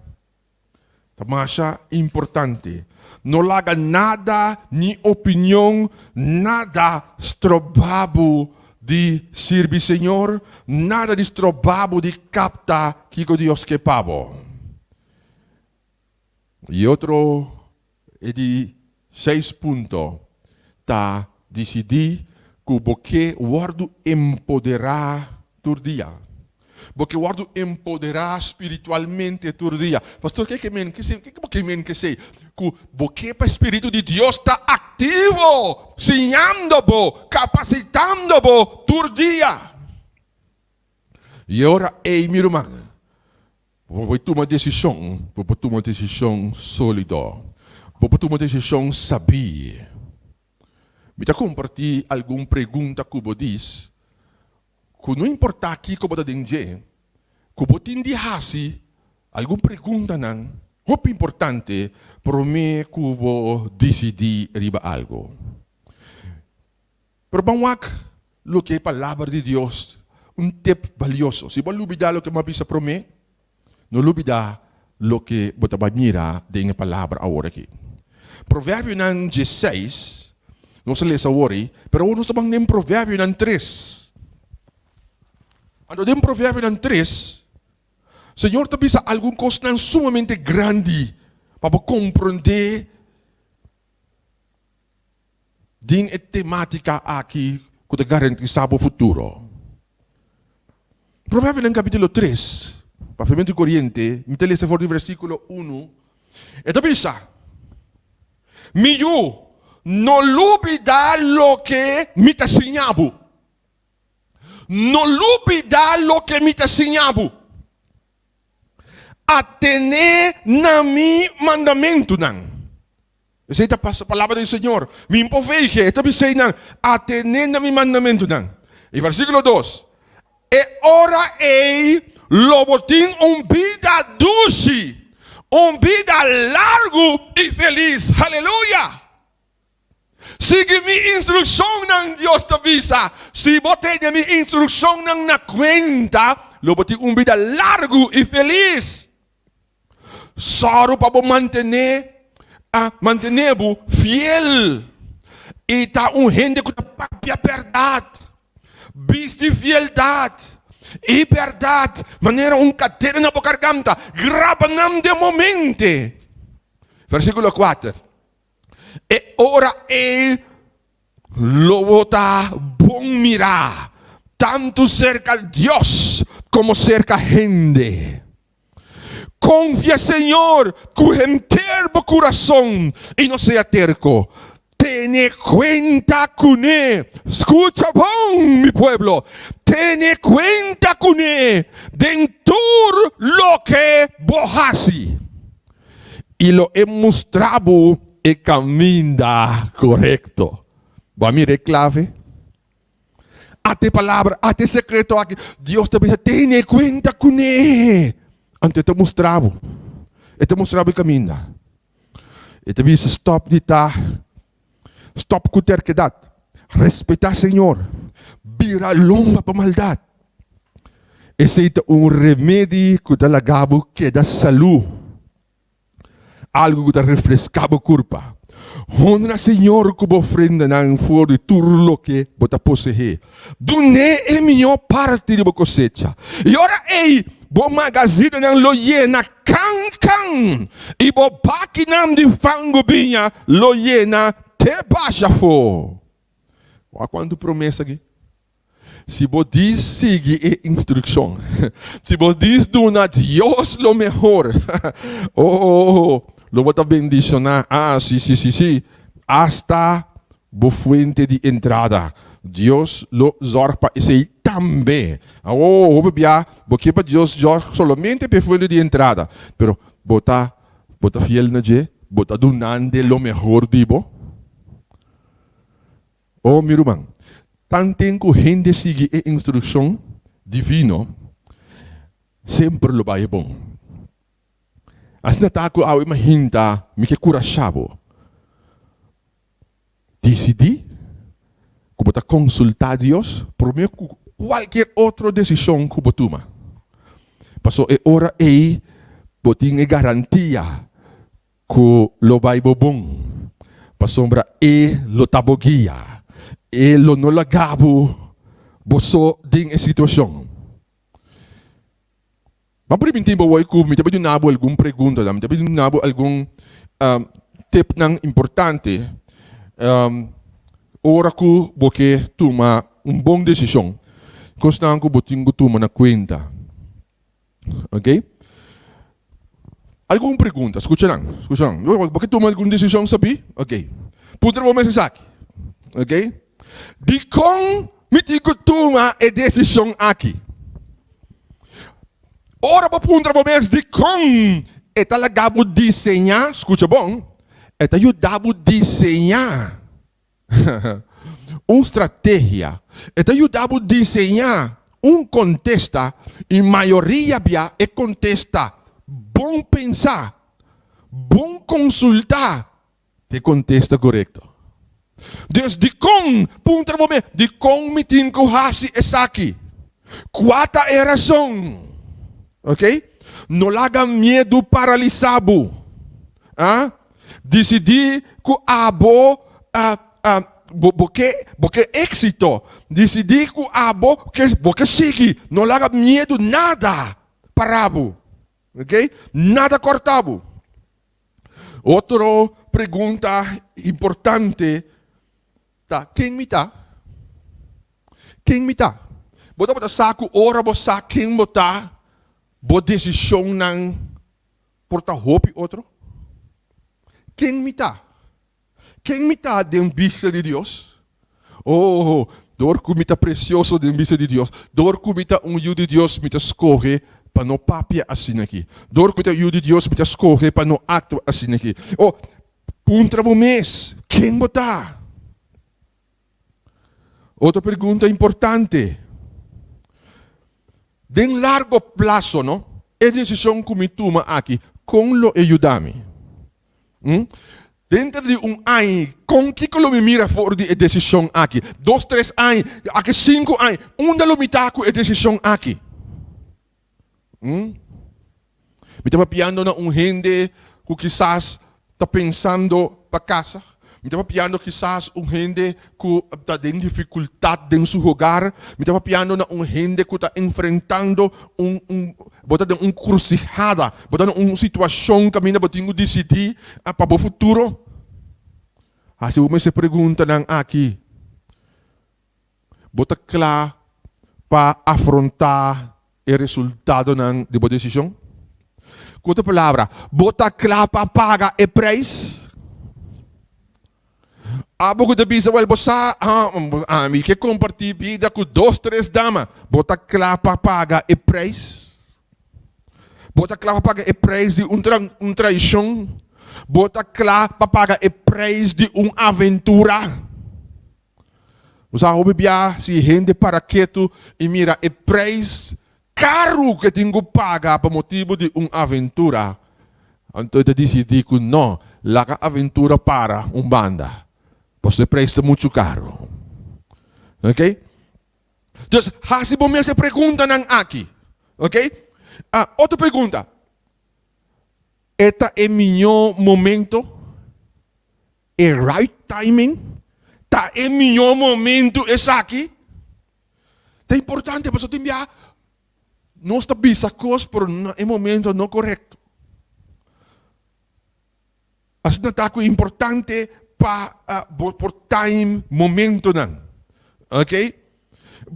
Ta masha importante. No laga nada, ni opinion, nada stroba bo di sirbi Señor, nada di stroba bo di kapta kiko Dios ke pa bo. I otro e di seis punto ta disidí ku bo ke wòrdu empoderá tur dia. Bo ke wòrdu empoderá spiritualmente tur dia. Pastor, ke ke men ke bo ke men kesei? Ku bo ke pa e Spiritu di Dios ta aktivo, siñando bo, kapasitando bo tur dia. I e ora ei, mi ruman, Bo por tuma desishon, bo por tuma desishon sólido. Bo por tuma desishon sabí. Mi ta kompartí algun pregunta ku bo dis ku no importá kiko bo ta den dje, ku bo tin di hasi algun preguntanan hopi importante promé ku bo disidí riba algu. Pero ban wak loke e Palabra di Dios, un tip balioso. Si bo a lubidá loke bo a bisa promé, no lubidá loke bo ta bai mira den e Palabra awor aki. Proverbionan diesseis, nos a lesa awor ei, pero awor nos ta ban den Proverbionan tres. Anto den Proverbionan tres, Señor ta bisa algun kosnan sumamente grandi pa bo komprondé. Den e temátika aki ku ta garantisá bo futuro. Proverbionan kapítulo tres, Papiamentu Koriente, mi ta lesa for di versíkulo unu, e ta bisa, Mi yu, no lubidá loke mi ta siña bo. No lubidá loke mi ta siña bo. Atené na mi mandamentunan. Esei ta palabra di Señor. Mi por veige, e ta bisei nan, atené na mi mandamentunan. I versíkulo dos, E ora ei lo bo tin un bida dushi, un bida largu i felis. Aleluya! Sigui mi instrukshonnan, Dios ta bisa. Si bo tene mi instrukshonnan na kuenta, lo bo tin un bida largu i felis. Sòru pa bo mantené a mantené bo fiel i ta un hende ku ta papia bèrdat. Bisti fieldat i bèrdat manera un kadena na bo garganta. Graba nan den bo mente. Versíkulo kuater, E ora ei lo bo ta bon mirá tantu serka Dios komo serka hende. Konfia Señor ku henter bo kurason i no sea terko. Tene kuenta kuné. Skucha bon, mi pueblo, tene kuenta kuné den tur loke bo hasi, i lo e mustra bo e kaminda korekto. Bo a mira e klave? Ata e palabra, ata e sekreto aki. Dios ta bisa, tene kuenta kuné. Anto e ta mustra bo. E ta mustra bo e kaminda. E ta bisa, stòp di ta, stòp ku terkedat. Respetá Señor. Bira lomba pa maldat. Esei ta un remedi ku ta laga bo keda salú. Algu ku ta refreská bo kurpa. Honra Señor ku bo ofrendanan for di tur loke bo ta poseé. Dun'é e mihó parti di bo kosecha. I ora ei bo magazinanan lo yena kan kan, i bo bakinan di fangu biña lo yena te basha afó. Wak kuantu promesa aki! Si bo dis sigui e instrukshon, si bo dis duna Dios lo mehor, oh, lo bo ta bendishoná, ah, si, si, si, si, asta bo fuente di entrada. Dios lo zòrg pa esei tambe. Oh, hopi bia bo ke pa Dios zòrg solamente pa e fuente di entrada, pero bo ta, bo ta fiel na dje? Bo ta dunand'e lo mehor di bo? Oh, mi ruman, tanten ku hende sigui e instrukshon divino, semper lo bai bon. Asina ta ku awe mahinta mi ke kurashá bo. Disidí ku bo ta konsultá Dios promé ku kualkier otro desishon ku bo tuma. Pasobra e ora ei bo tin e garantia Ku lo bai bo bon, pasobra E lo ta bo guia. E lo no laga bo bo so den e situashon. M'a primintí bo awor ku mi ta bai duna bo algun preguntanan, mi ta bai duna bo algun tipnan importante ora ku bo ke tuma un bon desishon, kosnan ku bo tin ku tuma na kuenta. Ok. Algun pregunta, skucha nan, skucha nan. Bo ke tuma algun desishon sabí? Ok. Puntra bo mes esaki. Ok. Dikon mi tin ku tuma e desishon aki? Ora bo puntra bo mes dikon, e ta laga bo diseñá, skucha bon, e ta yuda bo diseñá Un strategia. E ta yuda bo diseñá un kontesta i mayoria bia e kontesta bon pensá, bon konsultá ta e kontesta korekto. Dus dikon? Puntra bo mes, dikon mi tin ku hasi esaki? Kua ta e rason? Ok? No laga miedu paralisá bo. A Disidí ku abo bo ke bo ke éksito. Disidí ku abo ke bo ke sigui. No laga miedu nada para bo. Ok? Nada kòrta bo. Otro pregunta importante ta, ken mi ta? Ken mi ta? Bo tabata sa ku ora bo sa ken bo ta, bo desishonnan Por ta hopi otro? Ken mi ta? Ken mi ta den bista di Dios? Oh, dor ku mi ta presioso den bista di Dios, dor ku mi ta un yu di Dios, mi ta skohe pa no papia asina aki. Dor ku mi ta yu di Dios, mi ta skohe pa no aktua asina aki. Oh, puntra bo mes, ken bo ta? Otro pregunta importante. Den largo plaso, no, e desishon ku mi tuma aki, kon lo e yuda mi? Hm? Denter di un aña, kon kiko lo mi mira for di e desishon aki? Dos, tres aña, aki sinku aña, unda lo mi ta ku e desishon aki? Hm? Mi ta papiando na un hende ku kisas ta pensando pa kasa. Mi ta papiando kisas un hende ku ta den difikultat den su hogar. Mi ta papiando na un hende ku ta enfrentando un un bo ta den un krusihada, bo ta den un situashon kaminda bo tin ku disidí pa bo futuro. Hasi bo mes e preguntanan aki. Bo ta kla pa afrontá e resultadonan di bo desishon? Ku otro palabra, bo ta kla pa paga e preis? Abo ku ta bisa, Wèl, bo sa, ami ke kompartí bida ku dos, tres dama. Bo ta kla pa paga e preis? Bo ta kla pa paga e preis di un traishon? Bo ta kla pa paga e preis di un aventura? Bo sa hopi bia si hende para ketu i mira e preis karu ku e tin ku paga pa motibu di un aventura, anto e ta disidí ku no, laga aventura para un banda, pasobra e preis ta muchu karu. Ok? Dus hasi bo mes e preguntanan aki. Ok? Otro pregunta. E ta e mihó momento? E right timing? Ta e mihó momento esaki? Ta importante pasobra tin bia nos ta bisa kos pero na e momento no korekto. Asina ta ku importante pa bo por time momentonan. Ok?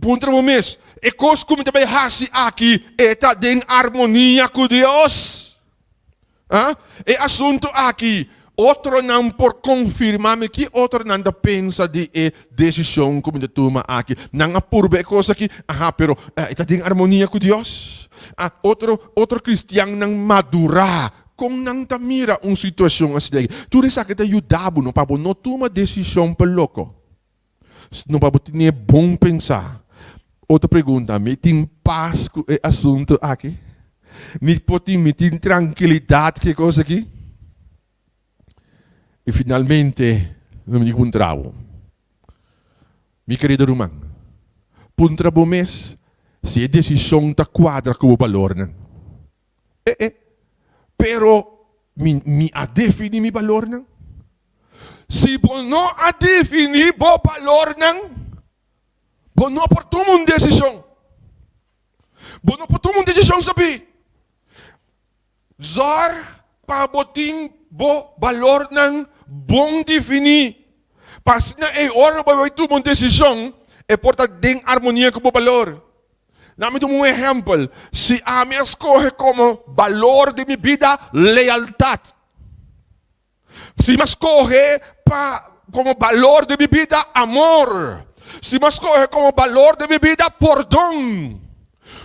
Puntra bo mes, E kos ku mi ta bai hasi aki, e ta den armonia ku Dios? Ah, e asuntu aki, otronan por konfirmá mi? Ki otronan ta pensa di e desishon ku mi ta tuma aki? Nan a purba e kos aki? Aha, pero e ta den armonia ku Dios? Ah, otro, otro kristiannan madurá, kon nan ta mira un situashon asina aki? Tur esaki ta yuda bo no pa bo no tuma desishon pa loko. No pa bo tene bon pensá. Otro pregunta, mi tin pas ku e asuntu aki? Mi por tin, mi tin trankilidat ku e kos aki? I finalmente, lo mi puntra bo, mi kerido ruman, puntra bo mes si e desishon ta kuadra ku bo balornan. E e, pero mi, mi a definí mi balornan? Si bo no a definí bo balornan, bo no por tuma un desishon. Bo no por tuma un desishon sabí. Zòrg pa bo tin bo balornan bon definí, pa asina ei ora bo bai tuma un desishon, e por ta den armonia ku bo balor. Laat mi tuma un ehèmpel, si ami a skohe komo balor di mi bida lealtat, si mi a skohe pa komo balor di mi bida amor, si mi a skohe komo balor di mi bida pordon,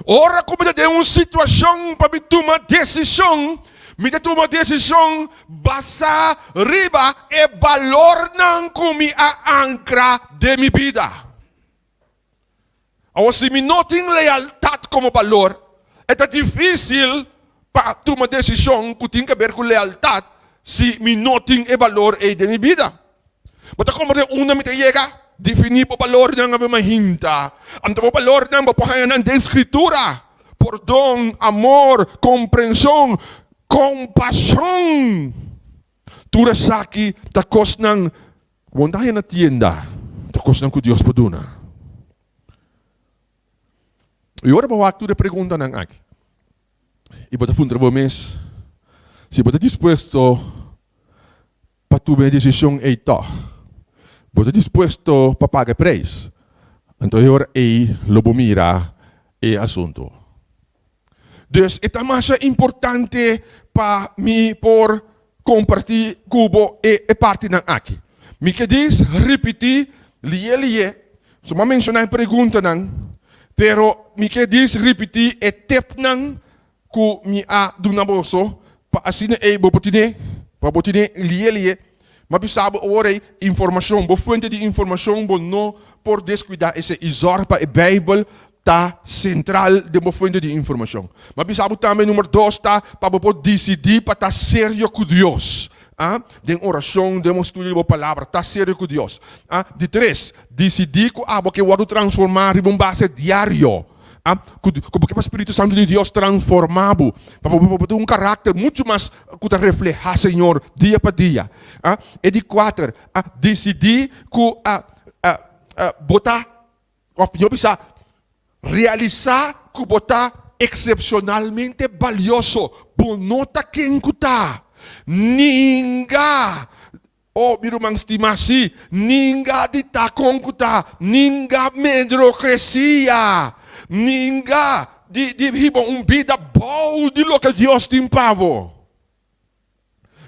ora ku mi ta den un situashon pa mi tuma desishon, mi ta tuma desishon basá riba e balornan ku mi a ankra den mi bida. Awor, si mi no tin lealtat komo balor, e ta difísil pa tuma desishon ku tin kaber ku lealtat si mi no tin e balor ei den mi bida. Bo ta komprendé unda mi ta yega? Definí bo balornan awe mainta. Anto bo balornan bo por haña nan den Skritura, pordon, amor, komprenshon, kompashon. Tur esaki ta kosnan ku bo no ta haña na tienda, ta kosnan ku Dios por duna. I ora bo wak tur e preguntanan aki, i bo ta puntra bo mes si bo ta dispuesto pa tuma e desishon ei tòg, bo ta dispuesto pa paga e preis, anto e ora ei lo bo mira e asuntu. Dus e ta masha importante pa mi por kompartí ku bo e e partinan aki. Mi ke dis ripití lié lié, so mi a menshoná e preguntanan, pero mi ke dis ripití e tepnan ku mi a duna boso pa asina ei bo por tine, pa bo tine lié lié. Mi a bisa bo awor ei informashon, bo fuente di informashon bo no por deskuidá esei i zòrg pa e Beibel ta sentral den bo fuente di informashon. Mi a bisa bo tambe number dos ta pa bo por disidí pa ta serio ku Dios. A Den orashon, den bo studio di bo palabra, ta serio ku Dios. A Di tres, disidí ku abo ke wòrdu transformá riba un base diario. A Ku ku bo ke pa Spiritu Santu di Dios transformá bo, pa bo por tin un karakter muchu mas ku ta reflehá Señor dia pa dia. A E di kuater, a disidí ku a bo ta Of mihó bisa, realisá ku bo ta eksepshonalmente balioso. Bo no ta ken ku ta. Ninga, oh mi ruman stimá, sí, ninga di ta kon ku ta. Ninga medrokresia. Ninga di di hiba un bida bou di loke Dios tin pa bo.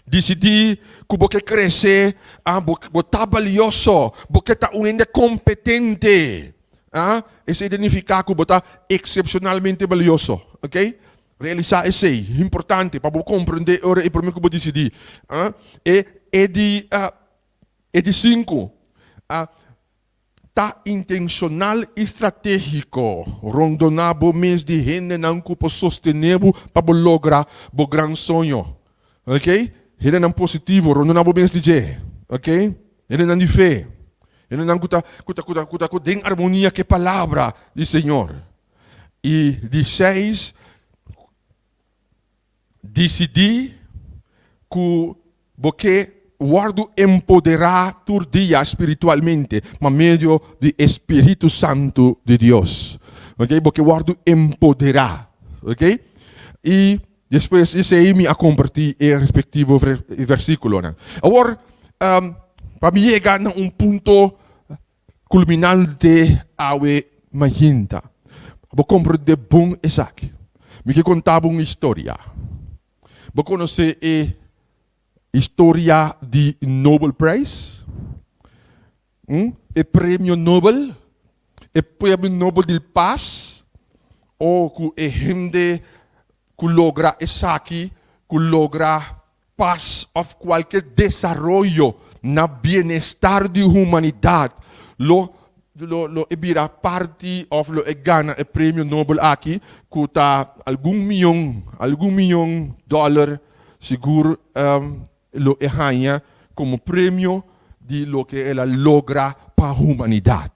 Disidí ku bo ke krese, ah, bo, bo ta balioso, bo ke ta un hende kompetente. Ah, esei ta nifiká ku bo ta eksepshonalmente balioso. Ok? Realisá esei, importante pa bo komprendé ora e promé ku bo disidí. Ah, e, e di, ah, e di sinku, ah, Ta intenshonal i stratégiko. Rondoná bo mes di hendenan ku por sostené bo pa bo logra bo gran soño. Ok? Hendenan positivo, rondoná bo mes di dje. Ok? Hendenan di fe. Hendenan ku ta ku ta ku ta ku ta den armonia ku e palabra di Señor. I di seis, Disidí ku bo ke wòrdu empoderá tur dia spiritualmente pa medio di e Spiritu Santu di Dios. Ok, bo ke wòrdu empoderá. Ok, i despues di esei mi a kompartí e respektivo versíkulonan. Awor, pa mi yega na un punto kulminante awe. mainta. Bo komprondé bon esaki. Mi ke konta bo un historia. Bo konosé e historia di Nobel Prize? Hm? E premio Nobel? E premio Nobel di pas? O ku e hende ku logra esaki, ku logra pas òf kualke desaroyo na bienestar di humanidat lo lo lo e bira parti òf lo e gana e premio Nobel aki ku ta algun mion algun mion dòler sigur lo e haña komo premio di loke el a logra pa humanidat.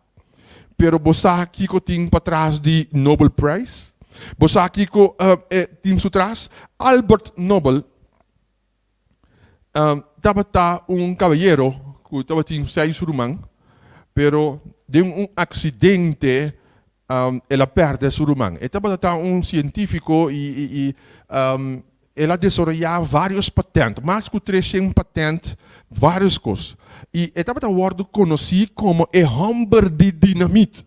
Pero bo sa kiko tin patras di Nobel Prize? Bo sa kiko e tin su tras? Albert Nobel tabata un kabayero ku tabatin seis ruman, pero den un aksidente el a pèrdè su ruman. E tabata ta un sientífiko i el a desaroyá vários patènt, mas ku treshen patènt, vários kos. I e tabata wòrdu konosí komo e hòmber di dinamit.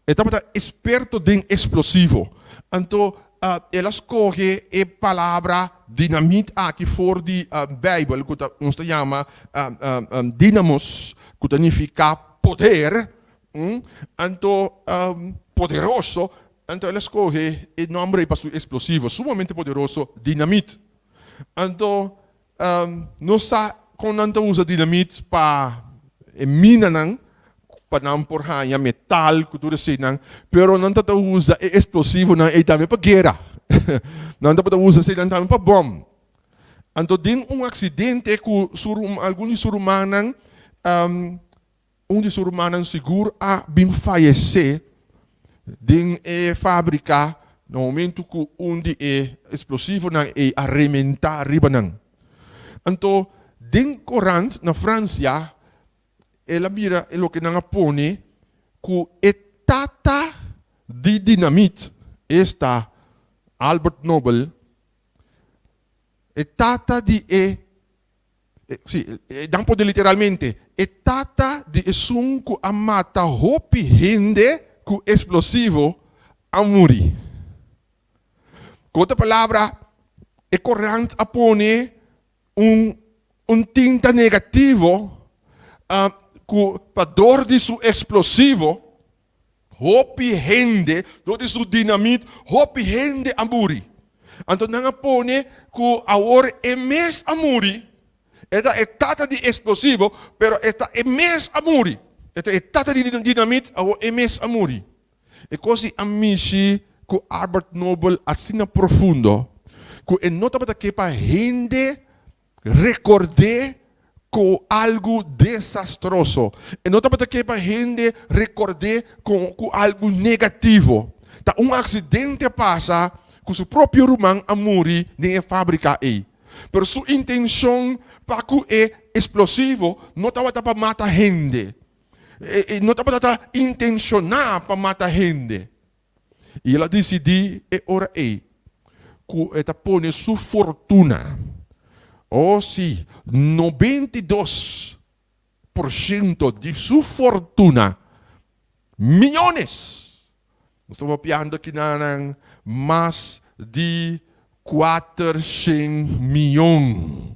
E tabata eksperto den eksplosivo. Anto el a skohe e palabra dinamit aki for di Beibel ku ta nos ta yama dinamos, ku ta nifiká poder. Anto poderoso, anto el a skohe e nòmber ei pa su eksplosivo sumamente poderoso, dinamit. Anto nos sa kon nan ta usa dinamit pa e minanan, pa nan por haña metal ku tur eseinan, pero nan ta ta usa e eksplosivonan ei tambe pa guera. Nan tabata usa eseinan tambe pa bòm. Anto den un aksidente ku su algun di su rumannan Un di su rumannan sigur a bin fayesé den e fábrika na momentu ku un di e eksplosivonan ei a rementá riba nan. Anto, den korant na Fransia, el a mira e loke nan a pone ku e tata di dinamit, esta Albert Nobel, e tata di e Sí, nan por di literalmente, e tata di esun ku a mata hopi hende ku eksplosivo a muri. Ku otro palabra, e korant a pone un un tinta negativo ku pa dor di su eksplosivo Hopi hende, dor di su dinamit, hopi hende a muri. Anto nan a pone ku awor e mes a muri. E ta e tata di eksplosivo, pero e ta e mes a muri. E ta e tata di dinamit, awor e mes a muri. E kos di a mishi ku Albert Nobel asina profundo, ku e no tabata ke pa hende Rekord'é ku algu desastroso. E no tabata ke pa hende rekord'é ku algu negativo. Ta un aksidente a pasa ku su propio ruman a muri den e fábrika ei. Pero su intenshon pa ku e eksplosivo no tabata pa mata hende. E no tabata ta intenshoná pa mata hende. I el a disidí e ora ei ku e ta pone su fortuna, oh sí, 92% di su fortuna, miónes, nos ta papiando kinanan mas di 400 mion,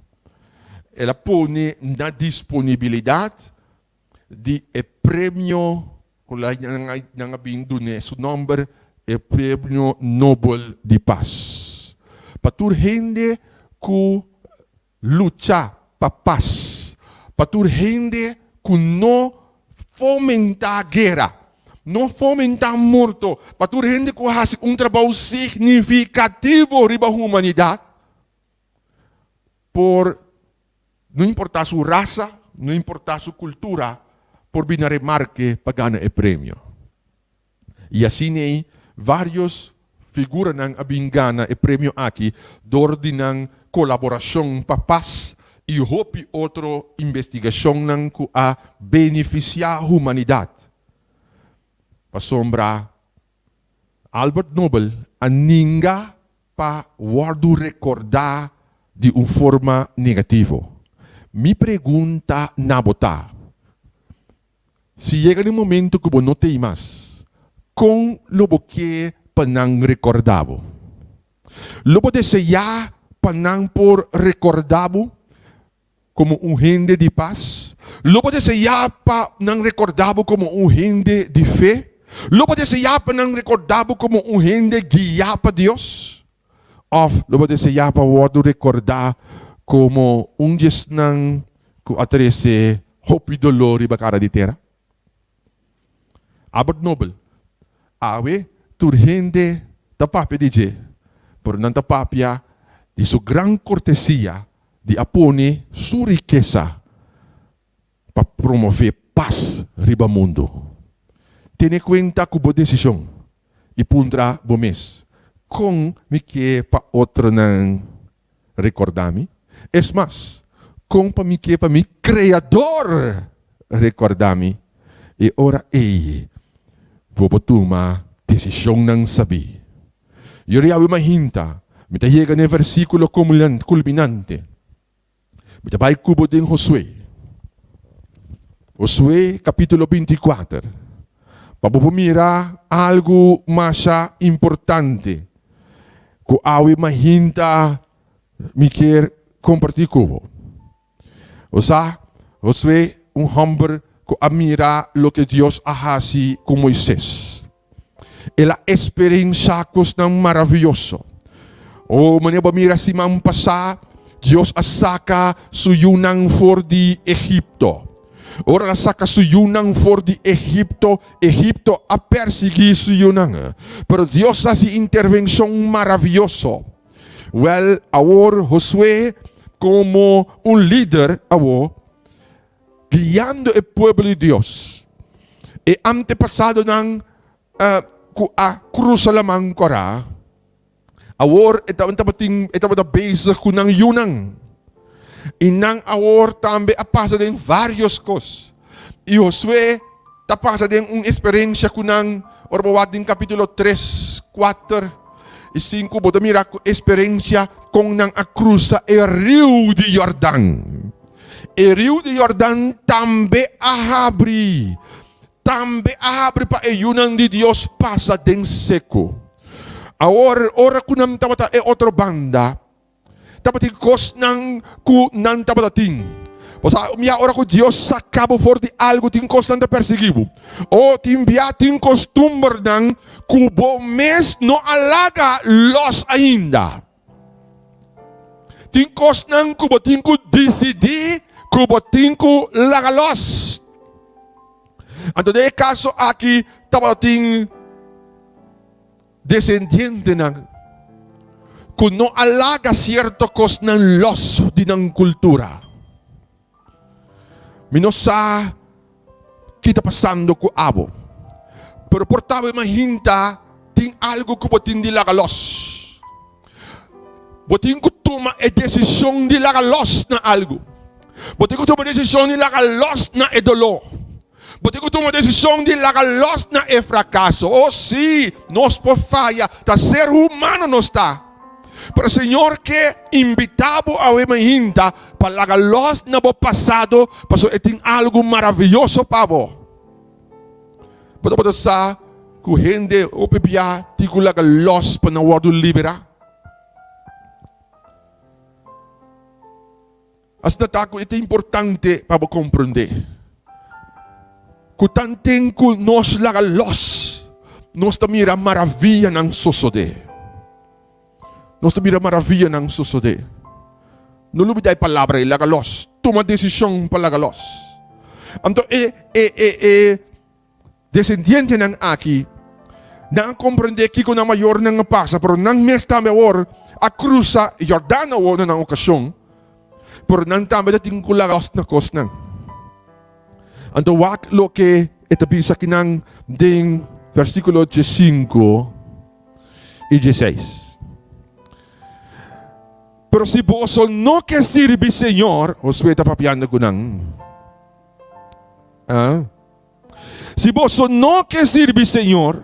el a pone na disponibilidat di e premio ku nan a bin dun'é su nòmber, e Premio Nobel di Pas. Pa tur hende ku lucha pa pas, pa tur hende ku no fomentá guera, no fomentá morto, pa tur hende ku hasi un trabou signifikativo riba humanidat, por no importá su rasa, no importá su kultura, por bini na remarke pa gana e premio. I asina ei vários figuranan a bin gana e premio aki dor di nan kolaborashon pa pas i hopi otro investigashonnan ku a benefisiá humanidat. Pasobra Albert Nobel a ninga pa wòrdu rekordá di un forma negativo. Mi pregunta na bo ta, Si yega di momento ku bo no t'ei mas, kon lo bo ke pa nan rekordá bo? Lo bo deseá pa nan por rekordá bo komo un hende di pas? Lo bo deseá pa nan rekordá bo komo un hende di fe? Lo bo deseá pa nan rekordá bo komo un hende guiá pa Dios? Òf lo bo deseá pa wòrdu rekordá komo un di esnan ku a trese hopi doló riba kara di tera? Albert Nobel, Awe tur hende ta papia di dje, pero nan ta papia di su gran kortesia di a pone su rikesa pa promové pas riba mundu. Tene kuenta ku bo desishon i puntra bo mes, Kon mi ke pa otronan rekordá mi? Es mas, kon pa mi ke pa mi Kreador rekordá mi? E ora ei bo por tuma desishonnan sabí. Yori awe mainta mi ta yega na e versíkulo kulminante. Mi ta bai ku bo den Josué. Josué kapítulo 24. Pa bo por mira algu masha importante ku awe mahinta mi kier kompartí ku bo. Bo sa, Josué un hòmber ku a mira loke Dios a hasi ku Moisés. El a experiencia cosnan maravilloso. Oh, manera bo mira siman pasá, Dios a saca su yunan for di Egipto. Ora el a saca su yunan for di Egipto, Egipto a persigui su yunan. Pero Dios a haci intervencion maravilloso. Wel, awor Josué como un lider awor, guiando e pueblo di Dios. E antepasadonan ku a krusa Laman Kòrá, awor e tabatin e tabata bezig ku nan yunan. I nan awor tambe a pasa den vários kos. I Josué ta pasa den un eksperensia ku nan, ora bo wak den kapítulo tres, kuater i sinku, bo ta mira ku eksperensia kon nan a krusa e riu di Yordan. E riu di Jordan tambe a habri, tambe a habri pa e yunan di Dios pasa den seku. Awor, ora ku nan tabata e otro banda, tabatin kosnan ku nan tabata tin. Bo sa, mia ora ku Dios saka bo for di algu, tin kosnan ta persiguí bo. O tin bia tin kostumbernan ku bo mes no a laga lòs ainda. Tin kosnan ku bo tin ku disidí ku bo tin ku laga lòs. Anto den e kaso aki tabatin desendientenan ku no a laga sierto kosnan lòs di nan kultura. Mi no sa ki ta pasando ku abo, pero por ta bo imaginta tin algu ku bo tin di laga lòs. Bo tin ku tuma e desishon di laga lòs na algu. Bo tin ku tuma e desishon di laga lòs na e doló. Bo tin ku tuma e desishon di laga lòs na e frakaso. Oh sí, nos por faya, ta ser humano nos ta. Pero Señor ke invitá bo awe mainta pa laga lòs na bo pasado, pasobra e tin algu maravioso pa bo. Bo tabata sa ku hende hopi bia tin ku laga lòs pa nan wòrdu liberá? Asina ta ku e ta importante pa bo komprondé ku tanten ku nos laga lòs, nos ta mira maravianan sosodé. Nos ta mira maravianan sosodé. No lubidá e palabra ei, laga lòs. Tuma desishon pa laga lòs. Anto e e e e Desendientenan aki, nan a komprendé kiko nan mayornan a pasa, pero nan mes tambe awor a krusa Jordan awor na nan okashon, pero nan tambe ta tin ku laga lòs na kosnan. Anto wak loke e ta bisa akinan den versíkulo diesinku i dieseis. Pero si boso no ke sirbi Señor, Josué ta papiando ku nan, ah. Si boso no ke sirbi Señor,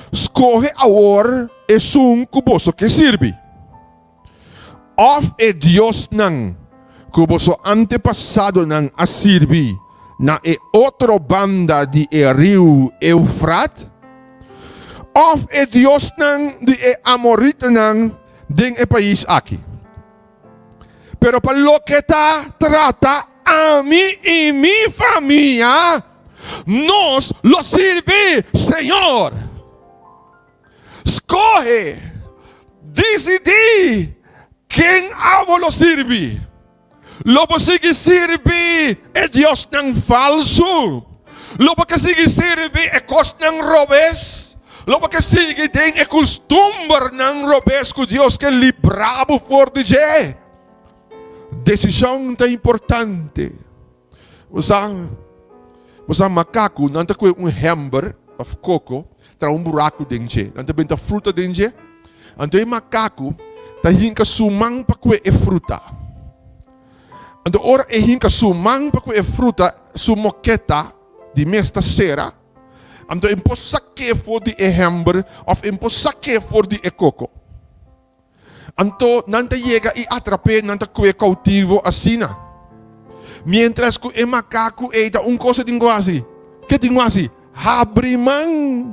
skohe awor esun ku boso ke sirbi, òf e diosnan ku boso antepasadonan a sirbi. na e otro banda di e riu Eufrat, òf e diosnan di e amoritanan den e pais aki. Pero pa loke ta trata ami i mi famia, nos lo sirbi Señor. Skohe, disidí ken abo lo sirbi. Lo bo sigui sirbi e diosnan falsu? Lo bo ke sigui sirbi e kosnan robes? Lo bo ke sigui den e kustumbernan robes ku Dios ke libra bo for di dje? Desishon ta importante. Bo sa, bo sa makaku nan ta kue un hember òf koko traha un buraku den dje. Nan ta benta fruta den dje. Anto e makaku ta hinka su man pa kue e fruta. Anto ora e hinka su man pa kue e fruta, su moketa di mes ta sera. Anto e por sak'é for di e hember òf e por sak'é for di e koko. Anto nan ta yega i atrap'é, nan ta kue koutivo asina. Miéntras ku e makaku ei ta un kos e tin ku hasi. Ke tin ku hasi? Habri man!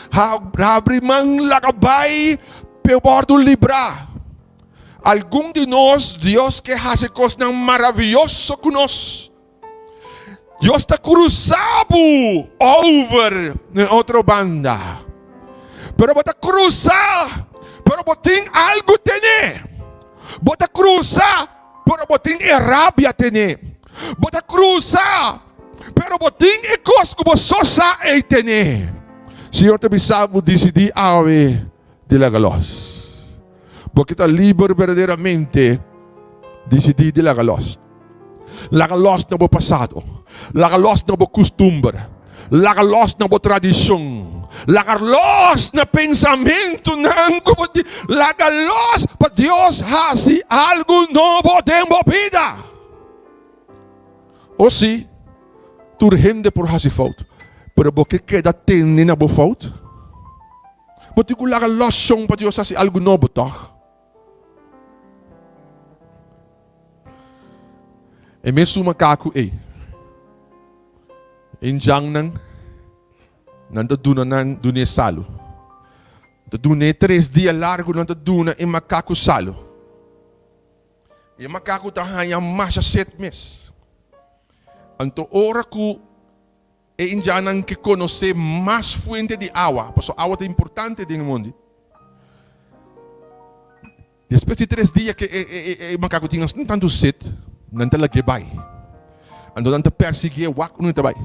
Habri man laga bai p'e wòrdu librá. Algun di nos, Dios ke hasi kosnan maravioso ku nos. Dios ta krusa bo over na otro banda. Pero bo ta krusa, pero bo tin algu tene. Bo ta krusa, pero bo tin e rabia tene. Bo ta krusa, pero bo tin e kos ku bo so sa ei tene. Señor ta bisa bo disidí awe di laga los. Bo ke ta liber berdaderamente, disidí di laga los. Laga los na bo pasado. Laga los na bo kustumber. Laga los na bo tradishon. Laga los na pensamentunan ku bo tin. Laga los pa Dios hasi algu nobo den bo bida. O si, tur hende por hasi fout, pero bo ke keda tene na bo fout? Bo tin ku laga los shon pa Dios hasi algu nobo, tòg? E mesun makaku ei, e indjannan, nan ta duna nan dun'é salu. Ta dun'é tres dia largu nan ta duna e makaku salu. E makaku ta haña masha set mes. Anto ora ku E indiannan ke konosé mas fuente di awa, pasobra awa ta importante den e mondi. Despues di tres dia ke e makaku tin asina tantu set, nan ta lag'é bai. Anto nan ta persiguié wak unda e ta bai.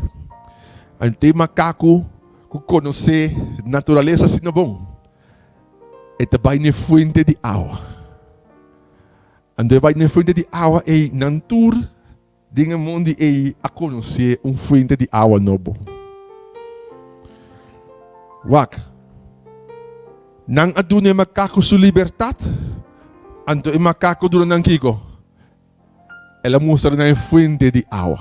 Anto e makaku ku konosé naturalesa asina bon, e ta bai na e fuente di awa. Anto e bai na e fuente di awa ei, nan tur. Den e mondi ei a konosé un fuente di awa nobo. Wak, nan a duna e makaku su libertat, anto e makaku duna nan kiko? El a mustra nan e fuente di awa.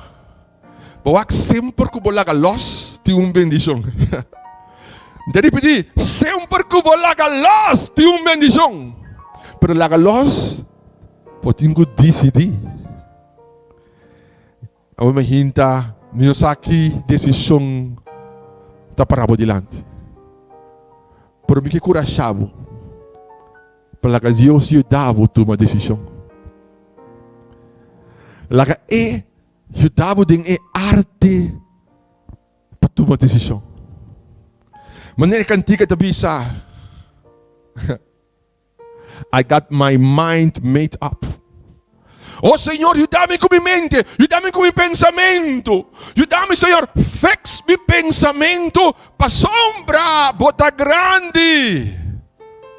Bo wak, semper ku bo laga lòs, tin un bendishon. Mi ta ripití, semper ku bo laga lòs, tin un bendishon. Pero laga lòs, bo tin ku disidí. Awor mi hinta, mi no sa ki desishon ta para bo dilanti. Pero mi ke kurashá bo pa laga Dios yuda bo tuma desishon. Laga E yuda bo den e arte pa tuma desishon. Manera e kantika ta bisa. I got my mind made up. Oh Señor, yuda mi ku mi mente, yuda mi ku mi pensamentu. Yuda mi, Señor, fix mi pensamentu pasobra bo ta grandi.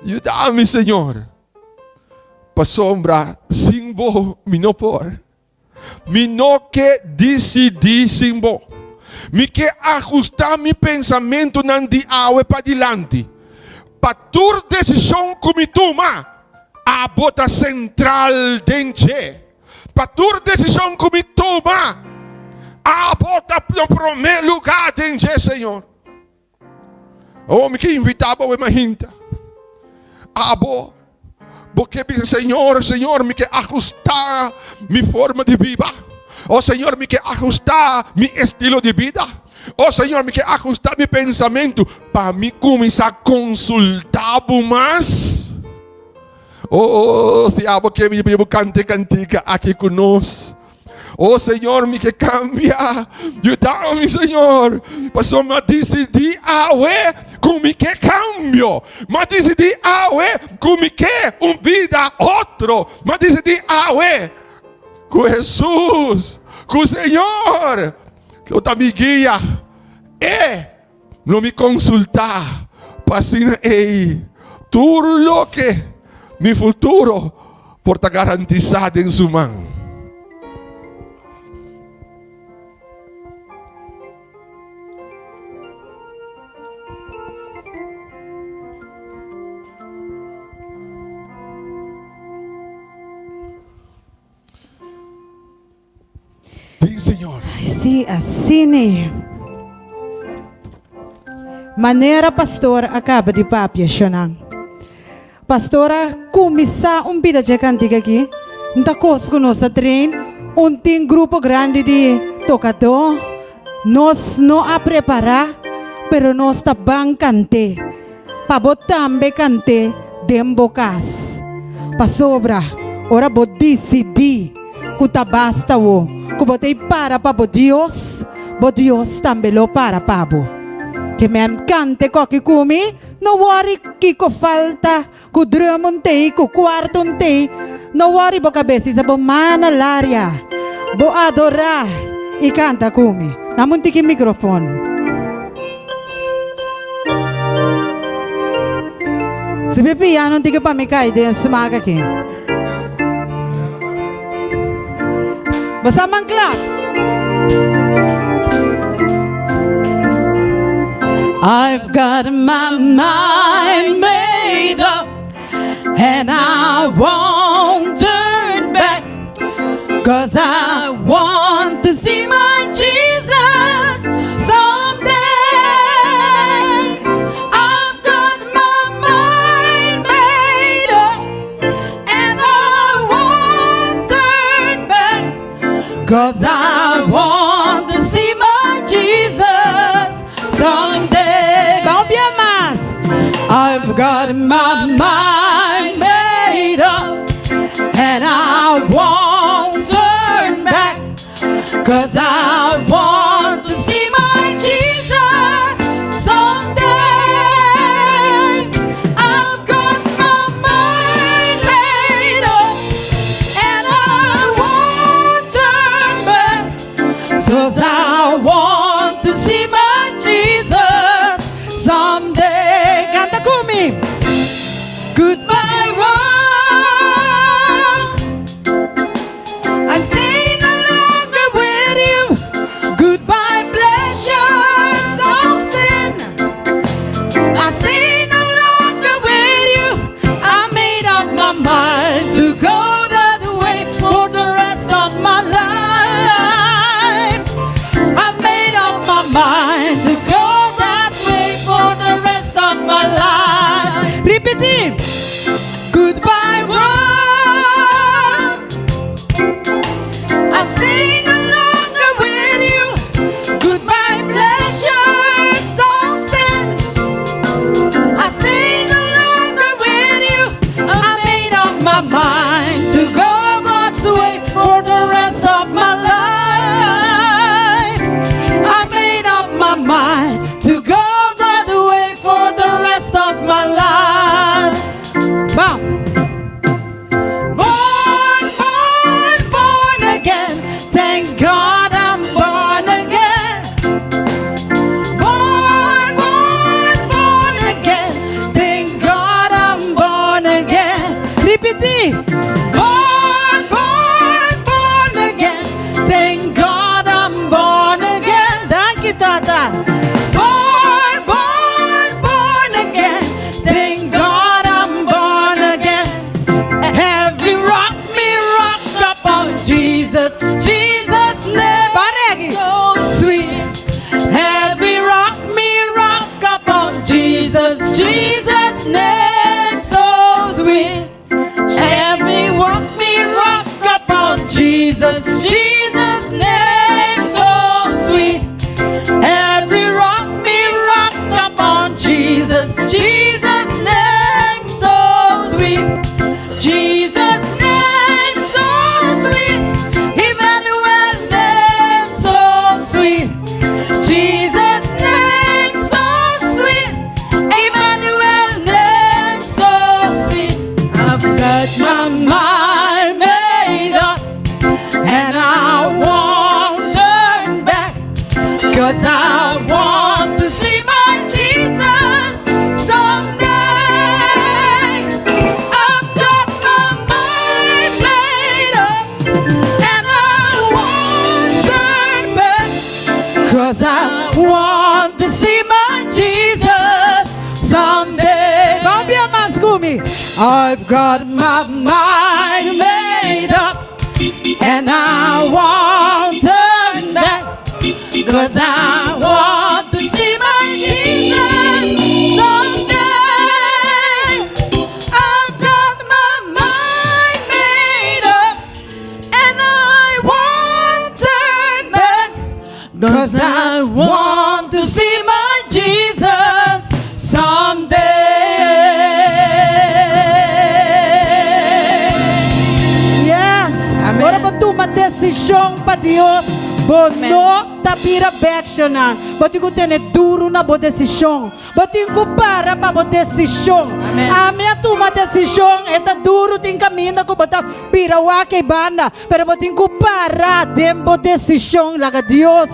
Yuda mi, Señor, pasobra sin bo mi no por. Mi no ke disidí sin bo. Mi ke ahustá mi pensamentunan di awe padilanti. Pa tur desishon ku mi tuma, abo ta sentral den dje. Pa tur desishon ku mi tuma, abo ta na promé lugá den dje, Señor. Oh, mi ke invitá bo awe mahinta. Abo, bo ke bisa, Señor, Señor, mi ke ajustá mi forma di biba. O Señor, mi ke ahustá mi estilo di bida. O Señor, mi ke ahustá mi pensamentu pa mi kuminsá konsultá bo mas. O, si abo ke mi bo kanta e kantika aki ku nos. O Señor, mi ke kambia. Yuda mi, Señor. Pasobra mi a disidí awe ku mi ke kambio. Mi a disidí awe ku mi ke un bida otro. Mi a disidí awe ku Hesus, ku Señor lo ta mi guia. E lo mi konsultá pa asina ei tur loke mi futuro por ta garantisá den su man. Tin Señor. Sí, asina. Manera pastor a kaba di papia, shonan. Pastor a kuminsá un bida dje kantika aki. N ta kos ku nos a train un tin grupo grandi di tokadó. Nos no a prepará, pero nos ta ban kant'é. Pa bo tambe kant'é den bo kas. Pasobra ora bo disidí ku ta basta wo ku bo ta i para pa bo Dios, bo Dios tambe lo para pa bo. Ke men kant'é koki ku mi, no wòri kiko falta, ku drum un tei, ku kuarto un tei, no wòri bo kabes, isa bo man na laria, bo adorá i kanta ku mi. Dame un tiki mikrofon. Si mi piano un tiki pa mi kai den smak aki. Bo sa man klap? I've got my mind made up and I won't turn back Cause I want to see my Jesus someday I've got my mind made up and I won't turn back Cause I want to see my Jesus someday Vamos bien mas. I've got my mind made up and I won't turn back Cause I want to see my Jesus someday I've got my mind made up and I won't turn back. Got my mind made up and I won't turn back. Cause I want to see my Jesus someday. I've got my mind made up and I won't turn back. Cause I want to see my Jesus someday. Ban bia mas ku mi. I've got my mind made up and I won't turn back. Cause I want to see my Jesus someday. I've got my mind made up and I won't turn back. Cause I want to see my Jesus someday. Yes. Ora bo tuma desishon pa Dios, bo no ta bira bèk shona. Bo tin ku tene duru na bo desishon. Bo tin ku para pa bo desishon. Ami a tuma desishon, e ta duru tin kaminda ku bo ta bira wak ei banda, pero bo tin ku para den bo desishon. Laga Dios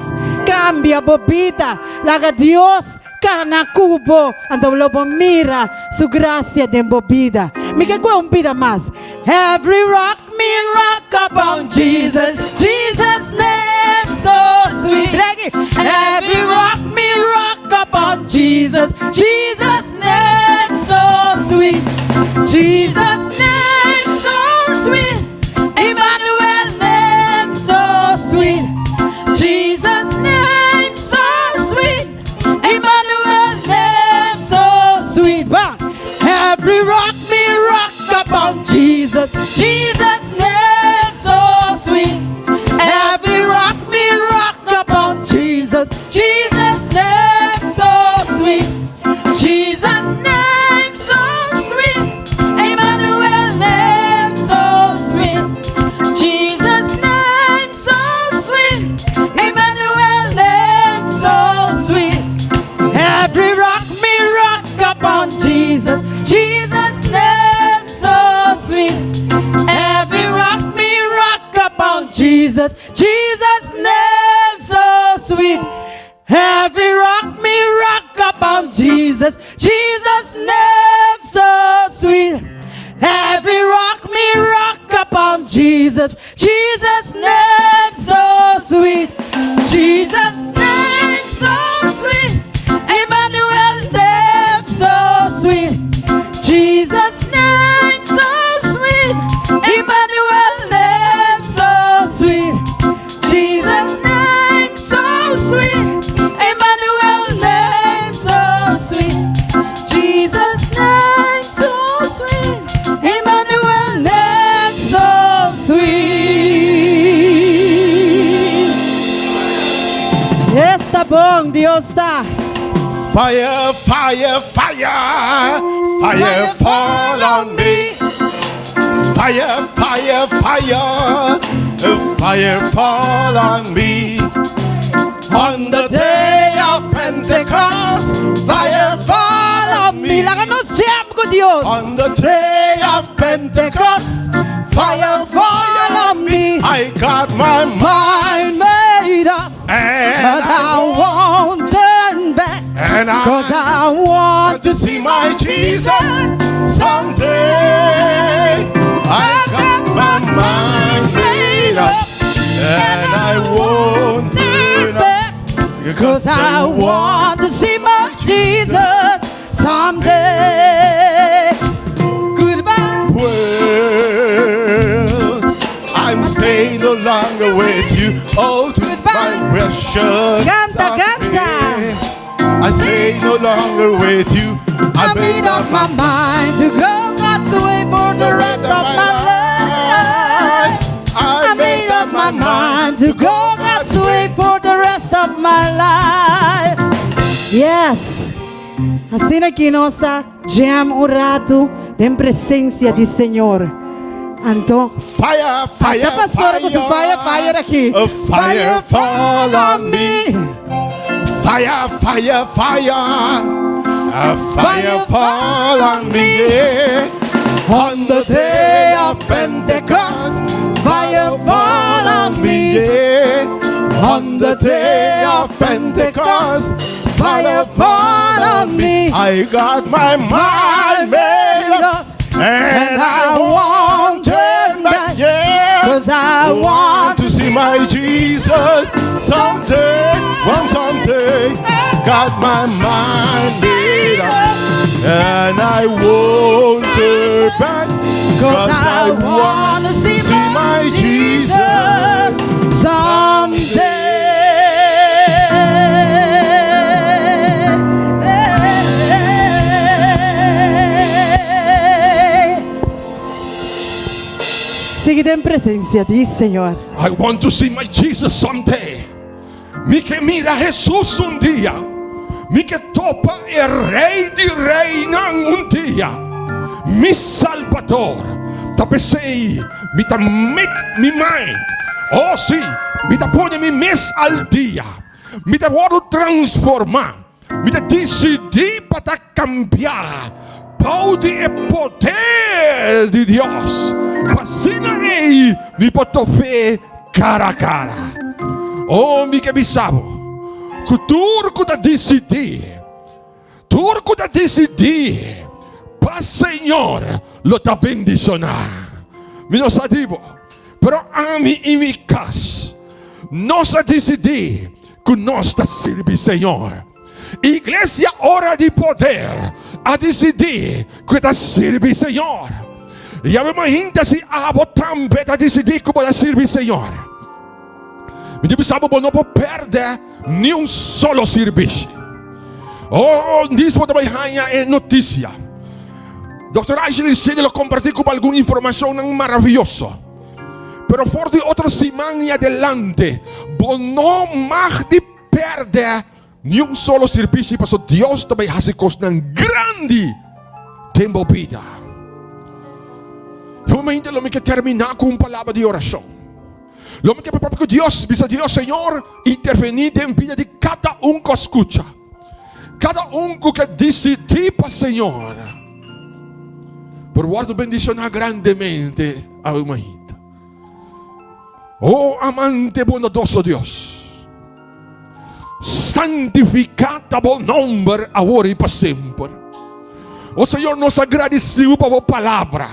kambia bo bida. Laga Dios kana ku bo, anto lo bo mira su grasia den bo bida. Mi ke kue un bida mas. Every rock me rock upon Jesus, Jesus name so sweet. Reggae. Every rock me rock upon Jesus, Jesus name so sweet. Jesus name so sweet. Emmanuel name so sweet. Jesus name so sweet. Emmanuel name so sweet. Ba. Every rock me rock upon Jesus, Jesus name so sweet. Every rock me rock upon Jesus, Jesus name so sweet. Jesus name so sweet. Emmanuel name so sweet. Jesus name so sweet. Emmanuel name so sweet. Every rock me rock upon Jesus, Jesus name so sweet. Every rock me rock upon Jesus, Jesus name so sweet. Every rock me rock upon Jesus, Jesus name so sweet. Every rock me rock upon Jesus, Jesus name so sweet. Jesus name so sweet. Emmanuel name so sweet. Jesus name so sweet. Emmanuel name so sweet. Jesus name so sweet. Emmanuel name so sweet. Jesus name so sweet. Emmanuel name so sweet. Esta bon, Dios ta. Fire, fire, fire, fire fall on me. Fire, fire, fire, fire fall on me. On the day of Pentecost, fire fall on me. Laga nos jam ku Dios. On the day of Pentecost, fire fall on me. I got my mind made up, and but I won't turn back. And I Cause I want to see my Jesus someday. I got my mind made up, and I won't turn back. Cause I want to see my Jesus someday. Goodbye. World, I'm staying no longer with you. Oh, to my precious. Kanta, kanta. I stay no longer with you. I made up my mind to go God's way for the rest of my life. I made up my mind to go God's way for the rest of my life. Yes. Asina aki nos a jam un ratu den presensia di Señor. Anto, Fire, fire, Ta pastor ku su fire, fire aki. A fire fall on me. Fire, fire, fire. A fire fall on me. Yeah. On the day of Pentecost, fire fall on me. Yeah. On the day of Pentecost, fire fall on me. I got my mind made up, and I won't turn back. Yeah. 'Cause I want to see my Jesus someday, one someday. Got my mind made up, and I won't turn back. 'Cause I wanna see my Jesus someday. Sigui den presencia di Señor. I want to see my Jesus someday. Mi ke mira Jesus un dia. Mi ke topa e Rey di Reynan un dia. Mi Salbador. Ta p'esei mi ta make mi mind. Oh si, mi ta pone mi mes al dia. Mi ta wòrdu transformá. Mi ta disidí pa ta kambiá bou di e poder di Dios, pa asina ei mi por top'é kara a kara. Oh, mi ke bisa bo ku tur ku ta disidí, tur ku ta disidí pa Señor lo ta bendishoná. Mi no sa di bo, pero ami i mi kas, nos a disidí ku nos ta sirbi Señor. Iglesia Ora di Poder a disidí ku e ta sirbi Señor. I awe mainta si abo tambe ta disidí ku bo ta sirbi Señor, mi ta bisa bo, bo no por pèrdè ni un solo sirbishi. Oh, dis bo ta bai haña e notisia. Dòkter Ashley Senior lo kompartí ku bo algun informashonnan maravioso. Pero for di otro siman i adelante, bo no mag di pèrdè ni un solo sirbishi, pasobra Dios ta bai hasi kosnan grandi den bo bida. E momento lo mi ke terminá ku un palabra di orashon. Lo mi ke papia ku Dios, bisa Dios, Señor, intervení den bida di kada un ku a skucha. Kada un ku ke disidí pa Señor por wòrdu bendishoná grandemente awe mainta. O amante bondadoso Dios, santifiká ta bo nòmber awor i pa semper. O Señor, nos ta gradisí bo pa bo palabra.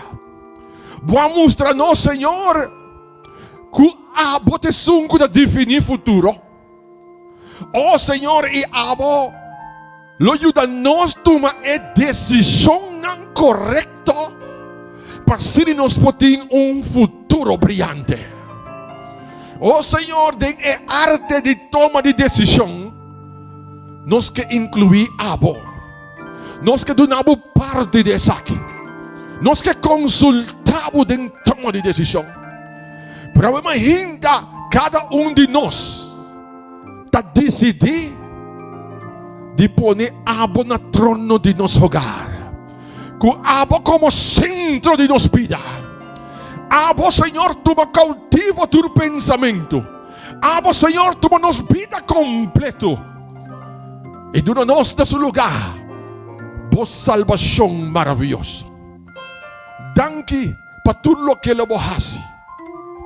Bo a mustra nos, Señor, ku abo ta esun ku ta definí futuro. O Señor, i abo lo yuda nos tuma e desishonnan korekto pa asina nos por tin un futuro briante. O Señor, den e arte di toma di desishon, nos ke inkluí abo. Nos ke duna bo parti di esaki. Nos ke konsultá bo den toma di desishon. Pero awe mainta kada un di nos ta disidí di pone abo na trono di nos hogar. Ku abo komo sentro di nos bida. Abo, Señor, tuma kautivo tur pensamentu. Abo, Señor, tuma nos bida kompleto. I duna nos na su lugá bo salbashon maravioso. Danki pa tur loke lo bo hasi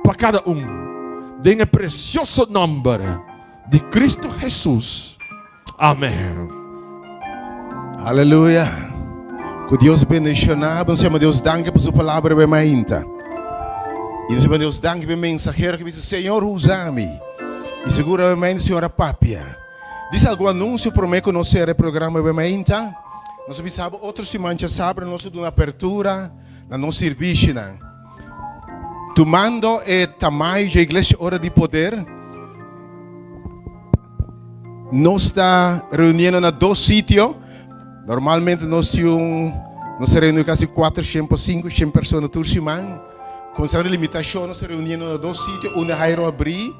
pa kada un, den e presioso nòmber di Kristu Hesus. Amèn. Aleluya. Ku Dios bendishoná bo. Nos yama Dios danki pa su palabra riba e mainta. I nos yama Dios danki pa e mensahero ku bisa, Señor usa mi. I seguramente Señor a papia. Dice algun anuncio prome cu nos cera e programa riba e mainta? Nos a bisa bo otro siman djasabra nos a duna apertura na nos sirbishinan. Tumando e tamayo dje Iglesia Ora di Poder, nos ta reuniendo na dos sitio. Normalmente nos tin un, nos ta reuni casi 400 pa 500 persona tur siman. Considerando limitacion nos ta reuniendo na dos sitio, un na Jairo Abri,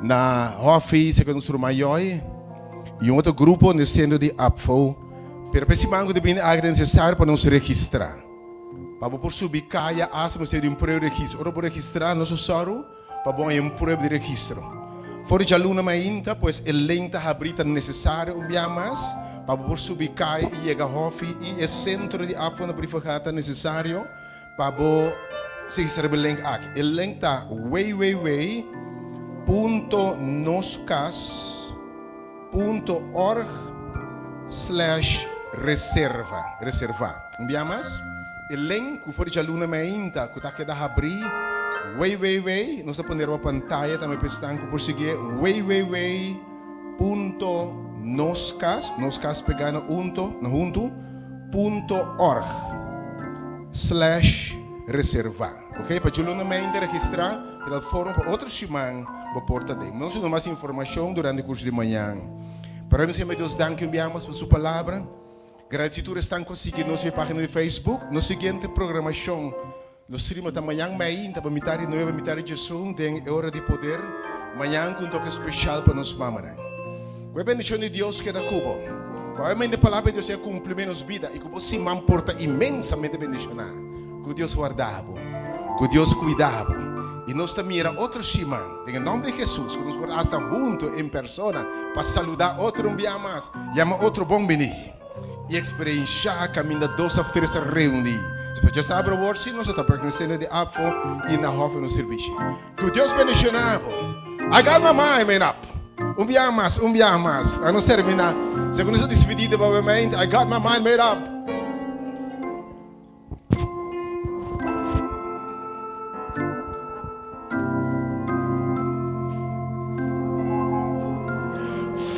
Na Hòfi serka nos ruman Yòi i un otro grupo na e sentro di APFO. Pero pa e siman ku ta bini aki ta nesesario pa nos registrá. Pa bo por subi kaya asta mester di un prueba di registro. Ora bo registrá nos lo sòru pa bo haña un prueba di registro. For di djaluna mainta pues e link ta habrí ta nesesario un bia mas pa bo por subi kaya i yega Hòfi i e sentro di APFO na Brievengat ta nesesario. Pa bo registrá riba e link aki. E link ta www.noscas punto org slash reserva, reserva. Un bia mas, e link ku for di djaluna meinta ku ta keda habrí, www, nos ta pone riba pantaya tambe pa esnan ku por siguié, www punto noscas, noscas pegá na unto, na huntu, punto org slash reserva. Ok, pa djaluna meinta registrá. Di tal forma pa otro siman bo por ta den. Nos duna mas informashon durante kurso di mañan. Pero mi siempre Dios danki un bia mas pa su palabra. Gradisi tur esnan ku a sigui nos via pagina di Facebook. Nos siguiente programashon lo streama ta mañan meinta pa mitar di nuebe mitar di djesun den e ora di poder. Mañan ku un toke speshal pa nos mamanan. Ku e bendishon di Dios keda ku bo. Ku awemente palabra di Dios sea kumpli den nos bida i ku bo siman por ta inmensamente bendishoná. Ku Dios warda bo, ku Dios kuida bo i nos ta mira otro siman den e nomber di Jesus ku nos por asta hunto en persona pa saluda otro un bia mas, yama otro bon bini i eksperensha kaminda dos of tres a reuni. Despues dja sabra awor si nos a ta pertenesendo di APFO i na hof nos sirbishi. Ku Dios bendiciona bo. I got my mind made up. Un bia mas, un bia mas. A nos termina. Segun nos a dispidi di Babelmente, I got my mind made up.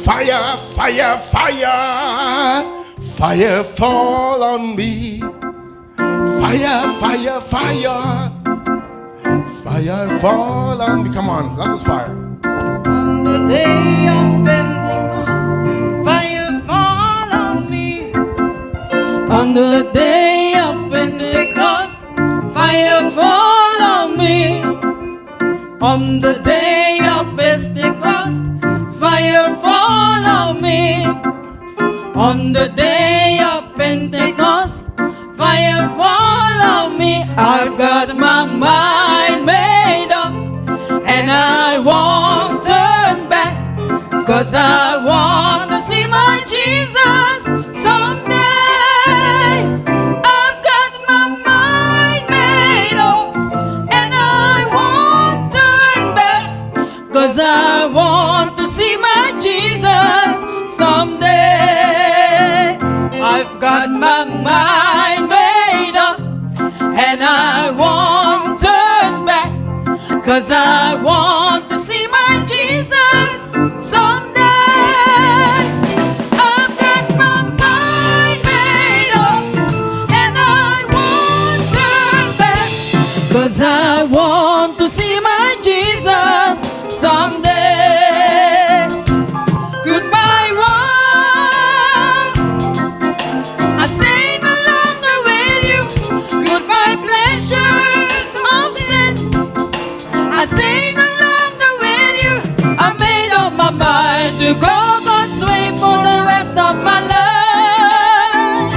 Fire, fire, fire, fire fall on me. Fire, fire, fire, fire fall on me. Come on, let us fire. On the day of Pentecost, fire fall on me. On the day of Pentecost, fire fall on me. On the day of Pentecost, fire fall on me. On the day of Pentecost, fire fall on me. I've got my mind made up and I won't turn back. Cause I want to see my Jesus someday. I've got my mind made up and I won't turn back. Cause I want to see my Jesus someday. I've got my mind made up and I won't turn back. Cause I want to see my Jesus someday. I've got my mind made up and I won't turn back. Cause I want to see my Jesus someday. Goodbye, world. I stay no longer with you. Goodbye, pleasures of sin. I stay no longer with you. I made up my mind to go God's way for the rest of my life.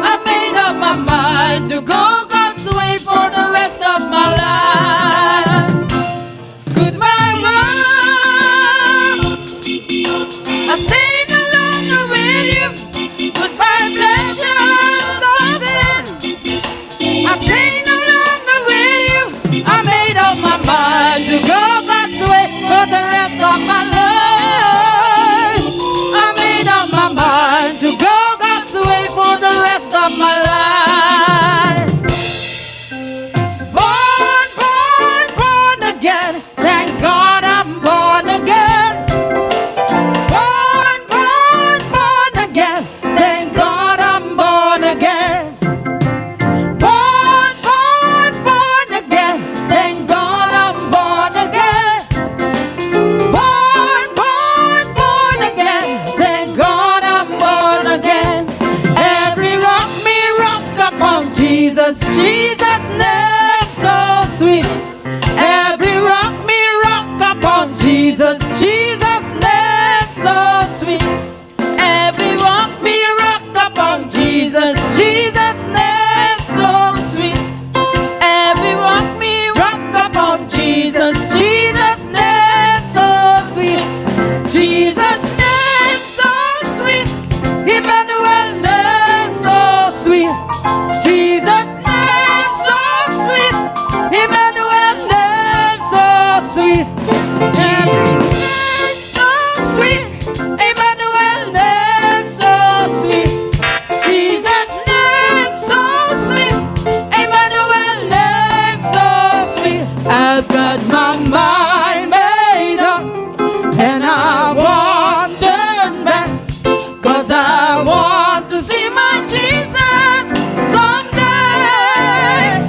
I made up my mind to go God's way for the rest of my life. Emmanuel name so sweet. Name so sweet. Emmanuel name so sweet. Jesus name so sweet. Emmanuel name so sweet. I've got my mind made up and I won't turn back. Cause I want to see my Jesus someday.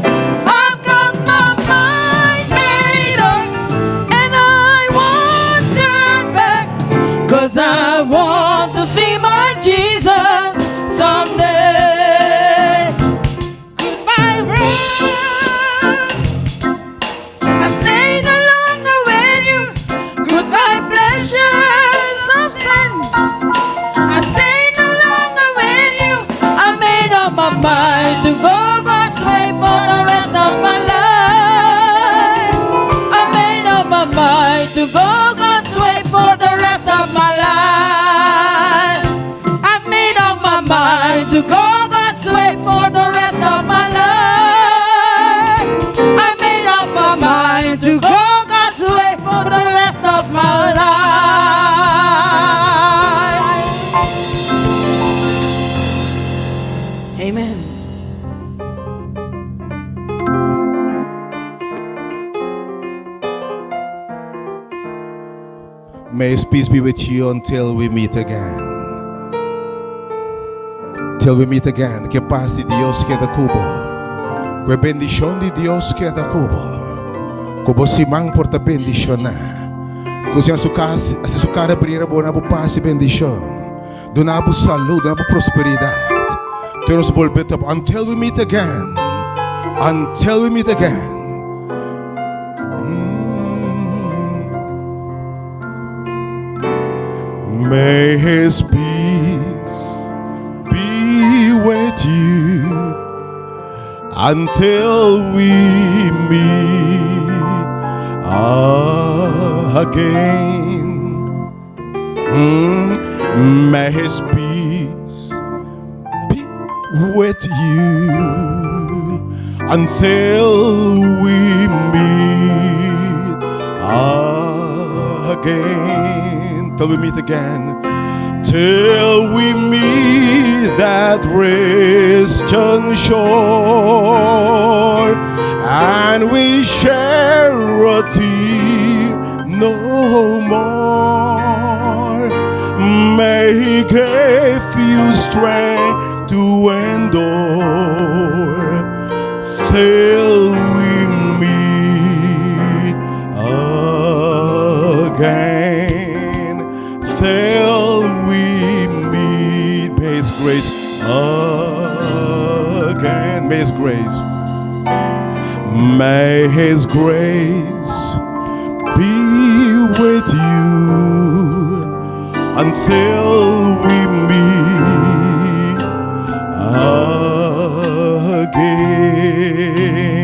I've got my mind made up and I won't turn back. Cause I want to see my Jesus someday. Goodbye, world. I stay no longer with you. Goodbye, pleasures of sin. I stay no longer with you. I made up my mind to go God's way for the rest of my life. I made up my mind to go God's way for the rest of my life. I've made up my mind to go God's way for the rest of my life. I made up my mind to go God's way for the rest of my life. Amen. May His peace be with you until we meet again. Till we meet again. Ku pas di Dios keda ku bo. Ku bendishon di Dios keda ku bo. Ku bo siman por ta bendishoná. Ku Señor su kas, hasi su kara briya bo duna bo pas i bendishon. Duna bo salú, duna bo prosperidat. Te nos bolbe topa. Until we meet again. Until we meet again. May his peace be with you until we meet again. May his peace be with you until we meet again. Till we meet again. Till we meet that Christian shore and we share a tear no more. May He give you strength to endure till we meet again. Till we meet, may His grace again. May His grace, may His grace be with you until we meet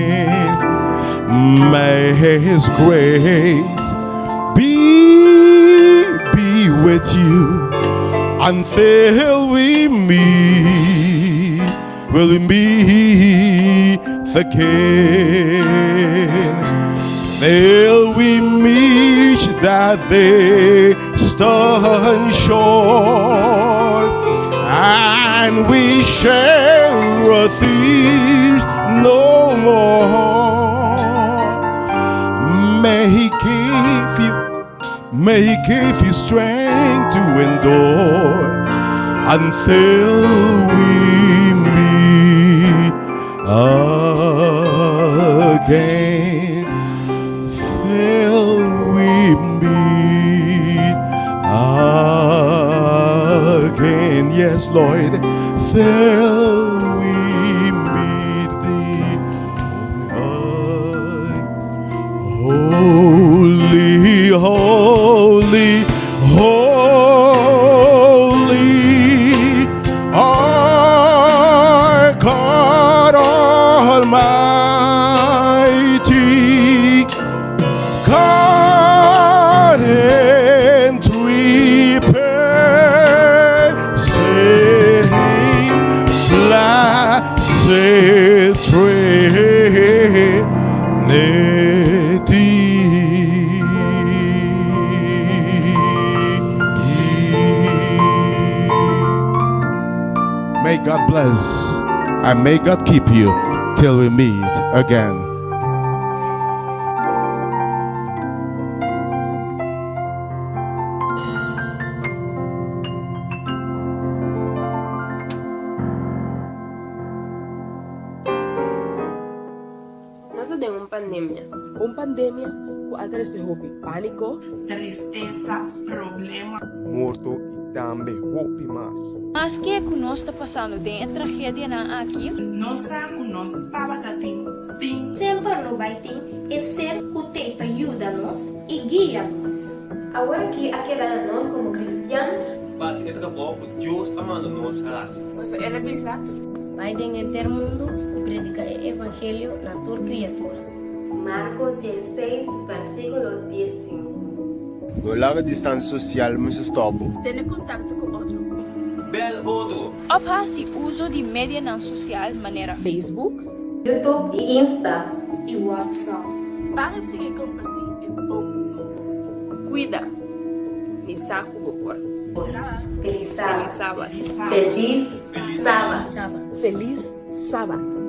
again. May His grace be with you until we meet. Will we meet again? Till we meet that distant shore and we share a tear no more. May He give you, may He give you strength to endure until we meet again. Till we meet again. Yes, Lord. Till we meet thee. Holy, holy, holy are God Almighty, God in three persons, de ti. May God bless and may God keep you till we meet again. Nos ta den un pandemia. Un pandemia ku a trese hopi pániko. Tristesa, problema. Morto i tambe hopi mas. Maske ku nos ta pasando den e tragedianan aki. Nos sa ku nos tabata tin, tin. Semper lo bai tin e ser ku t'ei pa yuda nos i guia nos. Awor aki a keda na nos komo kristian. Pa hasi e trabou ku Dios a manda nos hasi. Pasobra el a bisa. Bai den henter mundu i prediká e evangelio na tur kriatura. Marko diesseis, versíkulo diesinku. No laga distansia sosial mester stòp bo. Tene kontakto ku otro. Bèl otro. Òf hasi uso di medianan sosial manera. Facebook. YouTube i Insta. I WhatsApp. Ban sigui kompartí e bon nobo. Kuida. Mi sa ku bo por. Felis Sabat. Felis Sabat. Felis Sabat.